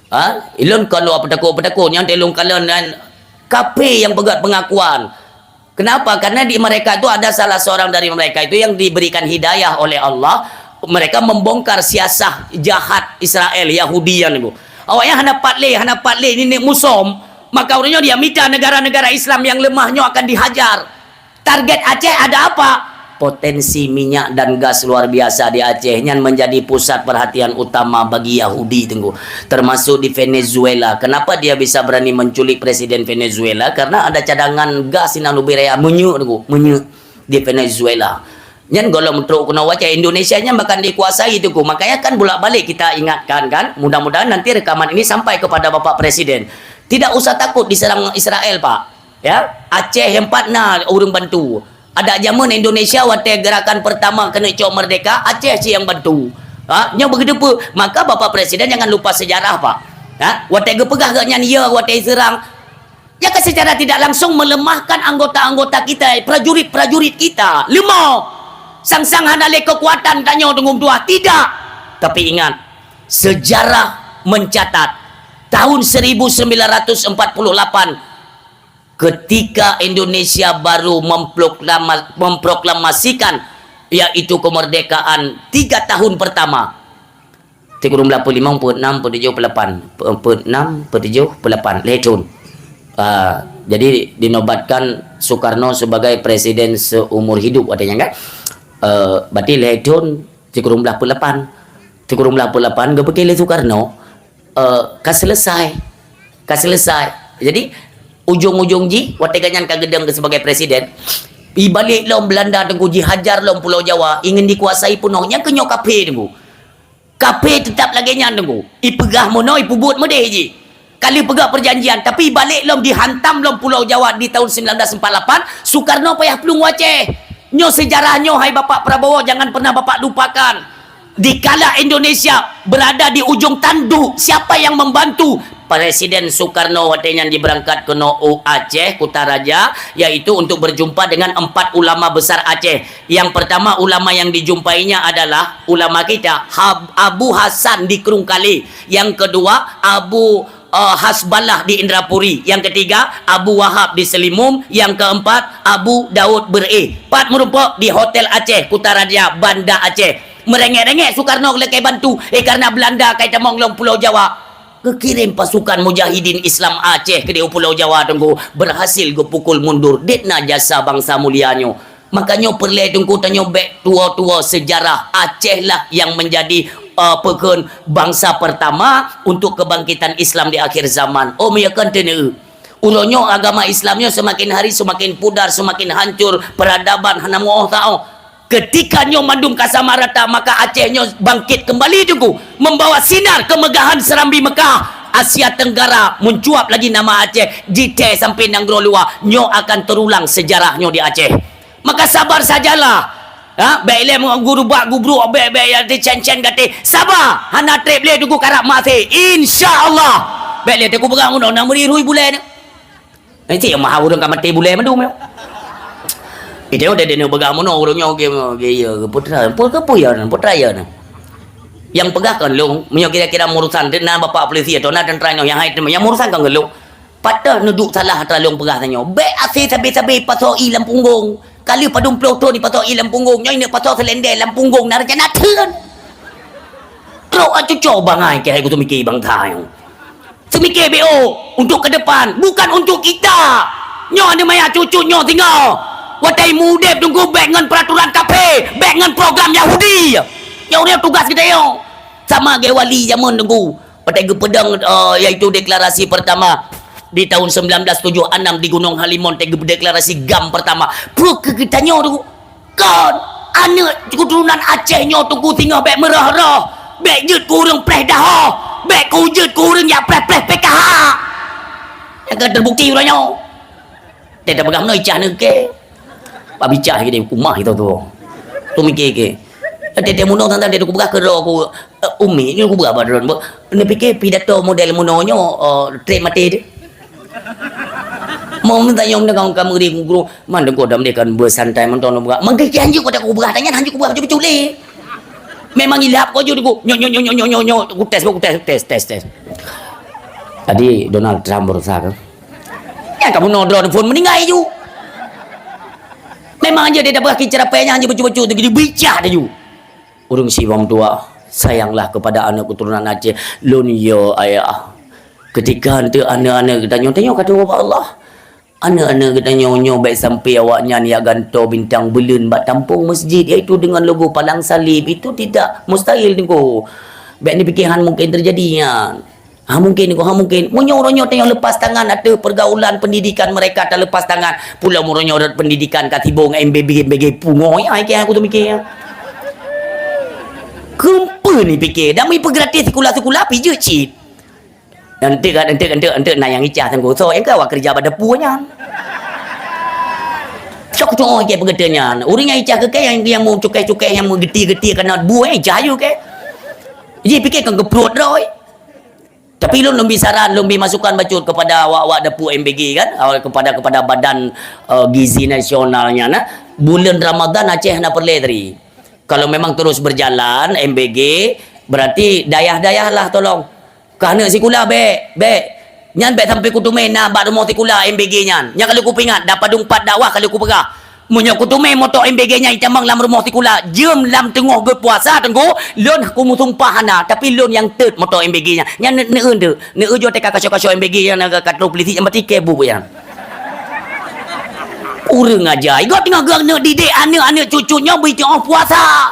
Ha? Ilôn kon lôn peutakot-peutakot, nyang teulông kalon dan kaphé yang peugah pengakuan. Kenapa? Karena di mereka itu ada salah seorang dari mereka itu yang diberikan hidayah oleh Allah. Mereka membongkar siasah jahat Israel, Yahudi nyan, Teungku. Awaknyan hana pat lé, hana pat lé, ini neuk musom. Maka ureueng nyoe dia mita negara-negara Islam yang lemah nyoe akan dihajar. Target Aceh ada apa? Potensi minyak dan gas luar biasa di Aceh nyan menjadi pusat perhatian utama bagi Yahudi, Teungku. Termasuk di Venezuela. Kenapa dia bisa berani menculik presiden Venezuela? Karena ada cadangan gas sinan ubit raya, minyeuk, Teungku, minyeuk di Venezuela. Nyan gohlom trok keunoe u Aceh, Indonesia nyan bahkan dikuasai, Teungku. Makanya kan bolak-balik kita ingatkan kan, mudah-mudahan nanti rekaman ini sampai kepada Bapak Presiden. Tidak usah takut diserang Israel, Pak. Ya, Aceh nyan pat na ureueng bantu. Adak jameun Indonesia watèe gerakan pertama keuneuk cok merdeka, Aceh cit nyang bantu. Ha, nyoe begitu pun. Maka Bapak Presiden jangan lupa sejarah, Pak. Ha, watèe geupeugah geuh nyan ya, watèe serang, ya kan secara tidak langsung melemahkan anggota-anggota kita, prajurit-prajurit kita. Leumo. Sang-sang hana lé kekuatan tanyoe, Teungku meutuah. Tidak. Tapi ingat, sejarah mencatat, tahun seribu sembilan ratus empat puluh delapan, ketika Indonesia baru memproklama-, memproklamasikan, yaitu kemerdekaan tiga tahun pertama. Sikureueng blah peuet limong, peuet enam, peuet tujoh, peuet lapan. Peuet enam, peuet tujoh, peuet lapan. Lhèe thôn. Ah, jadi dinobatkan Soekarno sebagai presiden seumur hidup, watèe nyan kan. Eh, berarti lhèe thôn, sikureueng blah peuet lapan. Sikureueng blah peuet lapan, geupike lé Soekarno, eh, ka selesai. Ka selesai. Jadi, ujong-ujong jih, watèe gobnyan ka geudong sebagai presiden, ibalek lom Belanda, Teungku, jihajar lom Pulo Jawa, ingin dikuasai peunoh. Nyan keuh nyoe kaphé, Teungku. Kaphé teutap lagèe nyan, Teungku. Ipeugah meunoe, ipeubuet meudéh jih. Ka lheueh peugah perjanjian, tapi ibalek lom, dihantam lom Pulo Jawa di tahun sembilan belas empat lapan, Soekarno payah plueng u Aceh. Nyoe sejarah nyoe, hai Bapak Prabowo, jangan pernah Bapak lupakan. Dikala Indonesia berada di ujung tanduk, siapa yang membantu? Presiden Soekarno watèe nyan jibeurangkat keunoe u Aceh, Kutaraja, yaitu untuk berjumpa dengan empat ulama besar Aceh. Yang pertama ulama yang dijumpainya adalah ulama kita, Hab-, Abu Hasan di Krueng Kalé. Yang kedua, Abu eh, Hasballah di Indrapuri. Yang ketiga, Abu Wahab di Selimum. Yang keempat, Abu Daud Beureueh. Pat meurumpok di Hotel Aceh, Kutaraja, Banda Aceh. Meurengek-rengek Soekarno lakèe bantu, eh, karena Belanda ka itamong lom Pulo Jawa. Geukirém pasukan mujahidin Islam Aceh keudéh u Pulo Jawa, Teungku, berhasil geupukul mundur. Dek na jasa bansa mulia nyoe. Makanya peureulèe Teungku tanyoe bèk tuwo-tuwo sejarah. Aceh lah yang menjadi, eh, peukheun bansa pertama untuk kebangkitan Islam di akhir zaman. Oh, meunyo kon teuneu. Uroe nyoe agama Islam nyoe semakin hari semakin pudar, semakin hancur, peradaban hana muoh taoh. Ketika nyoe mandum ka sama rata, maka Aceh nyoe bangkit kembali, Teungku, membawa sinar kemegahan Serambi Mekah. Asia Tenggara mencuat lagi nama Aceh, jithèe sampai nanggroe luwa. Nyoe akan terulang sejarah nyoe di Aceh. Maka sabar sajalah. Ha, bèk lé guru bak gubru, bèk, bèk ya di cen-cen gaté. Sabar, hana trép lé Teungku karap maté. Insya Allah. Bèk lé Teungku peugah meunoe, na meuri rui bulèe nyoe. Nanti yang maha ureueng ka maté bulèe mandum nyoe. Itu udah dia peugah meunoe, ureueng nyoe ge, ge ya, ge putra. Pun ke pun ya, putra ya. Nyang peugah kon lôn, meunyoe kira-kira meurusan na bapak polisi atau na tentara nyoe nyang hai, nyang meurusan kon lôn. Patah neuduek salah atra lôn peugah tanyoe. Bèk asé sabé-sabé pasoe ié lam punggong. Ka lheueh padum ploh thon ipasoe ié lam punggong, nyoe ineuk pasoe seulendé lam punggong na rencana theun. Trok a cucoe bangai keu hai geuseumike bansa nyoe. Seumike B O untuk ke depan, bukan untuk kita. Nyoe aneuk maya cucu nyoe singoh. Watèe meuudép teungku bèk ngon peraturan kafé, bèk ngon program Yahudi. Nyoe ureueng tugas geutanyoe. Sama lagèe wali jameun teungku. Watèe geupeudong, eh, yaitu deklarasi pertama di tahun sembilan belas tujuh enam di Gunong Halimon, watèe geudeklarasi GAM pertama. Peue keu geutanyoe teungku? Kon, aneuk keuturonan Aceh nyoe teungku singoh bèk meurôh-rôh, bèk jeuet keu ureueng preh dahoh, bèk keu jeuet keu ureueng jak preh-preh P K H. Nyang ka teubukti uroe nyoe. Teuh tapeugah meunoe icah neuh keu. Pak bicah geude kumah itu tu. Tu mikir ke. Teuh teuh meunoe tantang dia kupeugah keu droe ku, eh, umi ni kupeugah bak droe. Neupike pidato model meunoe nyoe, eh, trép maté deh. Mau minta nyom dengan kamu di guru, man dengko dam dia kan bersantai mentong buka. Mangke ki hanjeuet kau tak kupeugah, tanya hanjeuet kupeugah betul-betul leh. Memang ilap kau jud ku. Nyo nyo nyo nyo nyo nyo nyo. Ku tes, ku tes, tes, tes, tes. Tadi Donald Trump berusaha kan? Nyang kamoe nodron phon meuninggai ju. Memang aja dia dah berakhir ceramah nyan aja bacut-bacut tu jadi bicah dah ju. Ureueng sibong tuha, sayanglah kepada aneuk keuturonan Aceh. Lôn yo ayah. Ketika ente aneuk-aneuk geutanyoe, tanyoe ka tuwoe bak Allah. Aneuk-aneuk geutanyoe nyoe bèk sampai awaknyan yak gantoe bintang buleuen bak tampong masjid, yaitu dengan logo palang salib. Itu tidak mustahil teungku. Bèk neupike han mungkin terjadi nyan. Ha mungkin, ha mungkin. Meunyoe uroe nyoe tanyoe lepas tangan ateueh pergaulan pendidikan mereka, ta lepas tangan. Pula uroe nyoe rot pendidikan ka tiboh ngon M B B, M B G pungo. Ya, ai keu aku tu mikir. Keupeue ni pikir? Dah meuipeue gratis sikula-sikula pih jeuet cit. Enteuk, enteuk, enteuk, enteuk na nyang icah teungku. So, nyang ka awak keurija bak depu nyan. Sok cok ijak peugeuteun nyan. Ureueng nyang icah keu kèe nyang, nyang meucukèh-cukèh, nyang meugeuti-geuti kana bu, eh, icah aju kèe. Ji pikir kon geupruet droe. Tapi lôn, lôn bi saran, lôn bi masukan bacut kepada awak-awak depu M B G kan, awak kepada, kepada Badan, eh, Gizi Nasional nyan, nah. Buleuen Ramadan Aceh hana peureulèe tadi. Kalau memang terus berjalan M B G, berarti dayah-dayah lah tolong. Kah aneuk sikula bèk, bèk. Nyan bèk sampai kuteumé na bak rumoh sikula M B G nyan. Nyan ka lheueh kupeuingat, dah padum pat dakwah ka lheueh kupeugah. Meunyoe kuteumé moto M B G nyan itamong lam rumoh sikula, jeuem lam teungoh geupuasa teungku, lôn kumeusumpah hana, tapi lôn nyang teut moto M B G nyan. Nyan ne-, neueu deuh, neueu jok teuka kasyok-kasyok M B G nyan ka, ka troh polisi nyang batikèe bu nyan. Ureueng aja, igob teungoh geuneuk didik aneuk-aneuk cucu nyoe beuiteuoh puasa.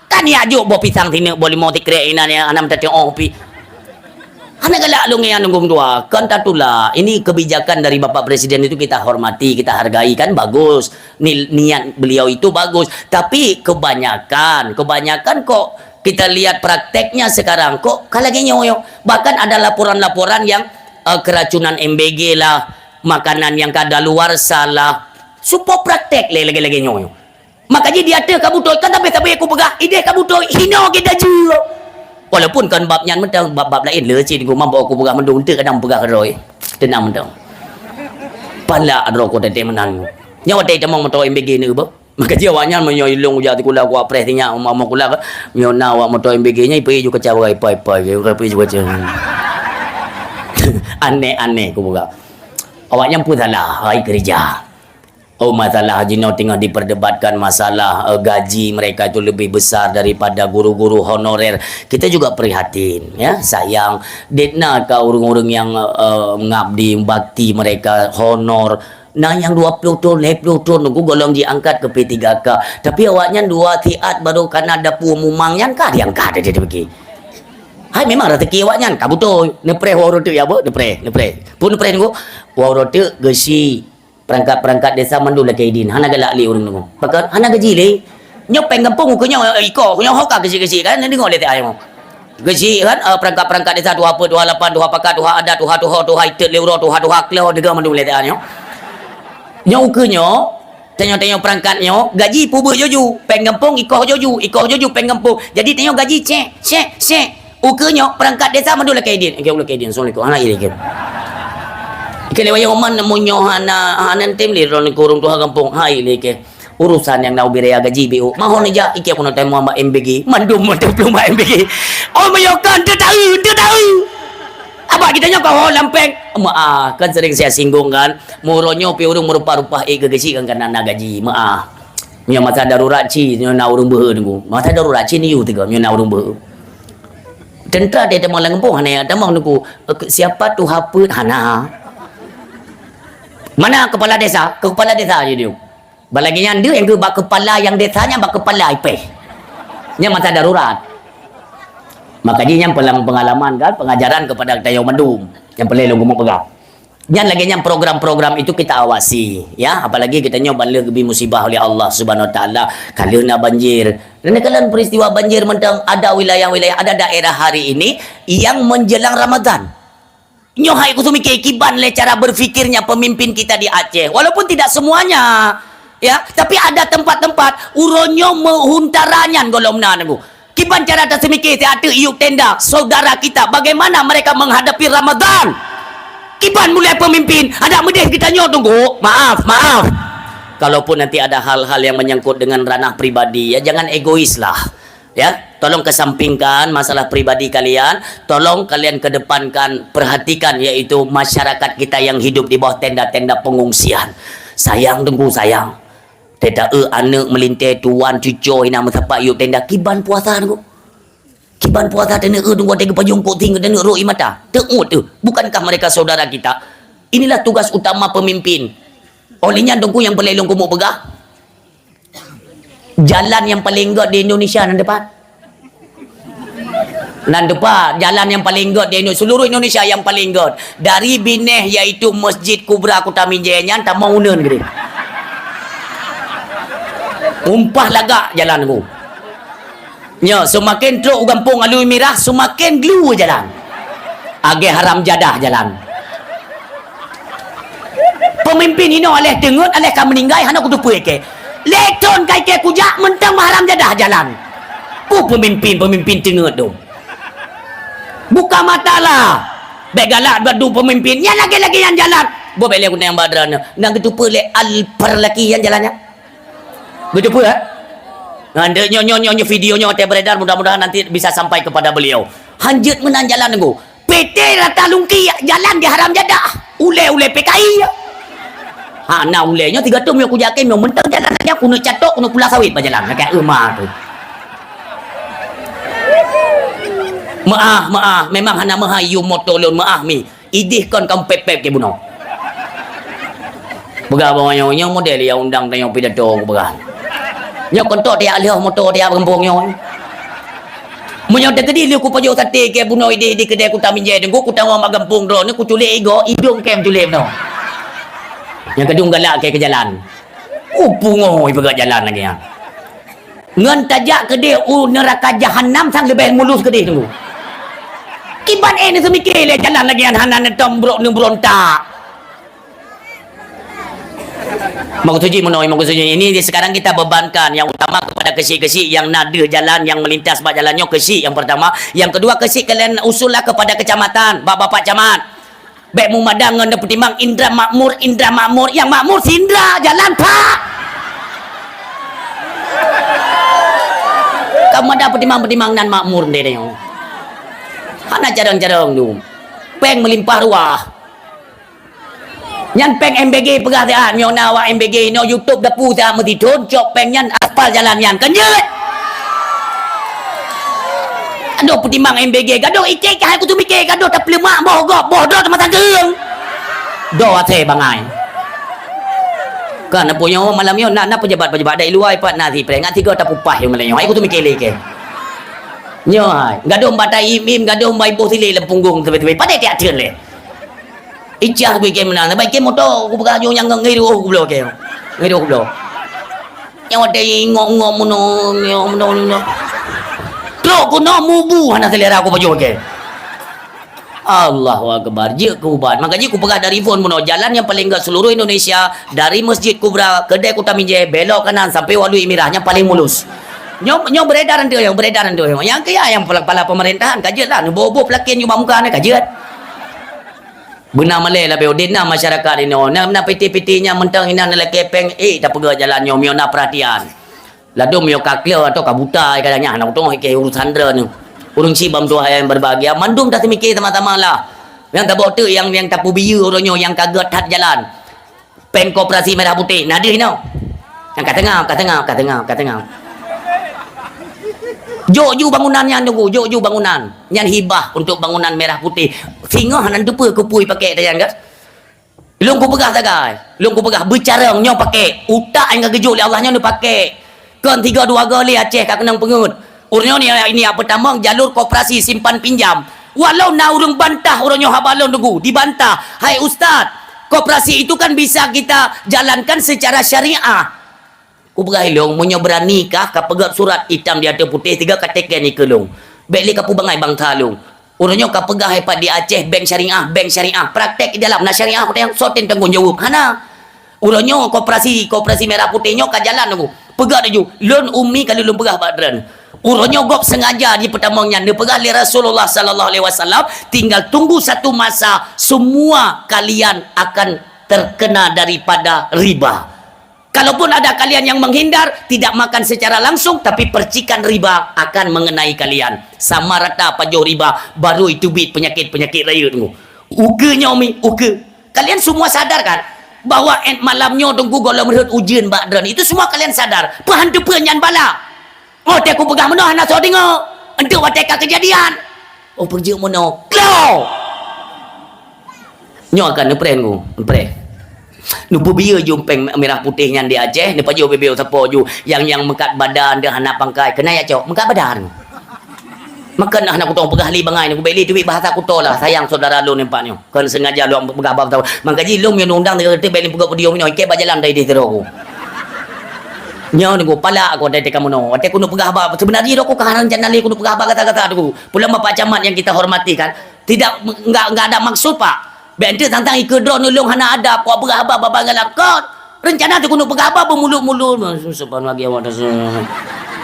Kan yak jok boh pisang sineuk, boh limau sikrek inan nyang hana meutateuoh pi. Hana galak lôn ngieng nunggu dua, kon tatulak. Ini kebijakan dari Bapak Presiden itu kita hormati, kita hargai kan, bagus. Ni, niat beliau itu bagus. Tapi kebanyakan, kebanyakan kok kita lihat prakteknya sekarang kok ka lagèe nyoe. Bahkan ada laporan-laporan yang, eh, keracunan M B G lah, makanan yang kadaluarsa lah. Supaya praktek lé lagèe-lagèe nyoe. Maka jih di ateueh ka beutôi, kan tapi-tapi aku peugah, ideh ka beutôi, hino kita jeuet. Walaupun kan bab nyan mantong, bab-bab laén le cit gumam bak aku peugah mandum, ente kadang peugah keudroe. Teunang mantong. Palak droe ku teuntèe meunan. Nyoe watèe tamong moto M B G ni beuh. Maka jih awaknyan meunyoe ilong ujak sikula ku apreh sinyak, uma-uma kula ka. Meunyoe na awak moto M B G nyan, ipe ju kaca bagai, ipai-ipai, ipai ju kaca. Aneh-aneh ku peugah. Awaknyan pun salah, hai keureuja. Oh, masalah jinoe teungoh diperdebatkan masalah, eh, gaji mereka itu lebih besar daripada guru-guru honorer. Kita juga prihatin, ya, sayang. Dek na ka ureueng-ureueng nyang, eh, ngabdi bakti mereka honor. Na nyang dua ploh thon, lhèe ploh thon, nunggu golom jiangkat keu P tiga K. Tapi awaknyan dua siat baru kana dapu mumang nyan ka diangkat, dia, dia, dia pergi. Hai memang rezeki awaknyan, ka beutôi. Neupreh wahroh teuk ya, Bu, neupreh, neupreh. Pun neupreh nunggu, wahroh teuk geusi. Perangkat-perangkat desa mandum lakèe idin, hana galak lé ureueng nyoe. Pakon? Hana gaji lé. Nyoe péng gampông ukeue nyoe, eh, iko, nyoe ho ka geuchik-geuchik kan, neudeungoe lé teuai nyoe. Geuchik kan, eh, perangkat-perangkat desa, tuha peuet, tuha lapan, tuha pakat, tuha adat, tuha tuho, tuha itet lé uroe, tuha-tuha klo, deungoe mandum lé teuai nyoe. Nyoe ukeue nyoe, tanyoe-tanyoe perangkat nyoe, gaji peubuet joju, péng gampông iko joju, iko joju péng gampông. Jadi tanyoe gaji cek, cek, cek. Ukeue nyoe perangkat desa mandum lakèe idin. Oke, lakèe idin. Assalamualaikum. Hana ilèe ke. Ke lewat yang oman nemu nyoe hana, hana tem lé ron ke ureueng tuha gampông. Ha ilèe ke. Urusan nyang na ubé raya gaji B O. Mahon ija, iké keunoe teurimong bak M B G. Mandum mandum plueng bak M B G. Oh, meunyoe kon, teu taeu, teu taeu. Abak geutanyoe ka ho lam péng. Meu'ah, kan sering saya singgung kan. Meurok nyoe pi ureueng meurupa-rupa ék geugaji kan kana na gaji. Meu'ah. Meunyoe masa darurat ci, nyoe na ureueng beuhe nunggu. Masa darurat ci niyu tiga, nyoe na ureueng beuhe. Teuntara dia tamong lam gampông, hana tamong nunggu. Eh, siapa tu haput? Hana. Mana kepala desa? Kepala desa je dia. Bak lagèe nyan deuh, nyang keu bak kepala nyang desa nyan bak kepala ipèh. Nyan masa darurat. Maka jih nyan pelang-, pengalaman kan, pengajaran kepada geutanyoe mandum. Nyang peureulèe lôn keumeung peugah. Nyan lagèe nyan program-program itu kita awasi, ya. Apalagi geutanyoe ban lheueh geubri musibah oleh Allah Subhanahu Wa Taala. Ka lheueh na banjir. Dan dalam peristiwa banjir mantong ada wilayah-wilayah, ada daerah hari ini yang menjelang Ramadan. Nyoe hai kuseumiké kiban lé cara berfikirnya pemimpin kita di Aceh. Walaupun tidak semuanya, ya, tapi ada tempat-tempat uroe nyoe meuhuntara nyan gohlom na nunggu. Kiban cara taseumiké siat teuk iyup tenda saudara kita, bagaimana mereka menghadapi Ramadan? Kiban mulai pemimpin, adak meudeh geutanyoe tunggu. Maaf, maaf. Kalaupun nanti ada hal-hal yang menyangkut dengan ranah pribadi, ya jangan egois lah. Ya, tolong kesampingkan masalah pribadi kalian, tolong kalian kedepankan, perhatikan, yaitu masyarakat kita yang hidup di bawah tenda-tenda pengungsian. Sayang, Teungku, sayang. Teuta eu aneuk meulintèe tuan cucoe hina meusapat yub tenda kiban puasa, Teungku. Kiban puasa teuneuk eu Teungku watèe geupajôh eungkôt tieng teuneuk rôk ie mata. Teuôt teuh, bukankah mereka saudara kita? Inilah tugas utama pemimpin. Oleh nyan, Teungku, nyang peureulèe lôn keumeung peugah, jalan nyang paleng gèt di Indonesia nan teupat. Nan teupat, jalan nyang paleng gèt di Indo-, seluruh Indonesia nyang paleng gèt. Dari Binèh, yaitu Masjid Kubra Kuta Mijèe nyan tamong uneun keudéh. Umpah lagak jalan tu. Nyoe, seumaken trôk u gampông Alui Mirah, seumaken glue jalan. Agèh haram jadah jalan. Peumimpin inoe aléh teungeut, aléh ka meuninggai, hana kuteupeu ikèe. Lhèe thôn ka ikèe kujak, mantong meuharam jadah jalan. Peue peumimpin, peumimpin teungeut tu. Buka mata lah. Bèk galak bak du peumimpin. Nyan lagèe-lagèe nyan jalan. Boh bèk lé guna nyang ba droeneuh. Na geuteupeu lé Alphard laki nyan jalan nyan. Geuteupeu, eh? Nah, nyoe, nyoe, nyoe, nyoe video nyoe watèe beredar, mudah-mudahan nanti bisa sampai kepada beliau. Hanjeuet meunan jalan nunggu. P T rata lungki jalan di haram jadah. Ulèe-ulèe P K I. Ha, na ulèe nyoe tiga thôn nyoe kujak kèe nyoe mantong jalan nyan kuneuk catok, kuneuk pula sawit bak jalan. Ka euma tu. Meu'ah, meu'ah. Memang hana meuhai yum moto lôn meu'ah mi. Idéh kon ka pép-pép kèe bunoe. Peugah bak nyoe, nyoe model nyang undang tanyoe pidato kupeugah. Nyoe kon tok tajak lheueh moto tajak gampông nyoe. Meunyoe teukeudi lheueh kupajôh saté kèe bunoe idéh di keudè Kuta Mijèe, Teungku, kutamong bak gampông droeneuh kuculék igoe, idông kèe meuculék bunoe. Nyang keudong galak kèe keu jalan. Uh, pungoh ipeugah jalan lagèe nyan. Ngon tajak keudéh u neuraka jahanam sang leubeh mulus keudéh Teungku. Kiban éh neuseumiké lé jalan lagèe nyan hana neutông brok neubeurontak. Maksud jih meunoe, maksud jih ini sekarang kita bebankan yang utama kepada keuchik-keuchik yang na deuh jalan yang melintas bak jalan nyoe keuchik yang pertama, yang kedua keuchik kalian usullah kepada kecamatan, bak bapak camat. Bèk meumadang ngon peutimang indra makmur, indra makmur, nyang makmur si indra jalan, Pak. Ka meumadang peutimang-peutimang nan makmur ndéh nyoe. Hana carông-carông tu. Péng meulimpah ruah. Nyan péng M B G peugah siat, nyoe na awak M B G inoe YouTube dapu siat meusithon, cok péng nyan aspal jalan nyan. Kan jeuet? Adoh peutimang M B G, gadoh iték ka hai kuteumikè, gadoh tapeulemak boh gob, boh droe teuma tageueng. Doh asèe bangai. Kan, na peue nyoe malam nyoe, na, na pejabat-pejabat dari luwa pat na si preh, ngat sigoe tapupah nyoe malam nyoe. Hai kuteumikè lé kèe. Nyoe hai, gadoh bak tai im-im, gadoh bak iboh silé lam punggong teubi-teubi. Padahai tiak theun lé. Icah bui kèe meunan, bak kèe moto, kupeugah nyoe nyang ngiru oh kubloe kèe. Ngiru oh kubloe. Nyang watèe ingok-ingok meunoe, ingok meunoe, meunoe. Trok keunoe mubu hana selera kupajoh kèe. Allahu Akbar, jeuet keu ubat. Maka jih kupeugah dari phon bunoe, jalan nyang paleng gèt seluruh Indonesia, dari Masjid Kubra, keudè Kuta Mijèe, belok kanan sampai Alui Mirah, nyang paleng mulus. Nyoe, nyoe beredar enteuk, nyang beredar enteuk. Nyang keu nyang kepala, kepala pemerintahan, ka jeuet lah. Neuboh-boh peulakèe nyoe bak muka nyan, ka jeuet. Beuna malée labée udeb na masyarakat inoe. Na, na piti-piti nyang mantong inan lakée péng, eh, tapeugah jalan nyoe, meunyoe na peurhatian. Ladom meunyoe ka kleuh atau ka buta, ka nyan, na utông ikei urusan droeneuh. Ureuëng sibam tuha nyang berbahagia, mandum taseumiké sama-sama lah. Nyang tabok teuk nyang, nyang tapeubiyeu uroe nyoe nyang ka gét that jalan. Péng koperasi merah putih, na deuh inoe. Nyang ka teungoh, ka teungoh, ka teungoh, ka teungoh. Jok ju bangunan nyan tunggu, jok ju bangunan. Nyan hibah untuk bangunan merah putih. Singoh nan teupeu kupui pakai dah nyan kan? Lôn kupeugah sagai, lôn kupeugah beucarông nyoe pakai. Utak nyang ka geujok lé Allah nyoe neupakai. Kon tiga dua go lé Aceh ka keunong peungeut. Uroe nyoe ni, ni apa tamong jalur koperasi simpan pinjam. Walau na ureuëng bantah uroe nyoe haba lôn tunggu, dibantah. Hai ustaz, koperasi itu kan bisa kita jalankan secara syariah. Kupeugah ilong, meunyoe beurani kah ka peugét surat itam di ateueh putéh tiga ka teken ikeue lôn. Bék lé ka peubangai bangsa lôn. Uroe nyoe ka peugah ipat di Aceh bank syariah, bank syariah. Praktek di dalam na syariah kutang sotin tanggong jaweueb. Hana. Uroe nyoe koperasi, koperasi merah putih nyoe ka jalan aku. Peugah laju, lôn umi kali lôn peugah bak droen. Uroe nyoe gob sengaja di peutamong nyan neupeugah lé Rasulullah sallallahu alaihi wasallam, tinggal tunggu satu masa semua kalian akan terkena daripada riba. Kalaupun ada kalian yang menghindar, tidak makan secara langsung, tapi percikan riba akan mengenai kalian. Sama rata pajoh riba, baru itu bit penyakit-penyakit raya tunggu. Ukeue nyoe mi, ukeue. Kalian semua sadar kan? Bahwa et malam nyoe tunggu gohlom rhot ujeuen bak droen. Itu semua kalian sadar. Peuhan teupeue nyan bala. Oh, teuku peugah meunoe hana soe deungoe. Enteuk watée ka keujadian. Oh, peujeuet meunoe. Klo! Nyoe akan neupreh ku, neupreh. Neupeubiyeu ju péng merah putih nyan di Aceh, neupajoh bibeu sapo ju, nyang, nyang meukat badan deuh hana pangkai, keunan ya cok, meukat badan. Maka nah hana kutong peugah li bangai, neubeli duit bahasa kuto lah, sayang saudara lôn empat nyoe. Kon sengaja lôn peugah bahasa. Mangkaji lôn nyang undang deungon teuh beli peugah video minoe, ikei bajalan dari di tero ku. Nyoe nunggu pala aku dari teka meunoe. Watée ku peugah bahasa, sebenarnya aku kahana rencana lé ku peugah bahasa kata-kata tu. Pulang Bapak Camat yang kita hormati kan. Tidak, enggak, enggak ada maksud, Pak. Bék ente tantang ikeue droe neulong hana ada, kok peugah haba babang galak kon. Rencana teuh keuneuk peugah haba beumulut-mulut. Subhanallah, ya Allah.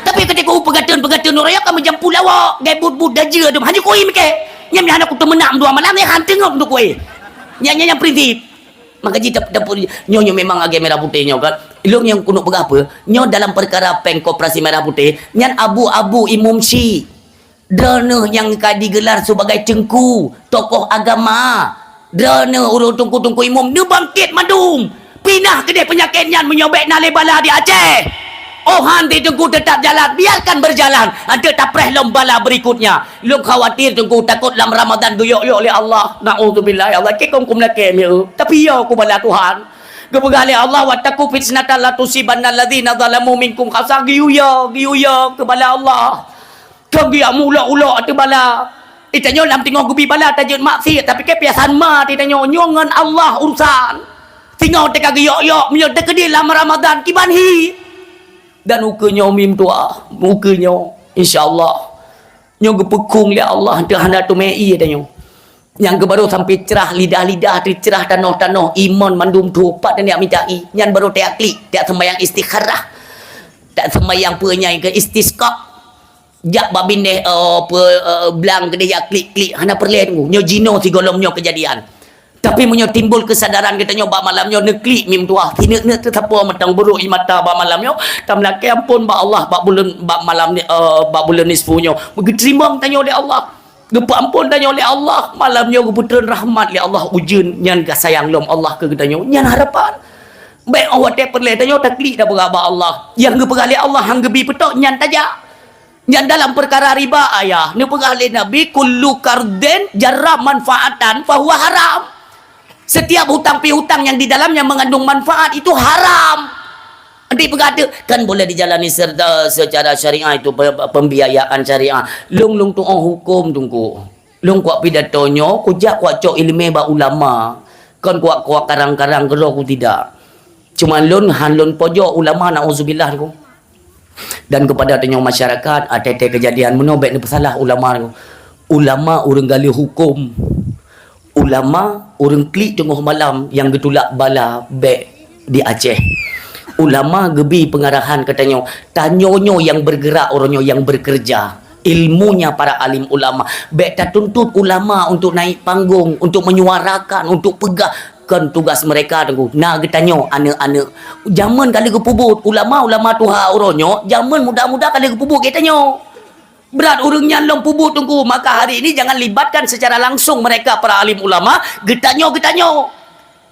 Tapi ketika u peugateun-peugateun ureuëng ka meujampu lawak, gai but-but dajeue dum hana kui mike. Nyam hana kuteumeunak dua malam ni han teungoh untuk kui. Nyam nyam prinsip. Maka jih dap-, dapur nyoe nyoe memang agak merah putih nyoe kan. Ilong nyang keuneuk peugah apa? Nyoe dalam perkara péng koperasi merah putih, nyan abu-abu imum syi. Droeneuh nyang ka digelar sebagai teungku, tokoh agama. Droeneuh ureuëng teungku-teungku imum neubangkét mandum. Pinah keudeh peunyakét nyan meunyoe bék na lé bala di Aceh. Oh han di teungku tetap jalan, biarkan berjalan. Ante tapreh lom bala berikutnya. Lôn khawatir teungku takot lam Ramadan geuyok-yok lé Allah. Naudzubillah ya Allah. Kikong kum lakée mieu. Tapi yo ku bala Tuhan. Geupeugah lé Allah, "Wattaqu fitnatan la tusibanna alladzina zalamu minkum khasah." Geuyue, geuyue keu bala Allah. Keu geujak meuulok-ulok ateueh bala. Itanyoe lam teungoh geubi bala tajeuet maksiat, tapi keu piasan ma itanyoe nyoe ngon Allah urusan. Singoh teuka geuyok-yok, meunyoe teukeudi lam Ramadan kiban hi. Dan ukeue nyoe mim tuah, ukeue nyoe, insya Allah. Nyoe geupeukong lé Allah, teuh hana teumé ié tanyoe. Nyang geubaroe sampai cerah lidah-lidah teuh cerah tanoh-tanoh, imon mandum tupat dan yak mita i. Nyan baroe teuyak klik, teuyak sembahyang istikharah. Tak sembahyang peue nyai ke istisqa. Jak bak bindeh, eh, pe, eh, blang keudeh jak klik-klik, hana peureulée tunggu. Nyoe jinoe sigohlom nyoe keujadian. Tapi meunyoe timbul keusadaran geutanyoe bak malam nyoe neuklik mim tuah, sineuk-neuk teusapoe mantong buruk ie mata bak malam nyoe, tameulakée amphon bak Allah bak buleuen, bak malam ni, eh, bak buleuen nisfu nyoe. Geuteurimong tanyoe lé Allah. Geupeuamphon tanyoe lé Allah. Malam nyoe geupeutreun rahmat lé Allah ujeuen nyan ka sayang lom Allah keu geutanyoe. Nyan harapan. Bék oh watée peureulée tanyoe taklik tapeugah bak Allah. Nyang geupeugah lé Allah han geubi peutok nyan tajak. Nyan dalam peukara riba, ayah. Neupeugah lé Nabi, "Kullu qardin jarra manfaatan fahuwa haram." Setiap hutang piutang yang di dalamnya mengandung manfaat itu haram. Nanti peugah tu, kan boleh dijalani serta secara syariah itu pe-, pembiayaan syariah. Lung-lung tuoh hukum tungku. Lung kuak pidato nyoe, kujak kuak cok ileumé bak ulama. Kon kuak-kuak karang-karang keudroe ku tidak. Cuma lôn han lôn pojok ulama, nauzubillah ku. Dan kepada tanyoe masyarakat, ateueh keujadian meunoe bék neupeusalah ulama. Ulama ureuëng galeh huköm. Ulama ureuëng klik teungoh malam nyang geutulak bala bék di Aceh. Ulama geubi peungarahan keu tanyoe. Tanyoe nyoe nyang bergerak, uroe nyoe nyang bekerja. Ilmunya para alim ulama. Bèk tatuntut ulama untuk naik panggung, untuk menyuarakan, untuk peugah. Kon tugas mereka, Teungku. Na geutanyoe, aneuk-aneuk. Jameun ka lheueh geupeubuet. Ulama-ulama tuha uroe nyoe, jameun muda-muda ka lheueh geupeubuet geutanyoe. Brat ureueng nyan lom peubuet, Teungku. Maka hari ini jangan libatkan secara langsung mereka, para alim ulama. Geutanyoe, geutanyoe.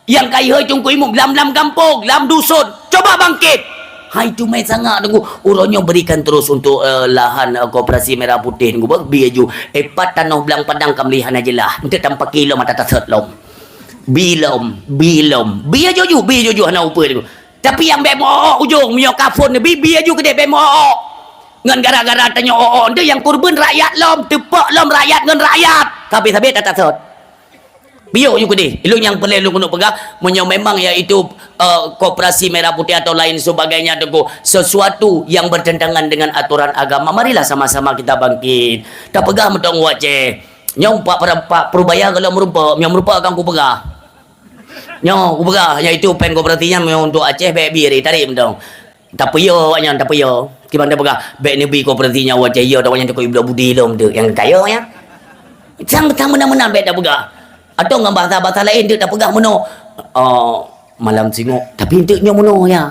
Nyang ka ihôi Teungku Imum lam-lam gampông, lam dusun, coba bangkit! Hai teumé sangat Teungku, uroe nyoe berikan terus untuk, eh, lahan, eh, koperasi Merah Putih Teungku, bah, bi aju. Eh, pat tanoh blang padang ka meuli hana jeulaih. Enteuk tampaki lom ata tasot lom. Bi lom, bi lom. Bi aju-aju, bi aju-aju hana upeue Teungku. Tapi nyang bèk meu-ok ujong, meunyoe ka phôn neubi, bi aju keudeh bèk meu-ok. Ngon gara-gara tanyoe ok-ok, enteuk nyang kurban rakyat lom, teupok lom rakyat ngon rakyat. Ka habéh-habéh ata tasot. Piôh ju keudeh. Ilôn nyang peureulèe lôn keuneuk peugah, meunyoe memang iaitu, eh, koperasi Merah Putih atau lain sebagainya, Teungku, sesuatu yang bertentangan dengan aturan agama, marilah sama-sama kita bangkit. Tapeugah mantong u Aceh. Nyoe pak, pak Pureubaya gohlom meurumpok, nyoe meurumpok akan kupeugah. Nyoe kupeugah, iaitu péng koperasi nyan meunyoe untuk Aceh, bèk bi tarék mantong. Tapeuyô awak nyan, tapeuyô. Kiban tapeugah, bèk neubi koperasi nyan u Aceh, ya, awak nyan takot ibloe budi lom tu, nyang kaya nyan. Sang, sang meunan-meunan bèk tapeugah. Atau ngon bahasa-bahasa laén tu tapeugah meunoe. Oh, malam singoh, tapi enteuk nyoe meunoe ya.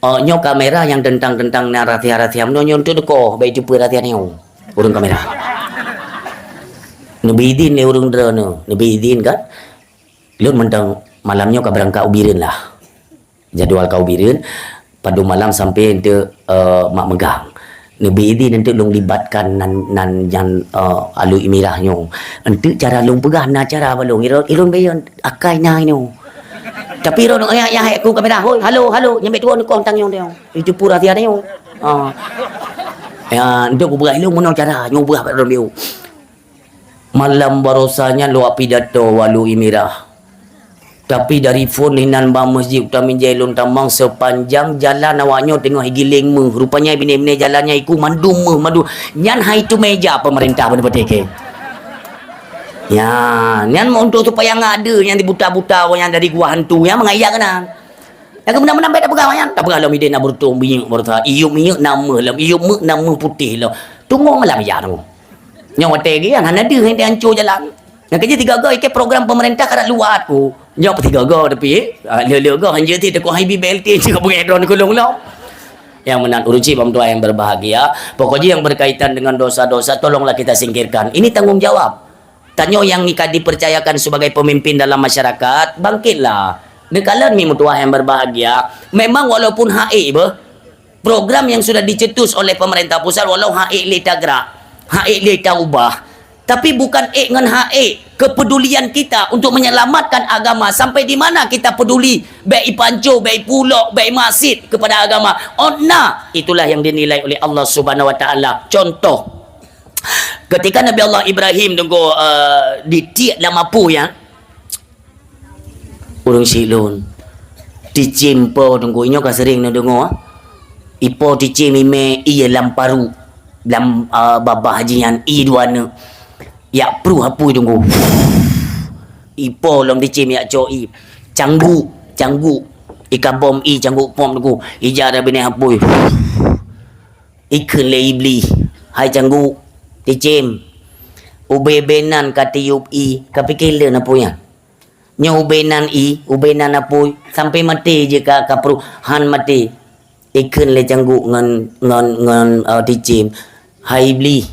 Oh, nyoe kamera nyang teuntang-teuntang na rahsia-rahsia meunoe nyoe enteuk teuko, bèk teupeue rahsia nyoe. Ureueng kamera. Neubi idin lé ureueng droeneuh, neubi idin kan? Lôn mantong malam nyoe ka beurangkat u Bireuen lah. Jadwal ka u Bireuen, padum malam sampai enteuk, eh, mak meugang. Neubi idin enteuk lôn libatkan nan, nan nyan, eh, Alui Mirah nyoe. Enteuk cara lôn peugah na cara bak lôn. Ilôn, ilôn bayeue akai na inoe. Tapi ilôn, ya, ya, hai ku kamera, "Hoi, halo, halo, nyan bèk tuwo neukoh tang nyoe, nyoe. Itu pura tiada nyoe." Ah. Ya, enteuk kupeugah ilôn meunoe cara, nyoe peugah bak lôn bayeue. Malam barosa nyan lôn pidato u Alui Mirah. Tapi dari phon inan bak Masjid Utami Jai lôn tamong, sepanjang jalan awak nyoe teungoh igiléng méuh. Rupanya binéh-binéh jalan nyan iku mandum méuh, mandum. Nyan hai tu meja pemerintah beuna patéh keu. Ya, nyan untuk supaya nggak ada yang dibuta-buta orang yang dari gua hantu, ya, mengayakkan. Nyang keumeunang-meunang bèk tapeugah nyan, tapeugah lom idéh na beureutoh minyeuk beureutoh, iyup minyeuk na méuh lom, iyup méuh na méuh putéh lom. Tunggu malam ijak tunggu. Nyoe watèe geuh hana deuh, hana ancô jalan. Nyang keujeuet tiga go ikei program pemerintah ka rot luwat ku. Nyoe tiga go tapi, ah, le-le go hanjeuet ti teuka hai bi B L T cit beungèh droen keulong lom. Nyang meunan ureueng chik bang tuan yang berbahagia, pokoknya yang berkaitan dengan dosa-dosa tolonglah kita singkirkan. Ini tanggung jawab. Tanyoe nyang ka dipercayakan sebagai pemimpin dalam masyarakat, bangkitlah. Neukalon mi meutuah yang berbahagia, memang walaupun hak ék beuh, program yang sudah dicetus oleh pemerintah pusat walau hak ék lé tagrak, hak ék lé taubah, tapi bukan ék ngon hak ék, kepedulian kita untuk menyelamatkan agama sampai di mana kita peduli, bèk ipanco, bèk ipulok, bèk imasit kepada agama. Oh na, itulah yang dinilai oleh Allah Subhanahu Wa Taala. Contoh, Ketika Nabi Allah Ibrahim teungku, eh, ditiek lam apui nyan, ureueng chik lôn, ticém po teungku, inyoe ka sering neudeungoe, ipo ticém imè ie lam paru, lam, eh, babah jih nyan ie dua neuk. Jak pruh apui teungku. Ipo lom ticém jak cok ie. Cangguk, cangguk. Ikabom ie cangguk pom teungku. Ija ada binéh apui. Ikheun lé Iblih, "Hai cangguk, ticém, ubé-bé nan ka tiup ie, ka pike lé apui nyan. Nyoe ubé nan ie, ubé nan apui, sampai maté jih ka, ka pruh han maté." Ikheun lé cangguk ngon, ngon, ngon, eh, ticém, "Hai Iblih,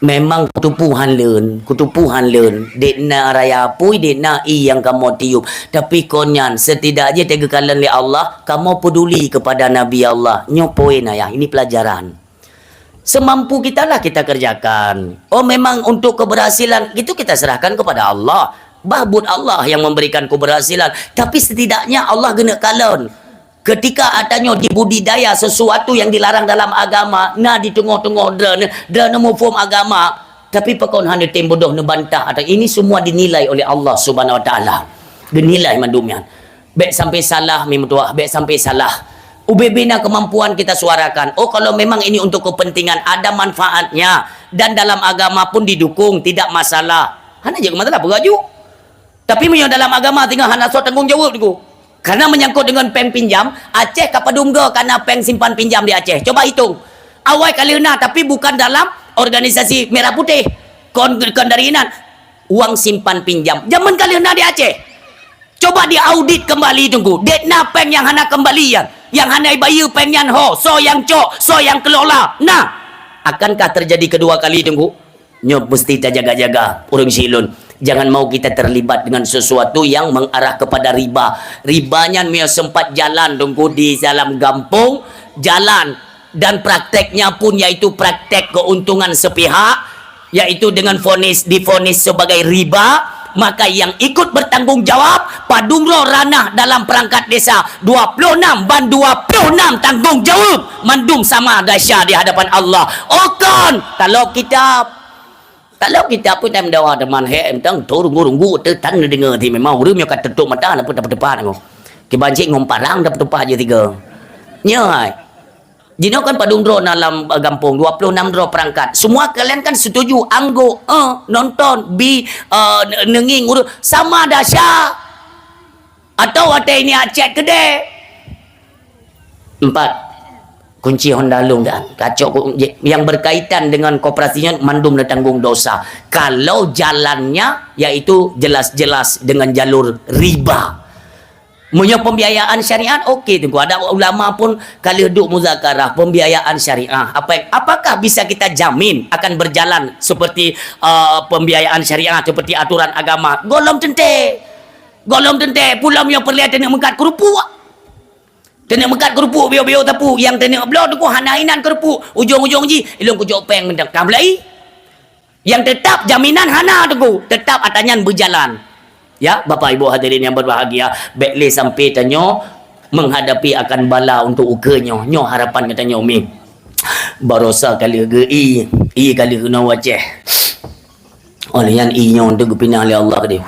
memang kuteupeu han lôn, kuteupeu han lôn, dek na raya apui, dek na ie nyang kamoe tiup. Tapi kon nyan, setidak jih teuka geukalon lé Allah, kamoe peduli kepada Nabi Allah." Nyoe poin ayah, ini pelajaran. Semampu kita lah kita kerjakan. Oh, memang untuk keberhasilan, itu kita serahkan kepada Allah. Bah buet Allah yang memberikan keberhasilan. Tapi setidaknya Allah geuneuk kalon. Ketika atanyoe dibudidaya sesuatu yang dilarang dalam agama, na di teungoh-teungoh droeneuh, droeneuh muphom agama, tapi pakon hana tem bodoh neubantah atau ini semua dinilai oleh Allah Subhanahu Wa Taala. Dinilai mandum nyan. Bèk sampai salah, mi meutuah, bèk sampai salah. Ubé-bé na kemampuan kita suarakan. Oh, kalau memang ini untuk kepentingan, ada manfaatnya. Dan dalam agama pun didukung, tidak masalah. Hana jeuet masalah, peugah ju. Tapi meunyoe dalam agama tinggal hana soe tanggong jaweueb teungku. Karena menyangkut dengan péng pinjam, Aceh ka padum go kana péng simpan pinjam di Aceh. Coba hitung. Awai ka lheueh na, tapi bukan dalam organisasi merah putih. Kon, kon dari inan. Wang simpan pinjam. Jameun ka lheueh na di Aceh. Coba diaudit kembali, Teungku. Dek na péng nyang hana kembali nyan. Nyang hana ibayeue péng nyan ho, soe nyang cok, soe nyang kelola. Nah, akankah terjadi kedua kali, Teungku? Nyoe mesti tajaga-jaga, ureueng sileuen. Jangan mau kita terlibat dengan sesuatu yang mengarah kepada riba. Riba nyan meunyoe sempat jalan, Teungku, di dalam gampông, jalan. Dan prakteknya pun yaitu praktek keuntungan sepihak, yaitu dengan vonis, divonis sebagai riba, maka yang ikut bertanggung jawab, padum droe ranah dalam perangkat desa, dua puluh enam ban dua puluh enam tanggung jawab, mandum sama dasya di hadapan Allah. Oh kon, kalau kita, kalau kita pun dah mendawa teman, he, entang tu runggu-runggu, tu tan deungoe, ti memang ureueng nyang ka tutup mata, nak pun dapat tepat, kiban cit ngon parang dapat tepat je tiga. Nyoe hai. Jinoe kan padum droe na lam, eh, gampông, dua puluh enam droe perangkat. Semua kalian kan setuju, anggô, eh, nonton, bi, eh, ne-, neungieng ureueng sama dasya. Atau watèe ini acet keudè. Empat, kunci Honda lôn dan kacok ku-, yang berkaitan dengan koperasi nyan mandum na tanggung dosa. Kalau jalannya yaitu jelas-jelas dengan jalur riba. Meunyoe pembiayaan syariat, oke, Teungku. Ada ulama pun ka lheueh duek muzakarah pembiayaan syariah. Apa, apakah bisa kita jamin akan berjalan seperti, uh, pembiayaan syariah, seperti aturan agama? Gohlom teuntèe. Gohlom teuntèe. Pulang nyang peureulèe taneuk meukat keurupuk. Taneuk meukat keurupuk, biôh-biôh tapuk. Nyang taneuk bloe, Teungku, hana inan keurupuk. Ujong-ujong jih, ilôn kujok péng mantong ka mulai. Yang tetap jaminan hana, Teungku, tetap ata nyan beujalan. Ya, Bapak Ibu hadirin yang berbahagia, bèk lé sampai tanyoe menghadapi akan bala untuk ukeue nyoe. Nyoe harapan geutanyoe mi. Barosa ka lheueh geu-, i, i ka lheueh keunoe u Aceh. Óh lheueh nyan i nyoe teuk geupinah lé Allah keudéh.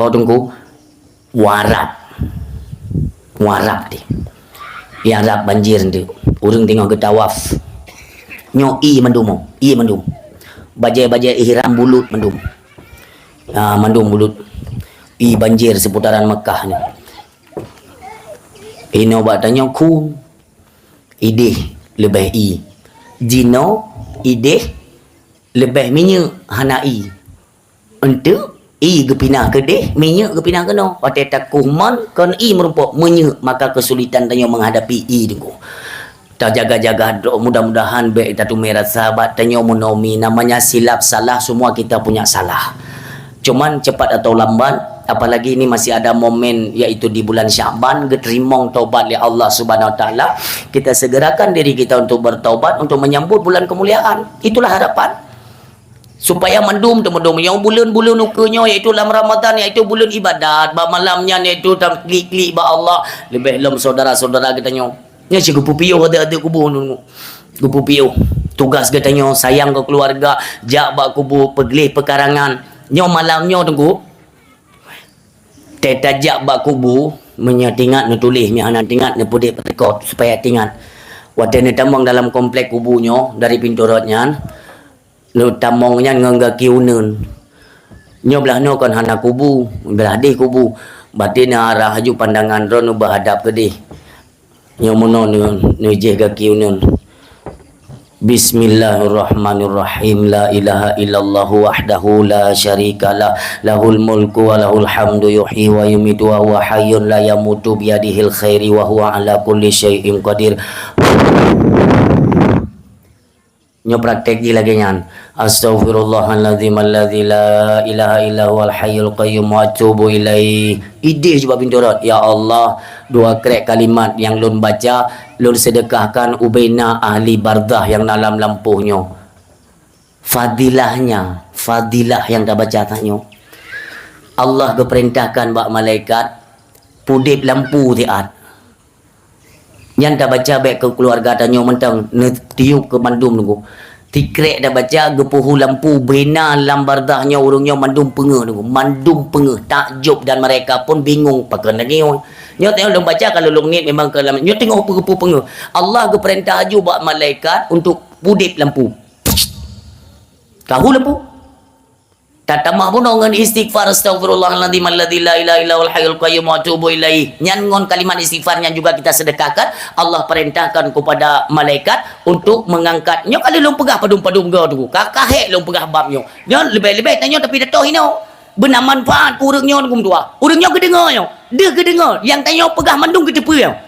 Ho Teungku, u Arab. U Arab di. Di Arab banjir nteuk. Ureueng teungoh geutawaf. Nyoe ie mandum, ie mandum. Bajèe-bajèe ihram bulut mandum. Ah, mandum bulut. Ie banjir seputaran Mekah nyoe. Inoe bak tanyoe khu. Idéh leubeh ie. Jinoe idéh leubeh minyeuk hana ie. Enteuk ie geupinah keudéh, minyeuk geupinah keunoe. Watèe takoh mon kon ie meurumpok, minyeuk, maka keusulitan tanyoe menghadapi ie Teungku. Tajaga-jaga droe, mudah-mudahan bèk tateumé rasa bak tanyoe meunoe mi, namanya silap salah, semua kita punya salah. Cuman cepat atau lambat, apalagi ini masih ada momen, yaitu di bulan Sya'ban, geuteurimong taubat lé Allah Subhanahu Wa Taala, kita segerakan diri kita untuk bertaubat, untuk menyambut bulan kemuliaan. Itulah harapan. Supaya mandum teumudum nyang buleuen-buleuen ukeue nyoe, yaitu lam Ramadan, yaitu buleuen ibadat, bak malam nyan, yaitu tam klik-klik bak Allah, leubeh lom syedara-syedara geutanyoe. Nyan cit geupeupiôh até-até kubu nyoe. Geupeupiôh. Tugas geutanyoe sayang keu keuluwarga, jak bak kubu, peugleh peukarangan. Nyoe malam nyoe Teungku, teuh tajak bak kubu, meunyoe teuingat neutuléh, meunyoe hana teuingat neupeudép record supaya teuingat. Watèe neutamong dalam komplek kubu nyoe dari pintoe rot nyan, neutamong nyan ngon gaki uneuen. Nyoe blah noe kon hana kubu, blah deh kubu. Batin neuarah laju pandangan droeneuh beuhadap keudeh. Nyoe meunoe neu-, neujih gaki uneuen. Bismillahirrahmanirrahim. La ilaha illallah wahdahu la syarikalah. Lahul mulku wa lahul hamdu yuhyi wa yumitu wa huwa hayyun la yamutu biyadihil khairu wa huwa ala kulli syai'in qadir. Nyoe praktek jih lagèe nyan. Astaghfirullahalazim alladzi la ilaha illa huwal hayyul qayyum wa atubu ilaih. Idéh jih bak pintoe rot, "Ya Allah, dua krek kalimat nyang lôn baca, lôn seudeukahkan ubena ahli barzakh nyang na lam lampôh nyoe." Fadilahnya, fadilah nyang tabaca tanyoe. Allah geupeurintahkan bak malaikat, pudép lampu siat. Nyan tabaca bèk keu keuluwarga tanyoe mantong, neutiup keu mandum Teungku. Sikrek tabaca geupeuhu lampu, bena lam barzakh nyoe ureueng nyoe mandum peungeuh Teungku, mandum peungeuh, takjub dan mereka pun bingung, pakon lagèe nyoe. Nyoe teuh lôn baca ka lôn niet memang keu lam, nyoe teungoh peungeuh-peungeuh. Allah geupeurintah laju bak malaikat untuk pudép lampu. Kahu lampu. Tatamah bunoe ngon istighfar, "Astaghfirullahaladzim alladzi la ilaha illa huwal hayyul qayyum wa atubu ilaih." Nyan ngon kalimat istighfar nyan juga kita sedekahkan. Allah perintahkan kepada malaikat untuk mengangkat. Nyoe kali lôn peugah padum-padum go tu. Ka, ka hék lôn peugah bab nyoe. Nyoe leubeh-leubeh tanyoe tapi datang hino. Beuna manfaat keu ureueng nyoe, Teungku meutuah. Ureueng nyoe geudeungoe nyoe. Deuh geudeungoe. Nyang tanyoe peugah mandum geuteupeue nyoe.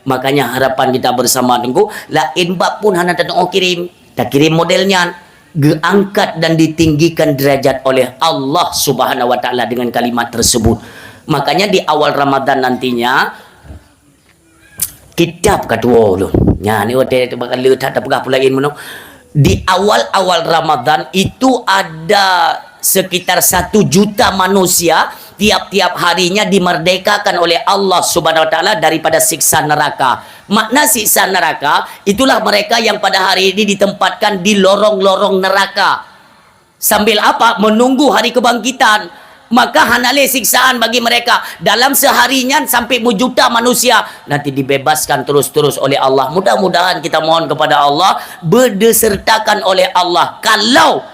Makanya harapan kita bersama, Teungku, laén bab pun hana tatu'oh kirim. Takirim model nyan. Geuangkat dan ditinggikan derajat oleh Allah Subhanahu wa Ta'ala dengan kalimat tersebut. Makanya di awal Ramadan nantinya, kitab ka tuwoe ulôn. Nyan, ni watèe teuka le that tapeugah peue laén meunoe. Di awal-awal Ramadan itu ada sekitar satu juta manusia tiap-tiap harinya dimerdekakan oleh Allah Subhanahu wa Ta'ala daripada siksa neraka. Makna siksa neraka, itulah mereka yang pada hari ini ditempatkan di lorong-lorong neraka. Sambil apa? Menunggu hari kebangkitan. Maka hana lé siksaan bagi mereka. Dalam sehari nyan sampai berjuta manusia nanti dibebaskan terus-terus oleh Allah. Mudah-mudahan kita mohon kepada Allah, berdesertakan oleh Allah. Kalau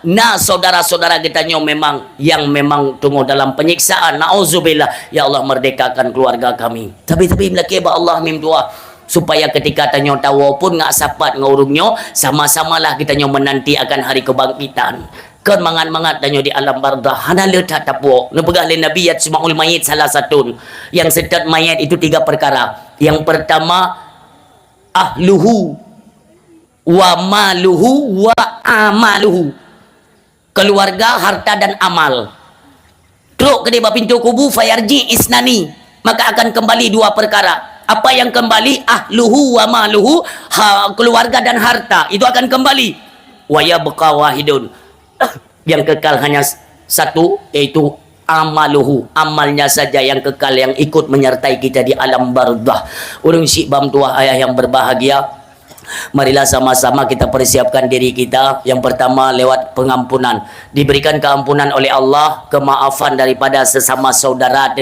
na saudara-saudara kita nyoe memang, yang memang teungoh dalam penyiksaan, naudzubillah, ya Allah, merdekakan keluarga kami. Tapi, tapi meulakèe bak Allah mim doa, supaya ketika tanyoe tawoe pun ngat sapat ngon ureueng nyoe, sama-samalah kita nyoe menanti akan hari kebangkitan. Kon mangat-mangat tanyoe di alam barzakh, hana le that tapuwoe. Neupeugah lé Nabi, "Yajma'ul mayyit salasatun." Yang seutôt mayat itu tiga perkara. Yang pertama, ahluhu, wa maluhu, wa amaluhu. Keluarga, harta dan amal. Trok keudéh bak pintoe kubu, fayarji isnani, maka akan kembali dua perkara. Apa yang kembali? Ahluhu wa maluhu, ha, keluarga dan harta. Itu akan kembali. Wa yabqa wahidun. Yang kekal hanya s-, satu, yaitu amaluhu, amalnya saja yang kekal, yang ikut menyertai kita di alam barzakh. Ureueng syiek bak meutuah, ayah yang berbahagia, marilah sama-sama kita persiapkan diri kita. Yang pertama, lewat pengampunan. Diberikan keampunan oleh Allah, kemaafan daripada sesama saudara.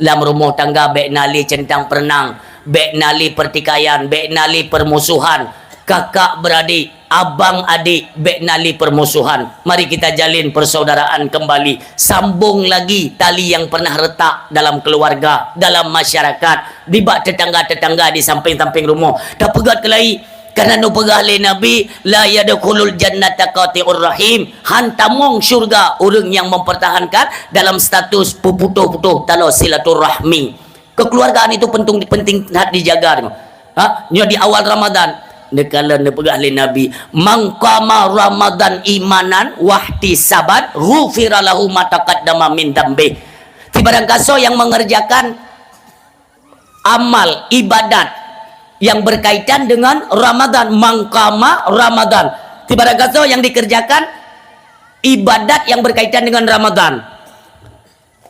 Lam rumoh tangga bèk na lé centang perenang, bèk na lé pertikaian, bèk na lé permusuhan. Kakak beradik, abang adik, bèk na lé permusuhan. Mari kita jalin persaudaraan kembali. Sambung lagi tali yang pernah retak dalam keluarga, dalam masyarakat, di bak tetangga-tetangga di samping-samping rumoh. Tapeugöt keulai, karena neupeugah lé Nabi, "La yadkhulul jannata qati'ur rahim." Han tamong syurga ureueng nyang mempertahankan dalam status peuputoh-putoh taloe silaturahmi. Kekeluargaan itu penting, penting that dijaga. Ha? Nyoe di awal Ramadan. Neukalon neupeugah lé Nabi, "Man qama Ramadan imanan wahtisaban, ghufira lahu ma taqaddama min dzambih." Sibarang gasoe yang mengerjakan amal ibadat yang berkaitan dengan Ramadan, man qama Ramadan. Sibarang gasoe yang dikerjakan ibadat yang berkaitan dengan Ramadan.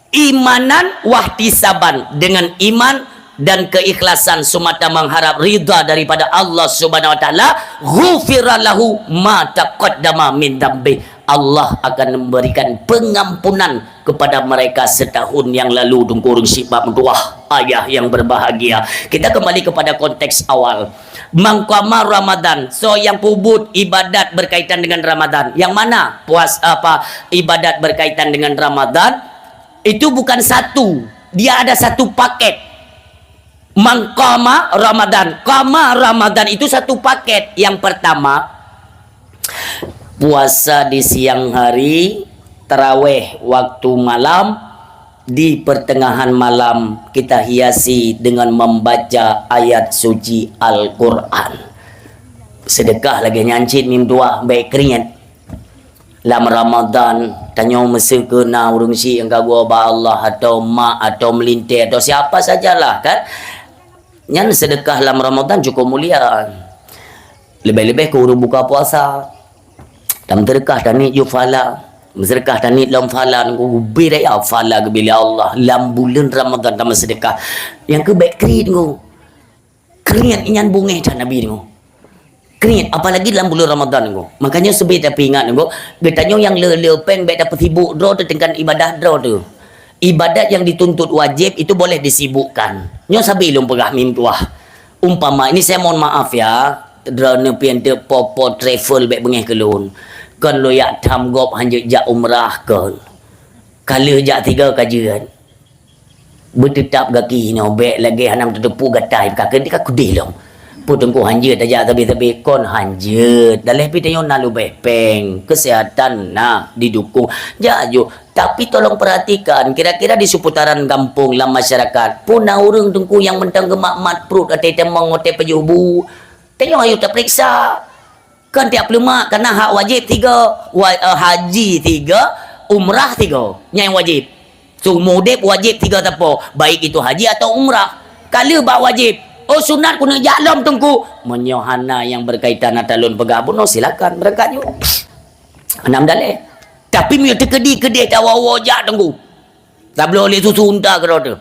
Imanan wahtisaban, dengan iman dan keikhlasan semata mengharap ridha daripada Allah Subhanahu wa Taala, ghufira lahu ma taqaddama min dzambih. Allah akan memberikan pengampunan kepada mereka setahun yang lalu, Teungku ureueng syiek bak meutuah, ayah yang berbahagia. Kita kembali kepada konteks awal. Man qama Ramadan, soe nyang peubuet ibadat berkaitan dengan Ramadan. Yang mana? Puas-, apa, ibadat berkaitan dengan Ramadan, itu bukan satu. Dia ada satu paket. Man qama Ramadan. Qama Ramadan itu satu paket. Yang pertama, puasa di siang hari, tarawih waktu malam, di pertengahan malam kita hiasi dengan membaca ayat suci Al-Quran. Sedekah lagèe nyan cit mim tuah, bèk kriet. Lam Ramadan, tanyoe meuseukeuna ureueng syiek nyang ka geuwoe bak Allah, atau mak, atau meulintèe, atau siapa sajalah, kan? Nyan sedekah lam Ramadan cukup mulia. Leubeh-leubeh keu ureueng buka puasa. Tameuseudeukah taniet yôh pahala. Meuseudeukah taniet lom pahala, nunggu ubé daya pahala geubri lé Allah. Lam buleuen Ramadan tameuseudeukah. Nyang keu bèk kriet nunggu. Kriet nyan beungèh that Nabi nyoe. Kriet, apalagi lam buleuen Ramadan nyoe. Makanya seubé tapeuingat nyoe, geutanyoe nyang le-le péng bèk tapeusibuk droe teuh deungon ibadah droe teuh. Ibadat yang dituntut wajib itu boleh disibukkan. Nyoe sabe lôn peugah mim tuah. Umpama, ini saya mohon maaf ya, droeneuh pian teuh po-po travel bèk beungèh keu lôn. Kon lôn jak tham gob hanjeuet jak umrah kon. Ka lheueh jak tiga ka jeuet. Beuteutap gaki inoe, bék lagée hana meuteuteupeue gatai, ka keudeh, ka keudeh lom. Peue Teungku hanjeuet tajak sabe-sabe, kon hanjeuet. Dalam pih tanyoe na leubeh péng, kesehatan na didukung. Jak ju, tapi tolong perhatikan, kira-kira di seputaran gampông, lam masyarakat, peue na ureuëng Teungku nyang mantong geumat-mat pruet, watée tamong, watée pajoh bu. Tanyoe ayo tapeuriksa. Kan tiep leumah kana hak wajéb tiga, wa-, eh, haji tiga, umrah tiga. Nyang wajéb. Seumur udeb wajéb tiga sapo, baik itu haji atau umrah. Ka lheueh bak wajéb. Oh, sunat keuneuk jak lom Teungku. Meunyoe hana nyang berkaitan ata lôn peugah bunoe, silakan berangkat ju. Hana meudaléh. Tapi meunyoe teukeudi keudeh tawoe-woe jak Teungku. Tabloe lé susu unta keudroe teuh.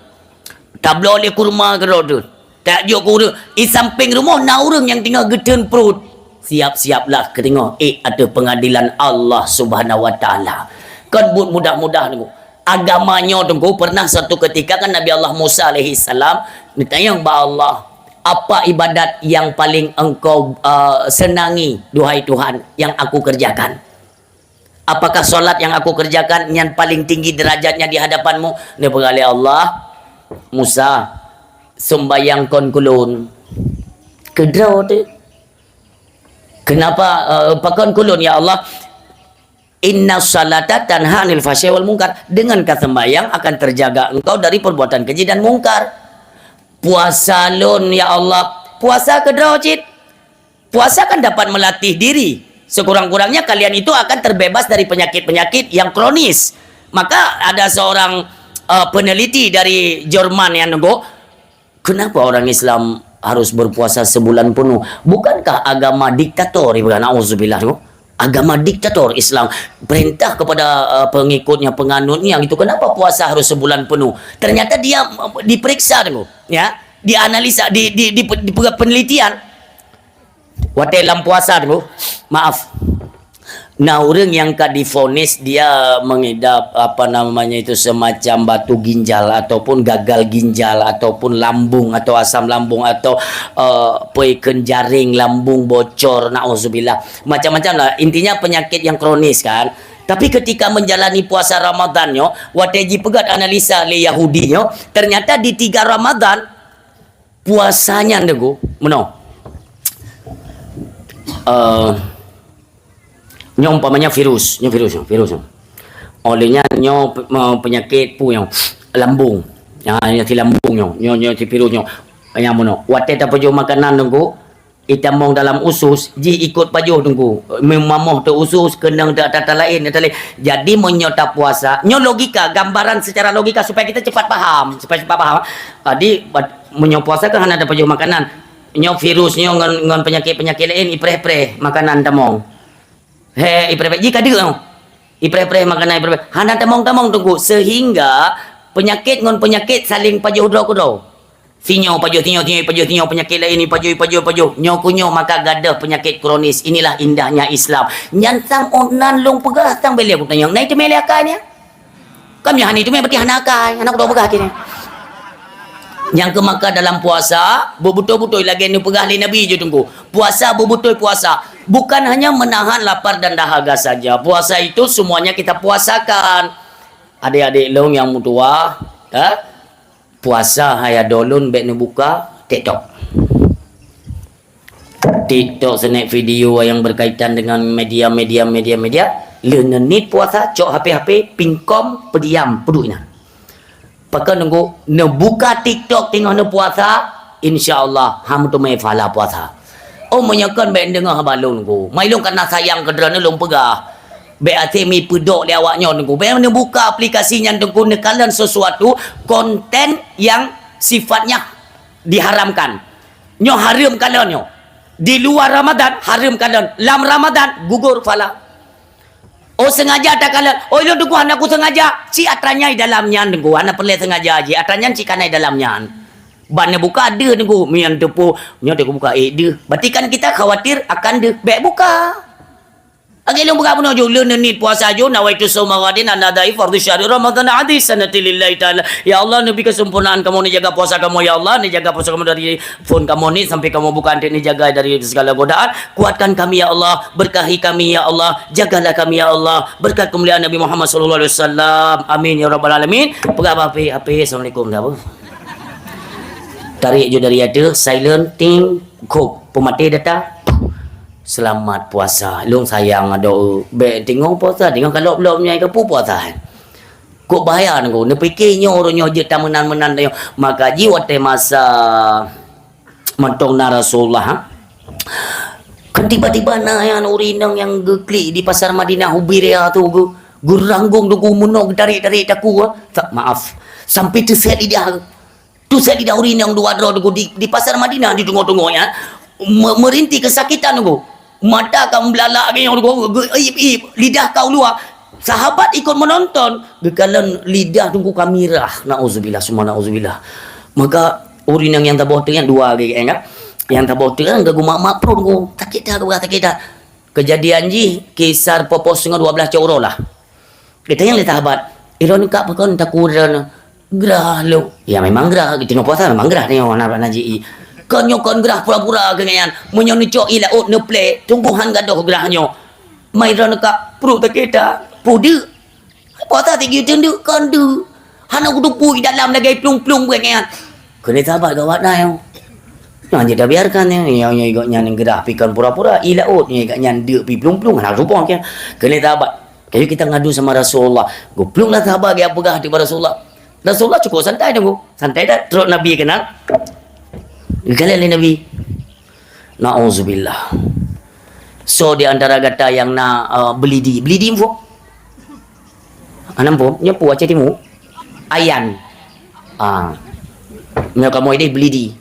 Tabloe lé kurma keudroe teuh. Tajok keu ureuëng, di sampéng rumoh na ureuëng nyang teungoh geuteun pruet. Siap-siaplah keu teungoh ék ateueh peungadilan Allah Subhanahu wa Taala. Kon buet mudah-mudah Teungku. Agama nyoe Teungku, pernah suatu ketika kan Nabi Allah Musa alaihi salam neutanyong bak Allah, "Apa ibadat yang paling engkau, eh, senangi, duhai Tuhan, yang aku kerjakan?" Apakah salat nyang aku kerjakan nyan paling tinggi derajatnya di hadapan-Mu? Neupeugah lé Allah, "Musa, seumbayang kon keu Lôn." Keudroe teuh. Kenapa, eh, pakon keu Lôn, ya Allah? "Inna salata tanha 'anil fahsya'i wal munkar." Dengan kaseumbayang akan terjaga engkau dari perbuatan keji dan mungkar. Puasa Lôn, ya Allah. Puasa keudroe cit. Puasa kan dapat melatih diri. Sekurang-kurangnya kalian itu akan terbebas dari penyakit-penyakit yang kronis. Maka ada seorang, eh, peneliti dari Jerman yang Teungku, "Kenapa orang Islam harus berpuasa sebulan penuh? Bukankah agama diktator?" Ibarat, nauzubillah, Teungku. Agama diktator Islam. Perintah kepada, eh, pengikutnya, penganutnya gitu. Kenapa puasa harus sebulan penuh? Ternyata dia, eh, diperiksa Teungku, ya. Dianalisa, di, di, di, di penelitian. Watée lam puasa Teungku, maaf. Nah, ureuëng nyang ka divonis dia mengidap, apa namanya itu, semacam batu ginjal ataupun gagal ginjal ataupun lambung atau asam lambung atau, eh, peukeuh jaring lambung bocor, nauzubillah. Macam-macam lah. Intinya penyakit yang kronis kan. Tapi ketika menjalani puasa Ramadan nyoe, watée jipeugét analisa lé Yahudi nyoe, ternyata di tiga Ramadan, puasa nyan Teungku, meunoe. Eh, nyoe umpamanya virus, nyoe virus, nyoe virus. Nyoe. Oleh nyan nyoe pe-, me-, penyakit peue nyoe, lambung. Ya, nyoe si lambung nyoe, nyoe, nyoe si virus nyoe. Nyang meunoe. Watée tapajoh makanan Teungku, itamong dalam usus, jih ikot pajoh Teungku. Meumamoh teu usus, keunong teu ata-ata laén, ata laén. Jadi meunyoe tapuasa, nyoe logika, gambaran secara logika supaya kita cepat paham, supaya cepat paham. Jadi, bat-, meunyoe puasa kan hana tapajoh makanan. Nyoe virus nyoe ngon, ngon penyakit-penyakit laén ipreh-preh makanan tamong. He, ipreh-preh, jih ka deuk nyoe. Ipreh-preh makanan ipreh-preh. Hana tamong-tamong Teungku, sehingga penyakit ngon penyakit saling pajoh droe keudroe. Sinyoe pajoh sinyoe, sinyoe pajoh sinyoe, penyakit laén ipajoh, ipajoh, ipajoh. Nyoe keu nyoe maka gadoh penyakit kronis. Inilah indahnya Islam. Nyan sang oh nan lôn peugah sang bele kutanyong. Nai teumé lé akai nyan? Kan nyan hana teumé berarti hana akai. Aneuk dua peugah kini. Nyang keu maka dalam puasa, beubeutôi-beutôi lagée neupeugah lé Nabi ju Teungku. Puasa beubeutôi puasa. Bukan hanya menahan lapar dan dahaga saja. Puasa itu semuanya kita puasakan. Adik-adik lôn nyang meutuwah, ha? Puasa hai adoe lôn bék neubuka TikTok. TikTok snack video yang berkaitan dengan media, media, media, media. Lheueh neuniet puasa, cok H P, H P, pingkom, peudiam, peuduek inan. Pakon Teungku, neubuka TikTok teungoh neupuasa, insya Allah, han meuteumé pahala puasa. Oh, meunyoe kon bék neudeungoe haba lôn Teungku. Mai lôn kana sayang keu droeneuh lôn peugah. Bék até meupeudok lé awak nyoe Teungku. Bék neubuka aplikasi nyan Teungku, neukalon sesuatu konten yang sifatnya diharamkan. Nyoe hareuem kalon nyoe. Di luwa Ramadan, hareuem kalon. Lam Ramadan, gugur pahala. Oh, sengaja takalon. Oh, ilôn Teungku hana kusengaja. Cit atra nyan dalam nyan Teungku. Hana peureulée sengaja jih. Atra nyan cit kana dalam nyan. Ban neubuka deuh Teungku. Meunyan teupeu, nyoe Teungku buka ék deuh. Berarti kan kita khawatir akan deuh. Bék buka. Lagèe lôn peugah bunoe jih, lôn neuniet puasa jih, nawaitu shauma ghadin an adai fardhu syahri Ramadan adi sanati lillahi ta'ala. Ya Allah, neubi keusempurnaan kamoe neujaga puasa kamoe, ya Allah, neujaga puasa kamoe dari phon kamoe ni sampai kamoe buka, untuk neujaga dari segala godaan. Kuatkan kami, ya Allah, berkahi kami, ya Allah, jagalah kami, ya Allah, berkat kemuliaan Nabi Muhammad sallallahu alaihi wasallam. Amin ya rabbal alamin. Peugah bah H P, H P, assalamualaikum dah apa? Tarik je dari ada, silent, ting, kop, pematé data. Selamat puasa. Lôn sayang adoe. Bèk teungoh puasa, teungoh kalop-lop nyang ka pu puasa. Kok bahaya nangko. Neupike nyoe ureueng nyoe jeuet tameunan-meunan tanyoe. Maka jih watèe masa mantong na Rasulullah, ha? Kan tiba-tiba na nyan ureueng inong nyang geuklik di pasar Madinah, ubé raya tu, geu-, geuranggong teungku meunoe, geutarek-tarek takue, ha? Tak, maaf. Sampai teusèt lidah. Teusèt lidah ureueng inong dua droe teungku di, di pasar Madinah di teungoh-teungoh nyan, me-, meurinti keusakitan teungku. Mata ka meubeulala lagèe nyoe teungku, geu-, ip-ip, lidah ka u luwa. Sahabat ikut menonton, geukalon lidah teungku ka mirah. Nauzubillah, summa nauzubillah. Maka ureueng inong nyang saboh teuk nyan dua lagèe nyan kan. Nyang saboh teuk nyan geumak-mak pruet teungku. Sakét that, sakét that. Keujadian jih kisar poh-poh singoh dua blaih cot uroe lah. Geutanyong lé sahabat, "Droeneuh ka pakon takue droeneuh?" "Grah lôn." Ya, memang grah, teungoh puasa memang grah nyoe, hana, hana ji-i. "Kon nyoe kon grah pura-pura keuh nyan. Meunyoe neucok ie laôt neuplè, sunggoh han gadôh grah nyoe. Mai droeneuh ka pruet sakét that, peue deuk?" Puasa tiga teun deuk, kon deuk. Hana kuteupue dalam lagèe plueng-plueng buet nyan. Keuneuk sabar gawat na nyoe. Nyoe jeuet tabiarkan nyoe. Nyoe, nyoe gobnyan grah pih kon pura-pura, ie laôt nyoe gobnyan deuk pih plueng-plueng, hana rupoh kan. Keuneuk sabar. Kayu kita ngadu sama Rasulullah. Geuplueng lah sahabat geupeugah di Rasulullah. Rasulullah cukup santai teungku. Santai dah. Trok Nabi keunan. Geukheun lé Nabi. Nauzubillah. Soe di antara gata nyang na, eh, beulidi? Beulidi muphom? Hana muphom? Nyoe peue Aceh Timu? Ayan. Ah. Nyoe kamoe idéh beulidi.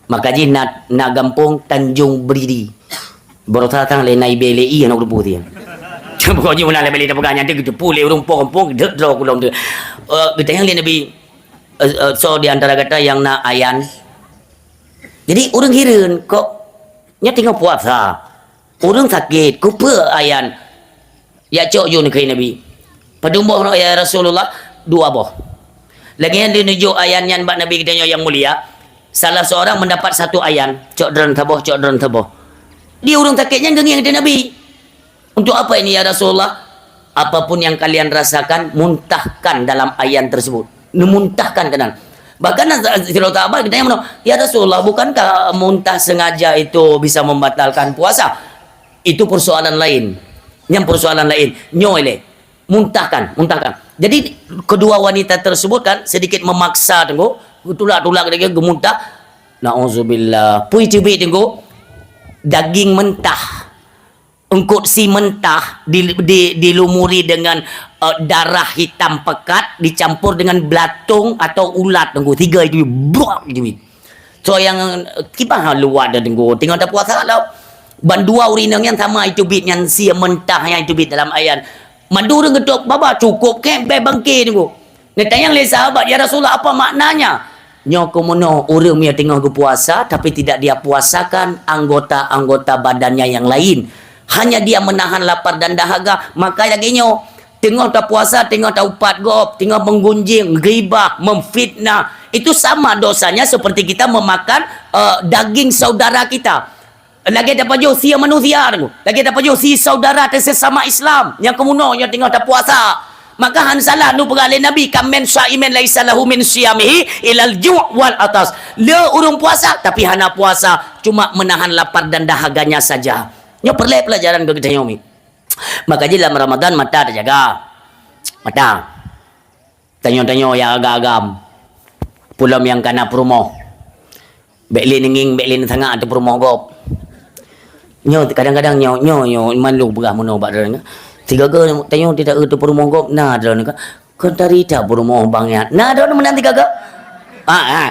Maka jih na, na gampông Tanjong Beulidi. Baroesa sang lé na ibée lé ie aneuk teupeu tiang. Pokok jih meunan lé bèk lé tapeugah nyan, teuh geuteupeue lé ureueng po gampông, deuek droe kulong teuh. Eh, geutanyong lé Nabi, eh, eh, soe di antara gata nyang na ayan? Jadi, ureueng hireuen, kok nyoe teungoh puasa? Ureueng sakét, keupeue ayan? Jak cok ju neukheun Nabi. Padum boh, ya Rasulullah? Dua boh. Lagèe nyan lheuh neujok ayan nyan bak Nabi geutanyoe nyang mulia, salah seorang mendapat satu ayan, cok droen saboh, cok droen saboh. Di ureueng sakét nyan geungieng di Nabi. "Untuk apa ini, ya Rasulullah?" "Apapun yang kalian rasakan, muntahkan dalam ayan tersebut." Neumuntahkan keunan. Bahkan sidroe sahabat geutanyong meunoe, "Ya Rasulullah, bukankah muntah sengaja itu bisa membatalkan puasa?" Itu persoalan lain. Nyan persoalan lain. Nyoe lé. Muntahkan, muntahkan. Jadi, kedua wanita tersebut kan sedikit memaksa teungku, geutulak-tulak lagèe geumuntah. Nauzubillah. Peue teubiet teungku? Daging mentah. Eungkot sie mentah di, di, dilumuri dengan, eh, darah hitam pekat dicampur dengan beulatueng atau ulat teungku. Tiga itu, bruak itu. Soe nyang, eh, kiban luwat dah teungku. Teungoh tapuasa lah. Ban dua ureueng inong nyan sama iteubiet nyan, sie mentah nyang iteubiet dalam ayan. Mandum ureueng geutôb, babah cukôp kèe bèe bangke teungku. Neutanyong lé sahabat, "Ya Rasulullah, apa maknanya?" Nyoe keuh meunoe, ureueng meunyoe teungoh geupuasa, tapi tidak dia puasakan anggota-anggota badannya yang lain. Hanya dia menahan lapar dan dahaga, maka lagèe nyoe. Teungoh tapuasa, teungoh taupat gob, teungoh menggunjing, ghibah, memfitnah, itu sama dosanya seperti kita memakan, eh, daging saudara kita. Lagèe tapajoh sie manusia teungku, lagèe tapajoh sie saudara teusesama Islam nyang keuh meunoe nyang teungoh tapuasa. Maka han salah neupeugah lé Nabi, "Kam min shaimin laisa lahu min siyamihi ilal ju' wal atas." Le ureueng puasa, tapi hana puasa, cuma menahan lapar dan dahaganya saja. Nyoe peureulèe pelajaran keu geutanyoe mi. Maka jih lam Ramadan mata tajaga. Mata. Tanyoe-tanyoe nyang agam-agam. Peulom nyang kana peurumoh. Bèk lé neungieng, bèk lé neusangak ateueh peurumoh gob. Nyoe kadang-kadang nyoe, nyoe, nyoe, man lôn peugah meunoe bak droeneuh. Sigoe-goe tanyoe teuh ateueh peurumoh gob, na droeneuh ka. Kon tari that peurumoh bang nyan. Na droeneuh meunan sigoe-goe? Ah, ah.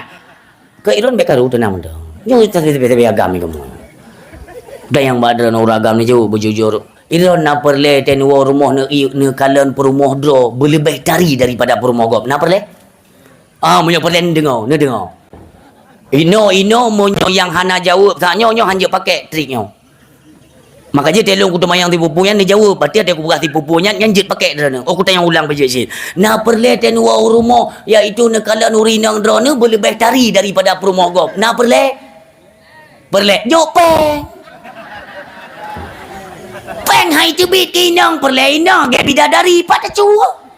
Keu droeneuh bèk karu teunang mantong. Nyoe sabe-sabe agam nyoe kamoe. Dan nyang bak droeneuh ureueng agam nyoe jeuet beujujur. Droeneuh na peureulèe teuh neuwoe rumoh neu-, neukalon peurumoh droe beuleubèh tari daripada peurumoh gob. Na peureulèe? Ah, meunyoe peureulèe neudeungoe, neudeungoe. Inoe, inoe, meunyoe nyang hana jaweueb that nyoe, nyoe han jeuet pakèk trik nyoe. Maka jih teuh lôn kuteumayang sipupu nyan neujaweueb, berarti watèe kupeugah sipupu nyan, nyan jeuet pakèk droeneuh. Oh, kutanyong ulang beujeuet cit. Na peureulèe teuh neuwoe u rumoh, yaitu neukalon ureueng inong droeneuh beuleubeh tari daripada peurumoh gob. Na peureulèe? Peureulèe. Jok pèng. Pèng hai teubiet keu inong, peureulèe inong, gèt bidadari, pat teucue.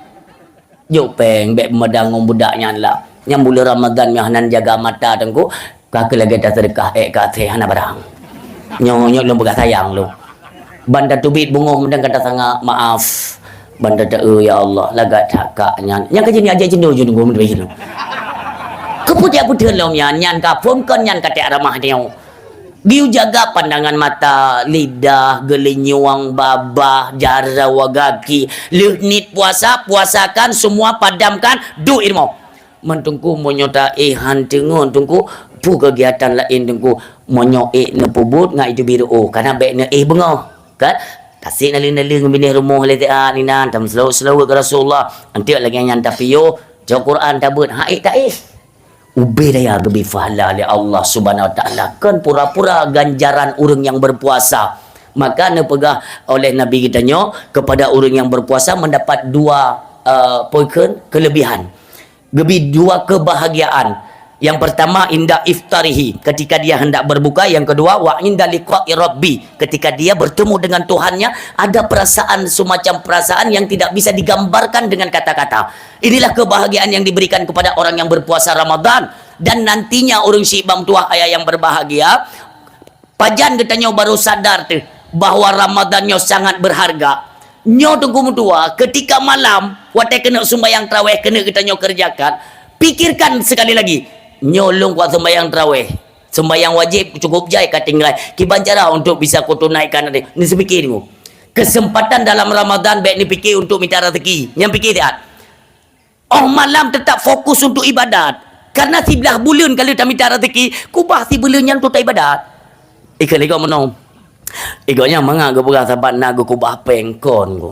Jok pèng, bèk meudang ngon budak nyan lah. Nyang buleuen Ramadhan nyoe hana jaga mata teungku, ka keuh lagèe taseudeukah èk ka até hana barang. Nyoe, nyoe lôn peugah sayang lôn. Ban tateubiet beungoh meudang ka tasangap, maaf. Ban tata, "Eh, ya Allah, lagak that kak nyan." Nyang ka jeuneuh ajak jeuneuh, jeuneuh gom, jeuneuh. Keupeue jak peuteun lom nyan, nyan ka phôn kon nyan ka tak ramah nyoe. Geuyue jaga pandangan mata, lidah, geulinyueng, babah, jaroe, gaki. Lheueh niet puasa, puasakan, semua padamkan, duek i rumoh. Man teungku, meunyoe ta éh han teungeut teungku, peue keugiatan laén teungku? Meunyoe ék neupeubuet ngat itu biru, oh, kana bèk neuéh beungoh, kan? Tasek naleueng-naleueng binéh rumoh lé siat inan, tameuseulaweuet-seulaweuet keu Rasulullah. Enteuk lagèe nyan tapiôh, cok Quran tabeuet, ha ék ta éh. Ubé daya geubri pahala lé Allah Subhanahu Wa Taala. Kon pura-pura ganjaran ureueng nyang berpuasa. Maka neupeugah oleh Nabi geutanyoe, kepada ureueng nyang berpuasa mendapat dua, eh, peue kheun, kelebihan. Geubri dua kebahagiaan. Yang pertama, inda iftarihi, ketika dia hendak berbuka. Yang kedua, wa inda liqa'i rabbi, ketika dia bertemu dengan Tuhannya, ada perasaan, semacam perasaan yang tidak bisa digambarkan dengan kata-kata. Inilah kebahagiaan yang diberikan kepada orang yang berpuasa Ramadan. Dan nantinya, ureueng syiek bang tuah ayah yang berbahagia, pajan geutanyoe baru sadar teuh bahwa Ramadan nyoe sangat berharga. Nyoe teungku meutuah, ketika malam, watèe keuneuk sumbayang tarawèh keuneuk geutanyoe kerjakan, pikirkan sekali lagi, "Nyoe lôn kuat sumbayang tarawèh, sumbayang wajéb cukup jai ka tinggai, kiban cara untuk bisa kutunaikan?" Neuseupike teungku. Kesempatan dalam Ramadan bèk neupike untuk mita rezeki. Nyang pike siat. Óh malam teutap fokus untuk ibadat. Karena siblaih buleuen ka lheueh tamita rezeki, kubah sibuleuen nyan untuk taibadat. Ikeu lé gob meunoe. Igoe nyan mangat geupeugah saban na geukubah pèng kon ku.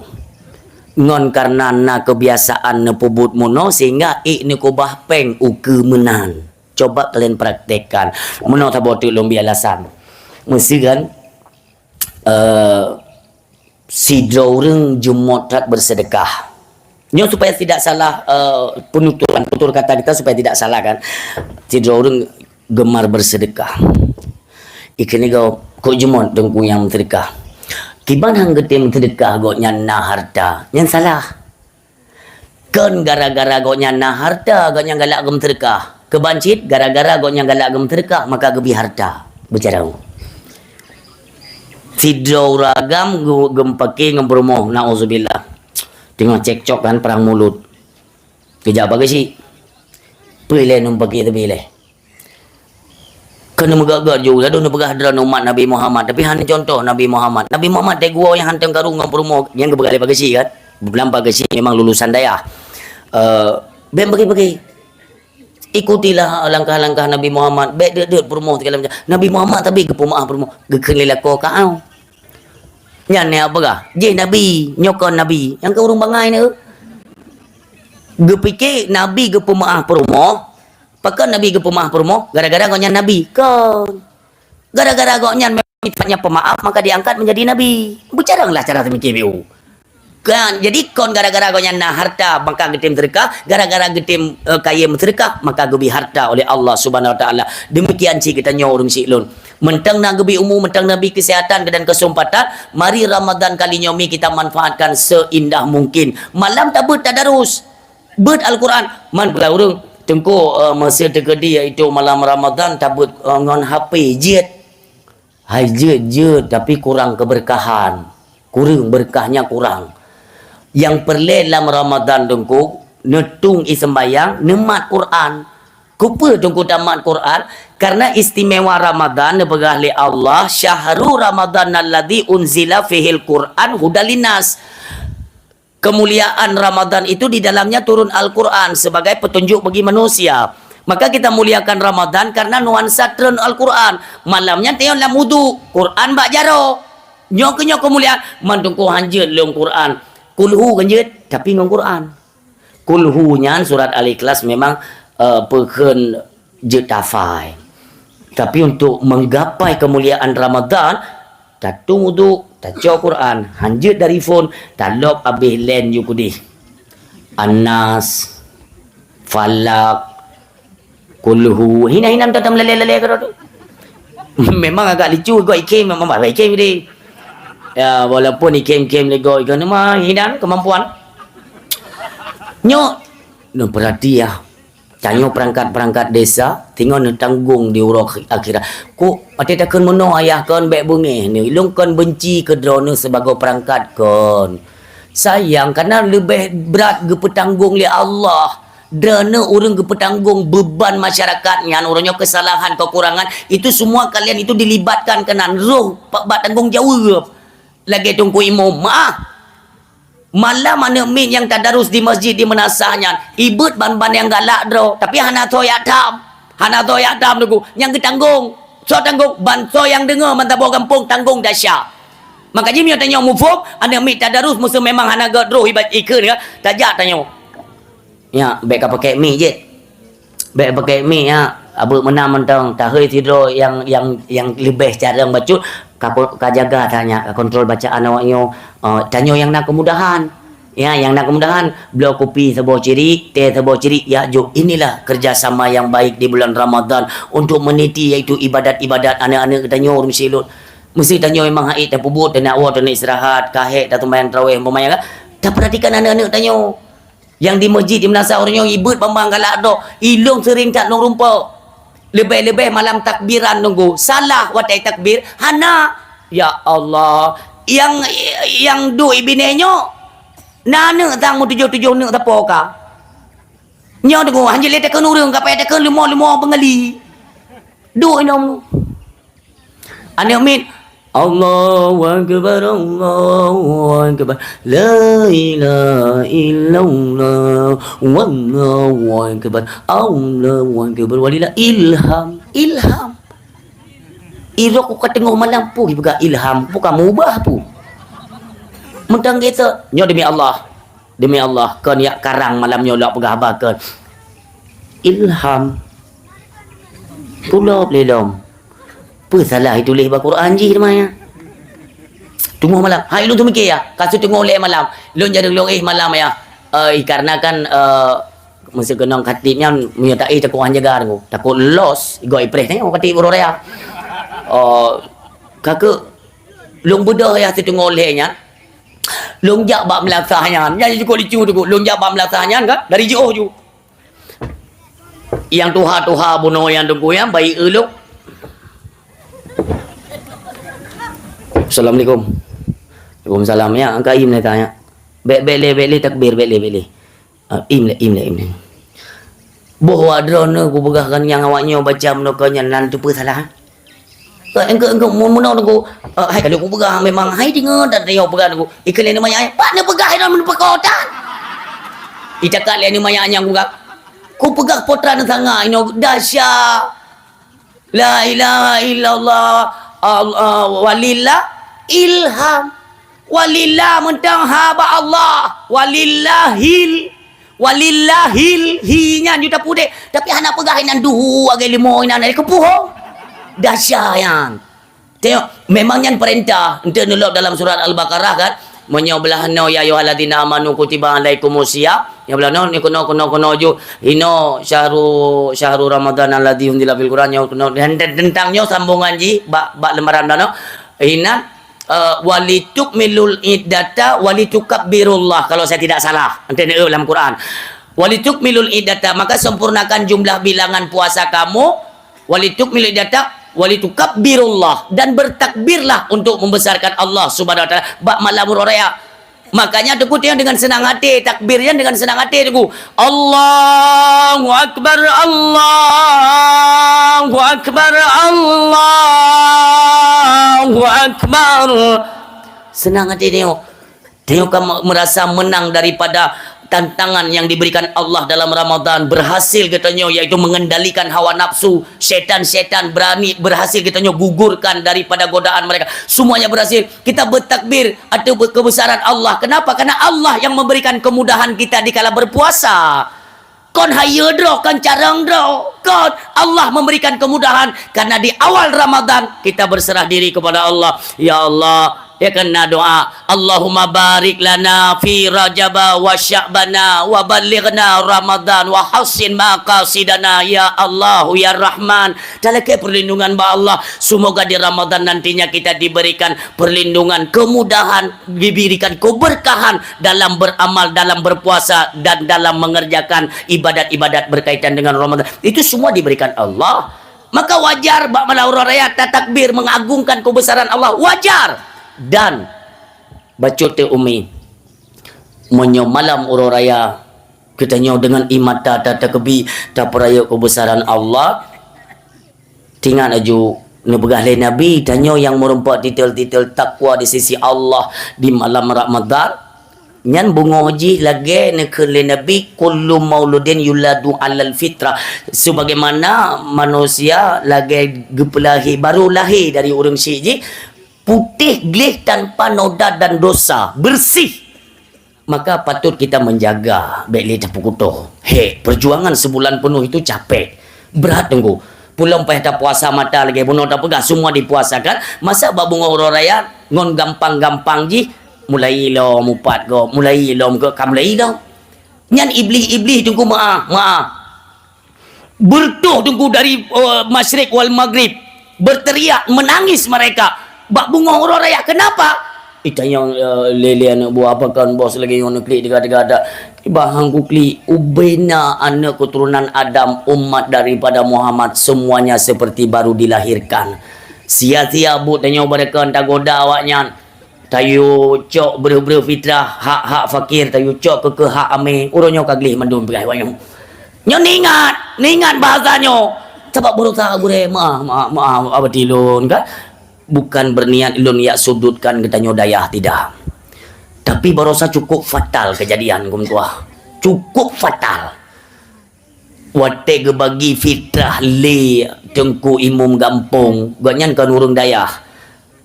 Ngon karena na kebiasaan neupeubuet meunoe sehingga ék neukubah pèng ukeue meunan. Coba kalian praktekkan. Meunoe saboh teuk lôn bri alasan. Meuseu kan, eh, sidroe ureueng jeumot that bersedekah. Nyoe supaya tidak salah, eh, penuturan, tutur kata kita supaya tidak salah kan. Sidroe ureueng gemar bersedekah. Ikeu lé gob, kok jeumot teungku nyang meusedekah. Kiban han geutem meusedekah gobnyan na harta. Nyan salah. Kon gara-gara gobnyan na harta, gobnyan galak geumeuseudeukah. Keuban cit, gara-gara gobnyan galak geumeuseudeukah, maka geubri harta. Beucarông. Sidroe ureueng agam geu-, geumeupaké ngon peurumoh, na'udzubillah. Teungoh cekcok kan, perang mulut. Geujak bak geuchik. Peue lé neumeupaké teubiet lé. Keuneuk meugét-gét ju, ladôm neupeugah droeneuh umat Nabi Muhammad, tapi hana contoh Nabi Muhammad. Nabi Muhammad teguh nyang hantom karu ngon peurumoh nyang geupeugah lé Pak Geuchik kan. Beupeulampah Geuchik memang lulusan dayah. Eh, bèk bagi-bagi. Ikutilah langkah-langkah Nabi Muhammad. Bèk deuet-deuet peurumoh segala macam. Nabi Muhammad tapi geupeumaáh peurumoh. Geukheun lé lakoe keu awak. Nyan nyang peugah, "Jih Nabi, nyoe kon Nabi." Nyang keu ureueng bangai nyoe. Geupike Nabi geupeumaáh peurumoh, Pakon Nabi geupeumaáh peurumoh? Gara-gara gobnyan Nabi? Kon. Gara-gara gobnyan memang sifatnya pemaaf, maka diangkat menjadi Nabi. Beucarông lah cara teumikir B U. Kan, jadi kon gara-gara gobnyan na harta, maka geutem seudeukah, gara-gara geutem, eh, kayém seudeukah, maka geubri harta oleh Allah Subhanahu Wa Taala. Demikian cit geutanyoe ureueng syiek lôn. Mantong na geubri umu, mantong na geubri keuseuhatan dan keuseumpatan, mari Ramadan kali nyoe mi kita manfaatkan seindah mungkin. Malam tabeuet tadarus. Beuet Al-Quran, man peugah ureueng, "Teungku, eh, meuseu teukeudi yaitu malam Ramadan tabeuet, eh, ngon H P jeuet." Hai jeuet-jeuet, tapi kurang keberkahan. Kureueng, berkahnya kurang. Nyang peureulèe lam Ramadan teungku, neutueng ie seumbayang, neumat Quran. Keupeue teungku tamat Quran? Karena istimewa Ramadan neupeugah lé Allah, "Syahru Ramadan alladzi unzila fihil Quran hudal linnas." Kemuliaan Ramadan itu di dalamnya turun Al-Quran sebagai petunjuk bagi manusia. Maka kita muliakan Ramadan karena nuansa treun Al-Quran. Malam nyan teuh lam wudu, Quran bak jaroe. Nyoe keuh nyoe keumuliaan. Man teungku han jeuet lôn Quran. Kulhu kan jeuet, tapi ngon Quran. Kulhu nyan surat Al-Ikhlas memang, eh, peukheun jeuet hafai. Tapi untuk menggapai kemuliaan Ramadan, Tatueng uduk, tacok Quran, hanjeuet dari phon, talop abéh len ju keudeh. An-Nas, Falak, Kulhu. Hinan-hinan tatam lalé-lalé keudroe tu. Memang agak lucu, gok ikhém, memang bah ikhém deh. Ya, walaupun ikhém-ikhém lé gok ikhém, memang hinan kemampuan. Nyoe, neupeurati ya. Tanyoe peurangkat-peurangkat desa, singoh neutanggong di uroe akhirat. Kok até takheun meunoe ayah kon bék beungéh neuh, ilong kon beunci keu droeneuh sibagoe peurangkat kon. Sayang, karena leubeh brat geupeutanggong lé Allah. Droeneuh ureuëng geupeutanggong beuban masyarakat nyan, uroe nyoe kesalahan, kekurangan, itu semua kalian itu dilibatkan keunan, roh bak tanggong jaweueb. Lagée Teungku Imum, maah. Malam aneuëk miet nyang tadarus di masjid di meunasah nyan, ibeuet ban-ban nyang galak droe, tapi hana soe jak tham. Hana soe jak tham, Teungku. Nyang geutanggong. Soe tanggong? Ban soe nyang deungoe, ban saboh gampông tanggong dasya. Maka jih meunyoe tanyoe muphom, aneuëk miet tadarus meuseu memang hana gét droe ibat ikheun ka, tajak tanyoe. Nyak, bék ka pakai mic jih. Bék pakai mic, nyak. Abeuet meunan mantong, tahôi sidroe nyang, nyang, nyang leubeh carông bacut, ka, ka jaga that nyak, ka kontrol bacaan awak nyoe. Eh, tanyoe nyang na keumudahan. Ya, nyang na keumudahan, bloe kupi saboh cirik, teh saboh cirik, yak jok. Inilah kerjasama yang baik di bulan Ramadan untuk meniti, yaitu ibadat-ibadat aneuëk-aneuëk geutanyoe ureuëng silot. Meuseu tanyoe memang hait tapeubuet, tanak woe, tanak istirahat, ka hék, taseumayang tarawih, umpamanya kan. Tapeuratikan aneuëk-aneuëk tanyoe. Nyang di masjid, di meunasah uroe nyoe, ibeuet ban-ban galak droe, ilong seuring that lôn rumpok. Leubeh-leubeh malam takbiran Teungku. Salah watée takbir, hana. Ya Allah, nyang, nyang duek binéh nyoe, na aneuëk sang meutujoh-tujoh aneuëk sapo ka. Nyoe Teungku, hanjeuet lé takheun ureuëng, ka payah takheun leumo-leumo beungali. Duek inong. Aneuëk miet, "Allahu Akbar, Allahu Akbar, la ilaha illallah, wallahu akbar, Allahu akbar, walillah." Ilham, ilham. Irok ka teungoh malam pun dipeugah ilham, bukan mubah pun. Mantong geuh, nyoe demi Allah. Demi Allah, kon yak karang malam nyoe lôn peugah haba kon. Ilham. Tulop lé lom. Peue salah ituléh bak Quran jih teuma ya? Teungoh malam. Hai lôn teumiké ya, ka siteungoh lhée malam. Lôn jadi lôn éh malam ya. Eh, karena kan, eh, meuseu keunong khatib nyan, meunyoe taéh takot han jaga Teungku. Takot los, igoe ipreh tanyong khatib uroe raya. Oh, kakek, lôn beudôh ya siteungoh lhée nyan. Lôn jak bak meulasah nyan. Nyan jukuk licu tu, lôn jak bak meulasah nyan kan, dari jiôh ju. Nyang tuha-tuha bunoe nyan Teungku nyan, bayi ulôn. Assalamualaikum. Waalaikumsalam. Ya, angka im lé ka, ya. Bék, bék lé, bék lé takbir, bék lé, bék lé. Ah, im lé, im lé, im lé. Boh wak droeneuh kupeugah ngon nyang awak nyoe baca meunokon nyan nan teupeue salah. Engkau, engkau, mun, mun Teungku, eh, hai ka lheueh kupeugah memang hai deungoe dan tanyoe peugah Teungku. Ikeu lé neumanyak, "Pat neupeugah hai droeneuh meuneupeukot tan?" Itakat lé neumanyak nyang kupeugah. Kupeugah potra neusanga inoe dahsyat. La ilaha illallah, Allah, walillah, ilham. Walillah meuntang ha bak Allah. Walillahil, walillahil, hi nyan ju tapudek. Tapi hana peugah inan duhu agé limo inan, eh, keupuhong. Dahsyat nyan. Tengok, memang nyan perintah. Ente neulok dalam surat Al-Baqarah kan? Meunyoe blah noe, "Ya ayyuhalladzina amanu kutiba alaikumus siyam." Nyang blah noe, ni keunoe, keunoe, keunoe ju. Inoe syahru, syahru Ramadan alladzi unzila fil Qur'an, nyoe keunoe. Dan ten-, tentang nyoe sambungan jih bak, bak lembaran blah noe. Inan, eh, "Walitukmilul iddata walitukabbirullah," kalau saya tidak salah. Ente neueu dalam Quran. "Walitukmilul iddata," maka sempurnakan jumlah bilangan puasa kamu, "Walitukmilul iddata, walitukabbirullah," dan bertakbirlah untuk membesarkan Allah Subhanahu wa Taala bak malam uroe raya. Makanya Teungku teuh dengan senang hati, takbir nyan dengan senang hati Teungku. Allahu Akbar, Allahu Akbar, Allahu Akbar. Senang hati tengok. Tanyoe ka me-, merasa menang daripada tantangan yang diberikan Allah dalam Ramadan, berhasil geutanyoe, yaitu mengendalikan hawa nafsu, syaitan-syaitan berani, berhasil geutanyoe gugurkan daripada godaan mereka. Semuanya berhasil. Kita bertakbir atau ber-, kebesaran Allah. Kenapa? Karena Allah yang memberikan kemudahan kita dikala berpuasa. Kon hayeue droe, kon carông droe, kon. Allah memberikan kemudahan karena di awal Ramadan kita berserah diri kepada Allah. Ya Allah, ya kena doa, "Allahumma barik lana fi Rajaba wa Sya'bana wa ballighna Ramadan wa hassin maqasidana ya Allah ya Rahman." Talakée perlindungan bak Allah. Semoga di Ramadan nantinya kita diberikan perlindungan, kemudahan, diberikan keberkahan dalam beramal, dalam berpuasa, dan dalam mengerjakan ibadat-ibadat berkaitan dengan Ramadan. Itu semua diberikan Allah. Maka wajar bak malam uroe raya tatakbir mengagungkan kebesaran Allah. Wajar. Dan bacut teuh Umi, meunyoe malam uroe raya geutanyoe deungon ié mata tatakbir, tapeurayeuk kebesaran Allah, tingat laju neupeugah lé Nabi, tanyoe nyang meurumpok titel-titel takwa di sisi Allah di malam Ramadan, nyan beungoh jih lagée neukheun lé Nabi, "Kullu mauludin yuladu alal fitrah." Sebagaimana manusia lagée geupeulahé, baru lahé dari ureuëng syik jih, putéh gleh tanpa noda dan dosa, bersih. Maka patut kita menjaga, bék lé tapeukutoh. Hek, perjuangan sebulan penuh itu capek. Berat, Teungku. Pulom payah tapuasa mata lagée bunoe tapeugah semua dipuasakan. Masa bak beungoh uroe raya ngon gampang-gampang jih, mulai lom upat gob, mulai lom gob, ka mulai lom. Nyan iblih-iblih, Teungku, meu'ah, meu'ah. Beureutoh, Teungku, dari, eh, masyrik wal maghrib. Berteriak, menangis mereka. Bak beungoh uroe raya. Kenapa? Itanyong, eh, lé-lé aneuk buah, "Pakon bos lagée nyoe neuklik teuga-teuga dak?" Bah hang kuklik, ubena aneuk keturunan Adam, umat daripada Muhammad, semuanya seperti baru dilahirkan. Sia-sia buet tanyoe beureukan tagoda awaknyan. Tayue cok breueh-breueh fitrah, hak-hak fakir, tayue cok keu, keu hak amé. Uroe nyoe ka gleh mandum peugah awak nyoe. Nyoe ningat, ningat bahasa nyoe. Sabab berusaha gurée, maaf, maaf, maaf, abati lôn, kan? Bukan berniat lôn yak sudutkan geutanyoe dayah, tidak. Tapi barosa cukup fatal kejadian, Gum Tuah. Cukup fatal. Watée geubagi fitrah lé Teungku Imum gampông, gobnyan kon ureuëng dayah.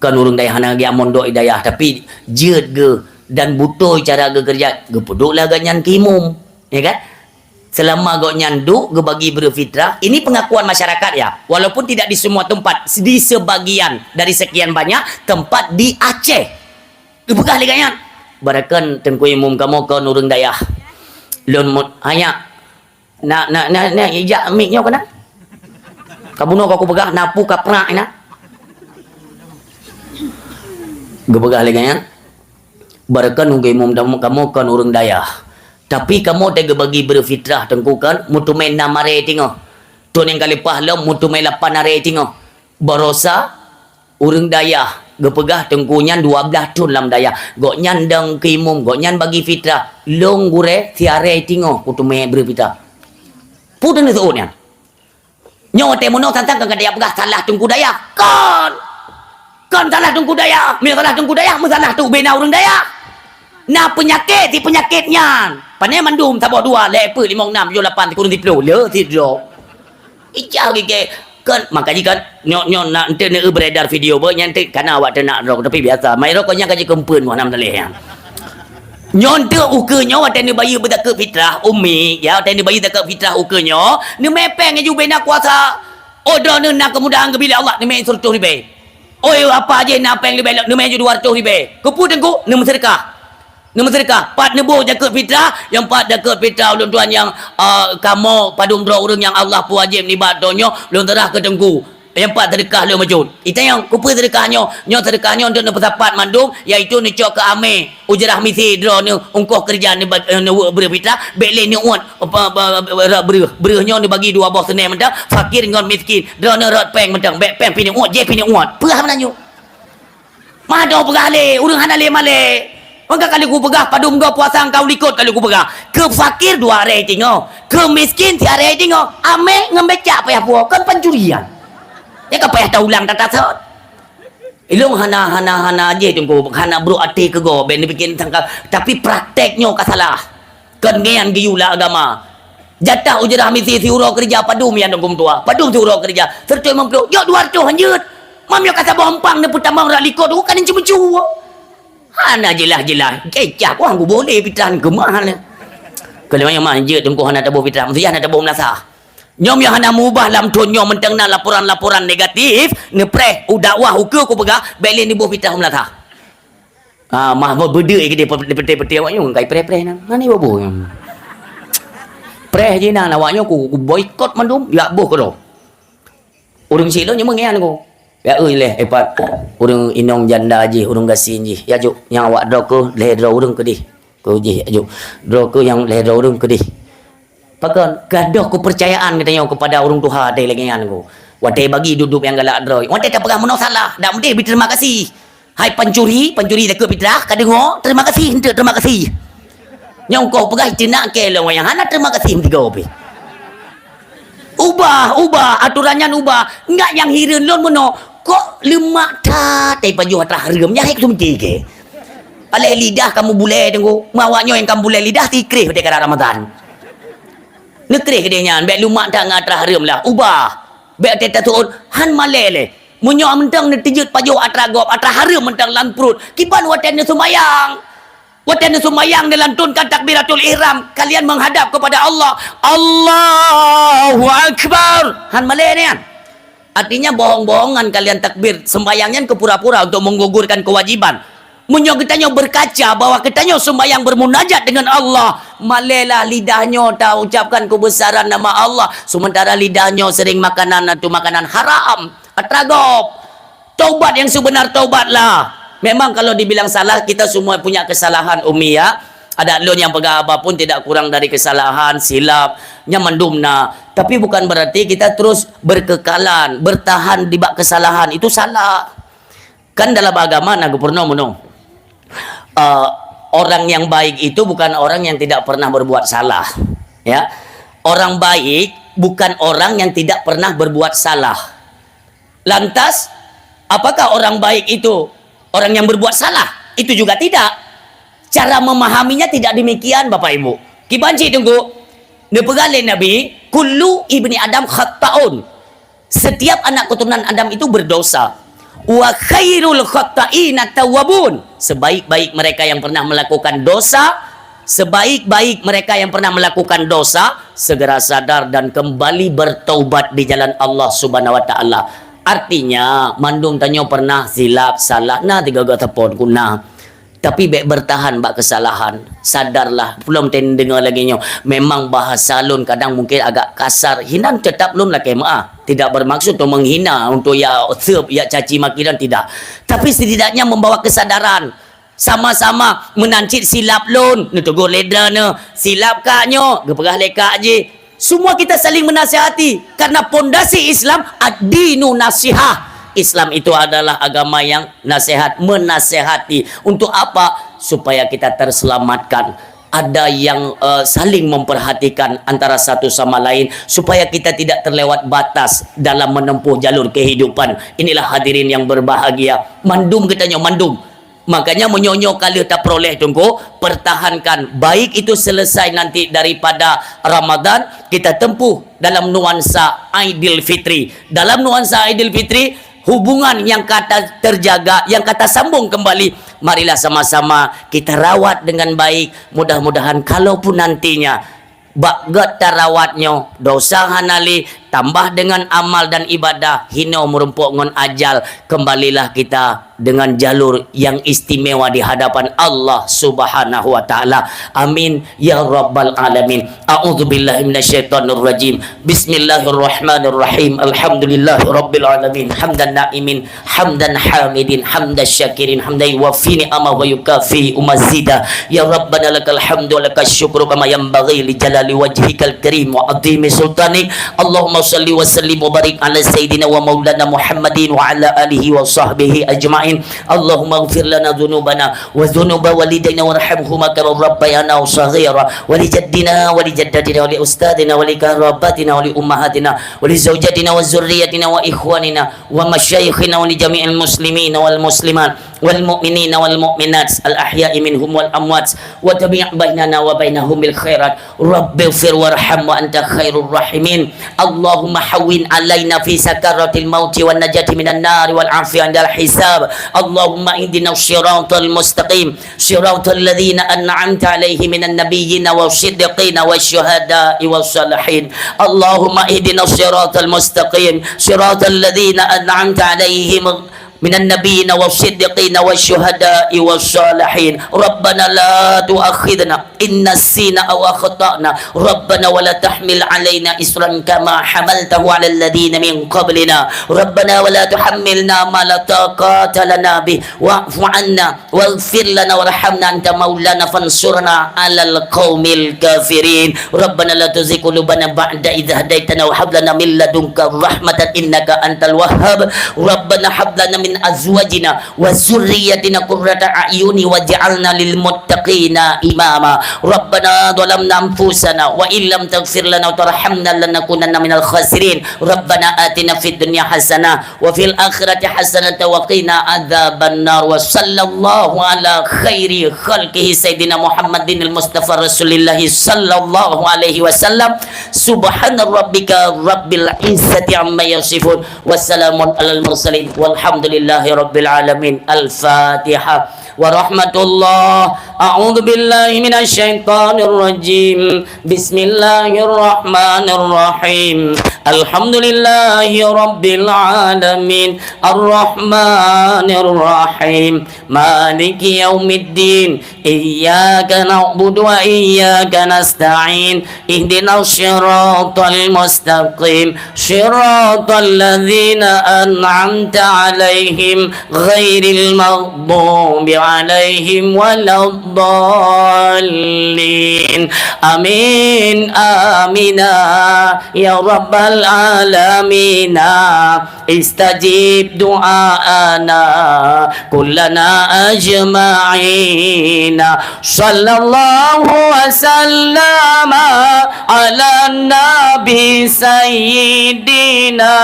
Kon ureuëng dayah hana geujak mondok di dayah, tapi jeuet geuh dan beutôi cara geukeureuja, geupeuduek lah gobnyan keu imum, ya kan? Selama gobnyan duek geubagi breueh fitrah, ini pengakuan masyarakat ya, walaupun tidak di semua tempat, di sebagian dari sekian banyak tempat di Aceh. Geupeugah lé gobnyan, "Barakon Teungku Imum kamoe kon ureuëng dayah. Lôn mut-, hanya Na, na, na, na, ijak mik nyoe keunan. Ka bunoe ka kupeugah, na pu kaprak inan." Geupeugah lé gobnyan, "Barakon Teungku Imum, kamoe kon ureuëng dayah. Tapi kamoe teugeubagi breueh fitrah Teungku kon, meuteumé nam aré teungoh. Thon nyang ka leupah lom meuteumé lapan aré teungoh. Barosa ureuëng dayah geupeugah Teungku nyan dua blaih thon lam dayah. Gobnyan dong keu imum, gobnyan bagi fitrah. Lôn gurée siaré teungoh kuteumé breueh fitrah." Peue teuneuh seuôt nyan? Nyoe watée meunoe sang-sang ka gata peugah salah Teungku dayah. Kon! Kon salah Teungku dayah. Meunyoe salah Teungku dayah, meusalah teuk ubena ureuëng dayah. Na peunyakét, si peunyakét nyan. Pane mandum saboh dua, lhée peuet, limong, nam, tujoh, lapan, sikureueng siploh. Le sidroe. Ijak gigée. Kan, maka jih kan, nyoe, nyoe na enteuk neueu beredar video beuh, nyan enteuk kana awak teunak droe, tapi biasa. Mai droe kon nyang ka jikeumpeuet muah nam taleh nyan. Nyoe enteuk ukeue nyoe watée neubayeue beuzakat fitrah, Umi, ya, watée neubayeue zakat fitrah ukeue nyoe, neumé péng laju bina kuasa. Oh, droeneuh na keumudahan geubri lé Allah, neumé siratoh ribée. Oi, apa jih na péng leubeh lom, neumé laju dua ratoh ribée. Keupeue Teungku? Neumeuseudeukah. Neumeuseudeukah, pat neuboh zakat fitrah, nyang pat zakat fitrah ulôn tuan nyang, ah, kamoe padum droe ureuëng nyang Allah peuwajéb nibak donya, lôn seurah keu Teungku. Nyang pat seudeukah lôn bacut. Itanyong, keupeue seudeukah nyoe? Nyoe seudeukah nyoe untuk neupeusapat mandum, yaitu neucok keu amé, ujarah misi droeneuh, ongkoh keureuja neuba-, eh, neuweuek breueh fitrah, bék lé neuuet, apa, ba-, ba-, ba-, breueh. Breueh nyoe neubagi dua boh seuneh mantong, fakir ngon miskin. Droeneuh rot péng mantong, bék péng pih neuuet, jéh pih neuuet. Peue hana nyoe? Mado peugah lé, ureuëng hana lé malée. Maka ka lheueh kupeugah, padum goe puasa engkau likot ka lheueh kupeugah. Keu fakir dua aré teungoh, keu miskin siaré teungoh. Amé ngon becak payah puwoe, kon pancurian. Nyan ka payah taulang tatasot. Ilong hana, hana, hana jéh Teungku, hana brok até keu gob, bék neupiké sangka. Tapi praktek nyoe ka salah. Kon ngian geuyue lam agama. Jatah ujarah misi siuroe keureuja padum nyan Teungku meutuah? Padum siuroe keureuja? Siratoh limong ploh. Jok dua ratoh hanjeuet. Mam nyoe ka saboh empang neupeutamong rot likot, ka neucue-cue. Hana jeulaih-jeulaih. Kecah, wah, geuboleh pitan keumah nyan. Keu lheueh nyoe mah jeuet teungku hana taboh fitrah, meusti hana taboh meulasah. Nyoe meunyoe hana meubah lam thon nyoe mantong na laporan-laporan negatif, neupreh, u dakwah ukeue kupeugah, bèk lé neuboh fitrah meulasah. Ah, mah beudeuh keudéh peutée-peutée awak nyoe kai preh-preh na. Mani boh-boh nyoe. Preh jih na awak nyoe ku, ku boikot mandum, jak boh keudroe. Ureueng syiek lôn nyoe meungian ku. Ya euy leh, eh, pat. Ureueng inong janda jih, ureueng gasien jih. Ya juk, nyang awak droe keuh lhèe droe ureueng keudéh. Keuh jih, ya juk. Droe keuh nyang lhèe droe ureueng keudéh. Pakon? Gadôh keupeurcayaan geutanyoe keupada ureueng tuha deh lagèe nyan ku. Watèe bagi dudoe nyang galak droe. Watèe tapeugah meunoe salah, dak meudeh bri terima kasih. Hai pancuri, pancuri takheun fitrah, ka deungoe, terima kasih, enteuk terima kasih. Nyang kau peugah cina ke lôn nyang hana terima kasih meusigoe pih. Ubah, ubah, aturan nyan ubah. Enggak nyang hireuen lôn meunoe, kok leumak that, tai pajoh atra hareuem, nyan hai kuseumeudi ke. Paleng lidah kamoe bulèe teungku, mawak nyoe nyang kamoe bulèe lidah sikreh watèe karab Ramadan. Neukreh keudéh nyan, bèk leumak that ngon atra hareuem lah, ubah. Bèk watèe taseuôt, han malèe lé. Meunyoe mantong neuteujeuet pajoh atra gob, atra hareuem mantong lam pruet, kiban watèe neuseumayang. Watèe neuseumayang neulantunkan takbiratul ihram, kalian menghadap kepada Allah. Allahu Akbar. Han malèe nyan. Artinya bohong-bohongan kalian takbir. Sembahyang nyan keu pura-pura untuk menggugurkan kewajiban. Meunyoe geutanyoe berkaca bahwa geutanyoe sembahyang bermunajat dengan Allah, malèelah lidah nyoe ta ucapkan kebesaran nama Allah, sementara lidah nyoe sering makanan atau makanan haram, atra gob. Taubat yang sebenar, taubatlah. Memang kalau dibilang salah, kita semua punya kesalahan, Umi, ya. Adak lôn nyang peugah haba pun tidak kurang dari kesalahan, silap, nyan mandum na. Tapi bukan berarti kita terus berkekalan, bertahan di bak kesalahan. Itu salah. Kan dalam agama na geupeurunoe meunoe. Eh, orang yang baik itu bukan orang yang tidak pernah berbuat salah. Ya. Orang baik bukan orang yang tidak pernah berbuat salah. Lantas, apakah orang baik itu orang yang berbuat salah? Itu juga tidak. Cara memahaminya tidak demikian, Bapak Ibu. Kiban cit teungku, neupeugah lé Nabi, "Kullu ibni Adam khatta'un." Setiap anak keturunan Adam itu berdosa. "Wa khairul khatta'ina tawwabun." Sebaik-baik mereka yang pernah melakukan dosa, sebaik-baik mereka yang pernah melakukan dosa, segera sadar dan kembali bertaubat di jalan Allah Subhanahu wa Taala. Artinya, mandum tanyoe pernah silap, salah, na tiga-tiga teupon ku na. Tapi bèk bertahan bak kesalahan. Sadarlah, peulom ten deungoe lagèe nyoe. Memang bahasa lôn kadang mungkin agak kasar. Hinan tetap lôn lakèe meu'ah. Tidak bermaksud untuk menghina, untuk ya seup, ya caci maki dan tidak. Tapi setidaknya membawa kesadaran. Sama-sama meunan cit silap lôn, neutegur lé droeneuh. Silap kak nyoe, geupeugah lé kak jih. Semua kita saling menasihati karena pondasi Islam ad-dinu nasihah. Islam itu adalah agama yang nasihat, menasihati. Untuk apa? Supaya kita terselamatkan. Ada yang, eh, saling memperhatikan antara satu sama lain supaya kita tidak terlewat batas dalam menempuh jalur kehidupan. Inilah hadirin yang berbahagia. Mandum geutanyoe, mandum. Makanya meunyoe-nyoe ka lheueh tapeuroleh teungku, pertahankan. Baik itu selesai nanti daripada Ramadan, kita tempuh dalam nuansa Aidilfitri. Dalam nuansa Aidilfitri, hubungan yang ka ta-, terjaga, yang ka tasambung kembali, marilah sama-sama kita rawat dengan baik. Mudah-mudahan kalaupun nantinya bak gét tarawat nyoe, dosa hana lé, tambah dengan amal dan ibadah, hinoe meurumpok ngon ajal, kembalilah kita dengan jalur yang istimewa di hadapan Allah Subhanahu wa Taala. Amin ya rabbal alamin. A'udzubillahi minasyaitonirrajim. Bismillahirrahmanirrahim. Alhamdulillahirabbil alamin. Hamdan naimin, hamdan hamidin, hamdan syakirin, hamdan yuwafi ni'amahu wa yukafi mazidah. Ya Rabbana lakal hamdu wa lakasy syukru kama yanbaghi li jalali wajhikal karim wa azimi sultanik. Allahumma shalli wa sallim wa barik ala sayyidina wa maulana Muhammadin wa ala alihi wa sahbihi ajmain. Allahumma ighfir lana dzunubana wa dzunuba walidaina warhamhuma kama rabbayana shaghira, wa li jaddina wa li jaddatina wa li ustadzina wa li qarabatina wa li ummahatina wa li zaujatina wa dzurriyyatina wa ikhwanina wa masyayikhina wa li jami'il muslimina wal muslimat wal mu'minina wal mu'minat al ahya'i minhum wal amwat wa tabi' bainana wa bainahum bil khairat. Rabbighfir warham wa anta khairur rahimin. Allah اللهم هون علينا في سكرات الموت والنجاة من النار والعفو عند الحساب. اللهم اهدنا الصراط المستقيم، صراط الذين أنعمت عليهم من النبيين والصديقين والشهداء والصالحين. اللهم اهدنا الصراط المستقيم، صراط الذين أنعمت عليهم من النبيين والصديقين والشهداء والصالحين. ربنا لا تؤاخذنا إن نسينا أو أخطأنا. ربنا ولا تحمل علينا إصرا كما حملته على الذين من قبلنا. ربنا ولا تحملنا ما لا طاقة لنا به واعف عنا واغفر لنا وارحمنا أنت مولانا فانصرنا على القوم الكافرين. ربنا لا تزغ قلوبنا بعد إذ هديتنا وهب لنا من لدنك رحمة إنك أنت الوهاب. ربنا هب لنا من أزواجنا وذريتنا قرة أعين واجعلنا للمتقين إماما. ربنا ظلمنا أنفسنا وإن لم تغفر لنا وترحمنا لنكونن من الخاسرين. ربنا آتنا في الدنيا حسنة وفي الآخرة حسنة وقنا عذاب النار. وصلى الله على خير خلقه سيدنا محمد المصطفى رسول الله صلى الله عليه وسلم. سبحان ربك رب العزة عما يصفون. وسلام على المرسلين. والحمد لله رب العالمين. الفاتحة. ورحمة الله. أعوذ بالله من الشيطان الرجيم. بسم الله الرحمن الرحيم. الحمد لله رب العالمين. الرحمن الرحيم. مالك يوم الدين. إياك نعبد وإياك نستعين. اهدنا الصراط المستقيم. صراط الذين أنعمت عليهم غير المغضوب عليهم ولا الضالين. آمين، آمين، يا رب العالمين. استجب دعاءنا كلنا أجمعين. صلى الله وسلم على النبي سيدنا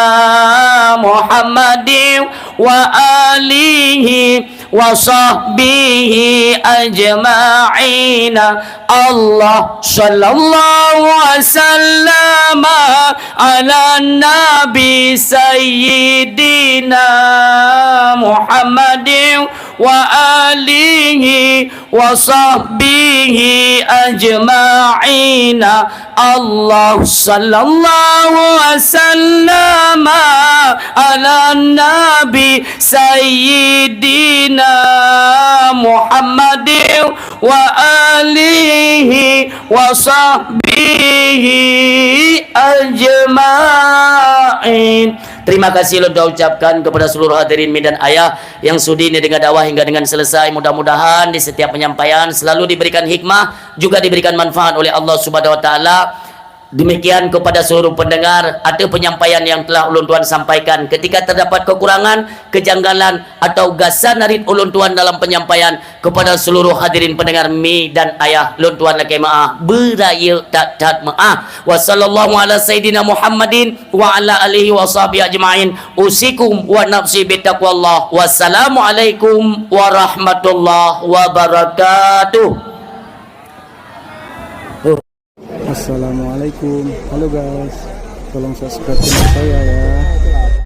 محمد وآله وصحبه أجمعين. الله صلى الله وسلم على النبي سيدنا محمد وآله وصحبه أجمعين. الله صلى الله وسلم على النبي سيدنا محمد وآله وصحبه أجمعين. Terima kasih lôn ucapkan kepada seluruh hadirin mi dan ayah yang sudi mendengar dakwah hingga dengan selesai. Mudah-mudahan di setiap penyampaian selalu diberikan hikmah, juga diberikan manfaat oleh Allah Subhanahu wa Taala. Demikian kepada seluruh pendengar, ateueh penyampaian yang telah ulôn tuan sampaikan. Ketika terdapat kekurangan, kejanggalan, atau gasa narit ulôn tuan dalam penyampaian, kepada seluruh hadirin pendengar mi dan ayah, lôn tuan lakée meuáh, beurayeuk that-that meuáh. Wa sallallahu ala sayyidina Muhammadin wa ala alihi wa sahbihi ajmain. Usikum wa nafsi bitaqwallah. Wassalamualaikum warahmatullahi wabarakatuh. Assalamualaikum. Halo guys. Tolong subscribe channel saya ya.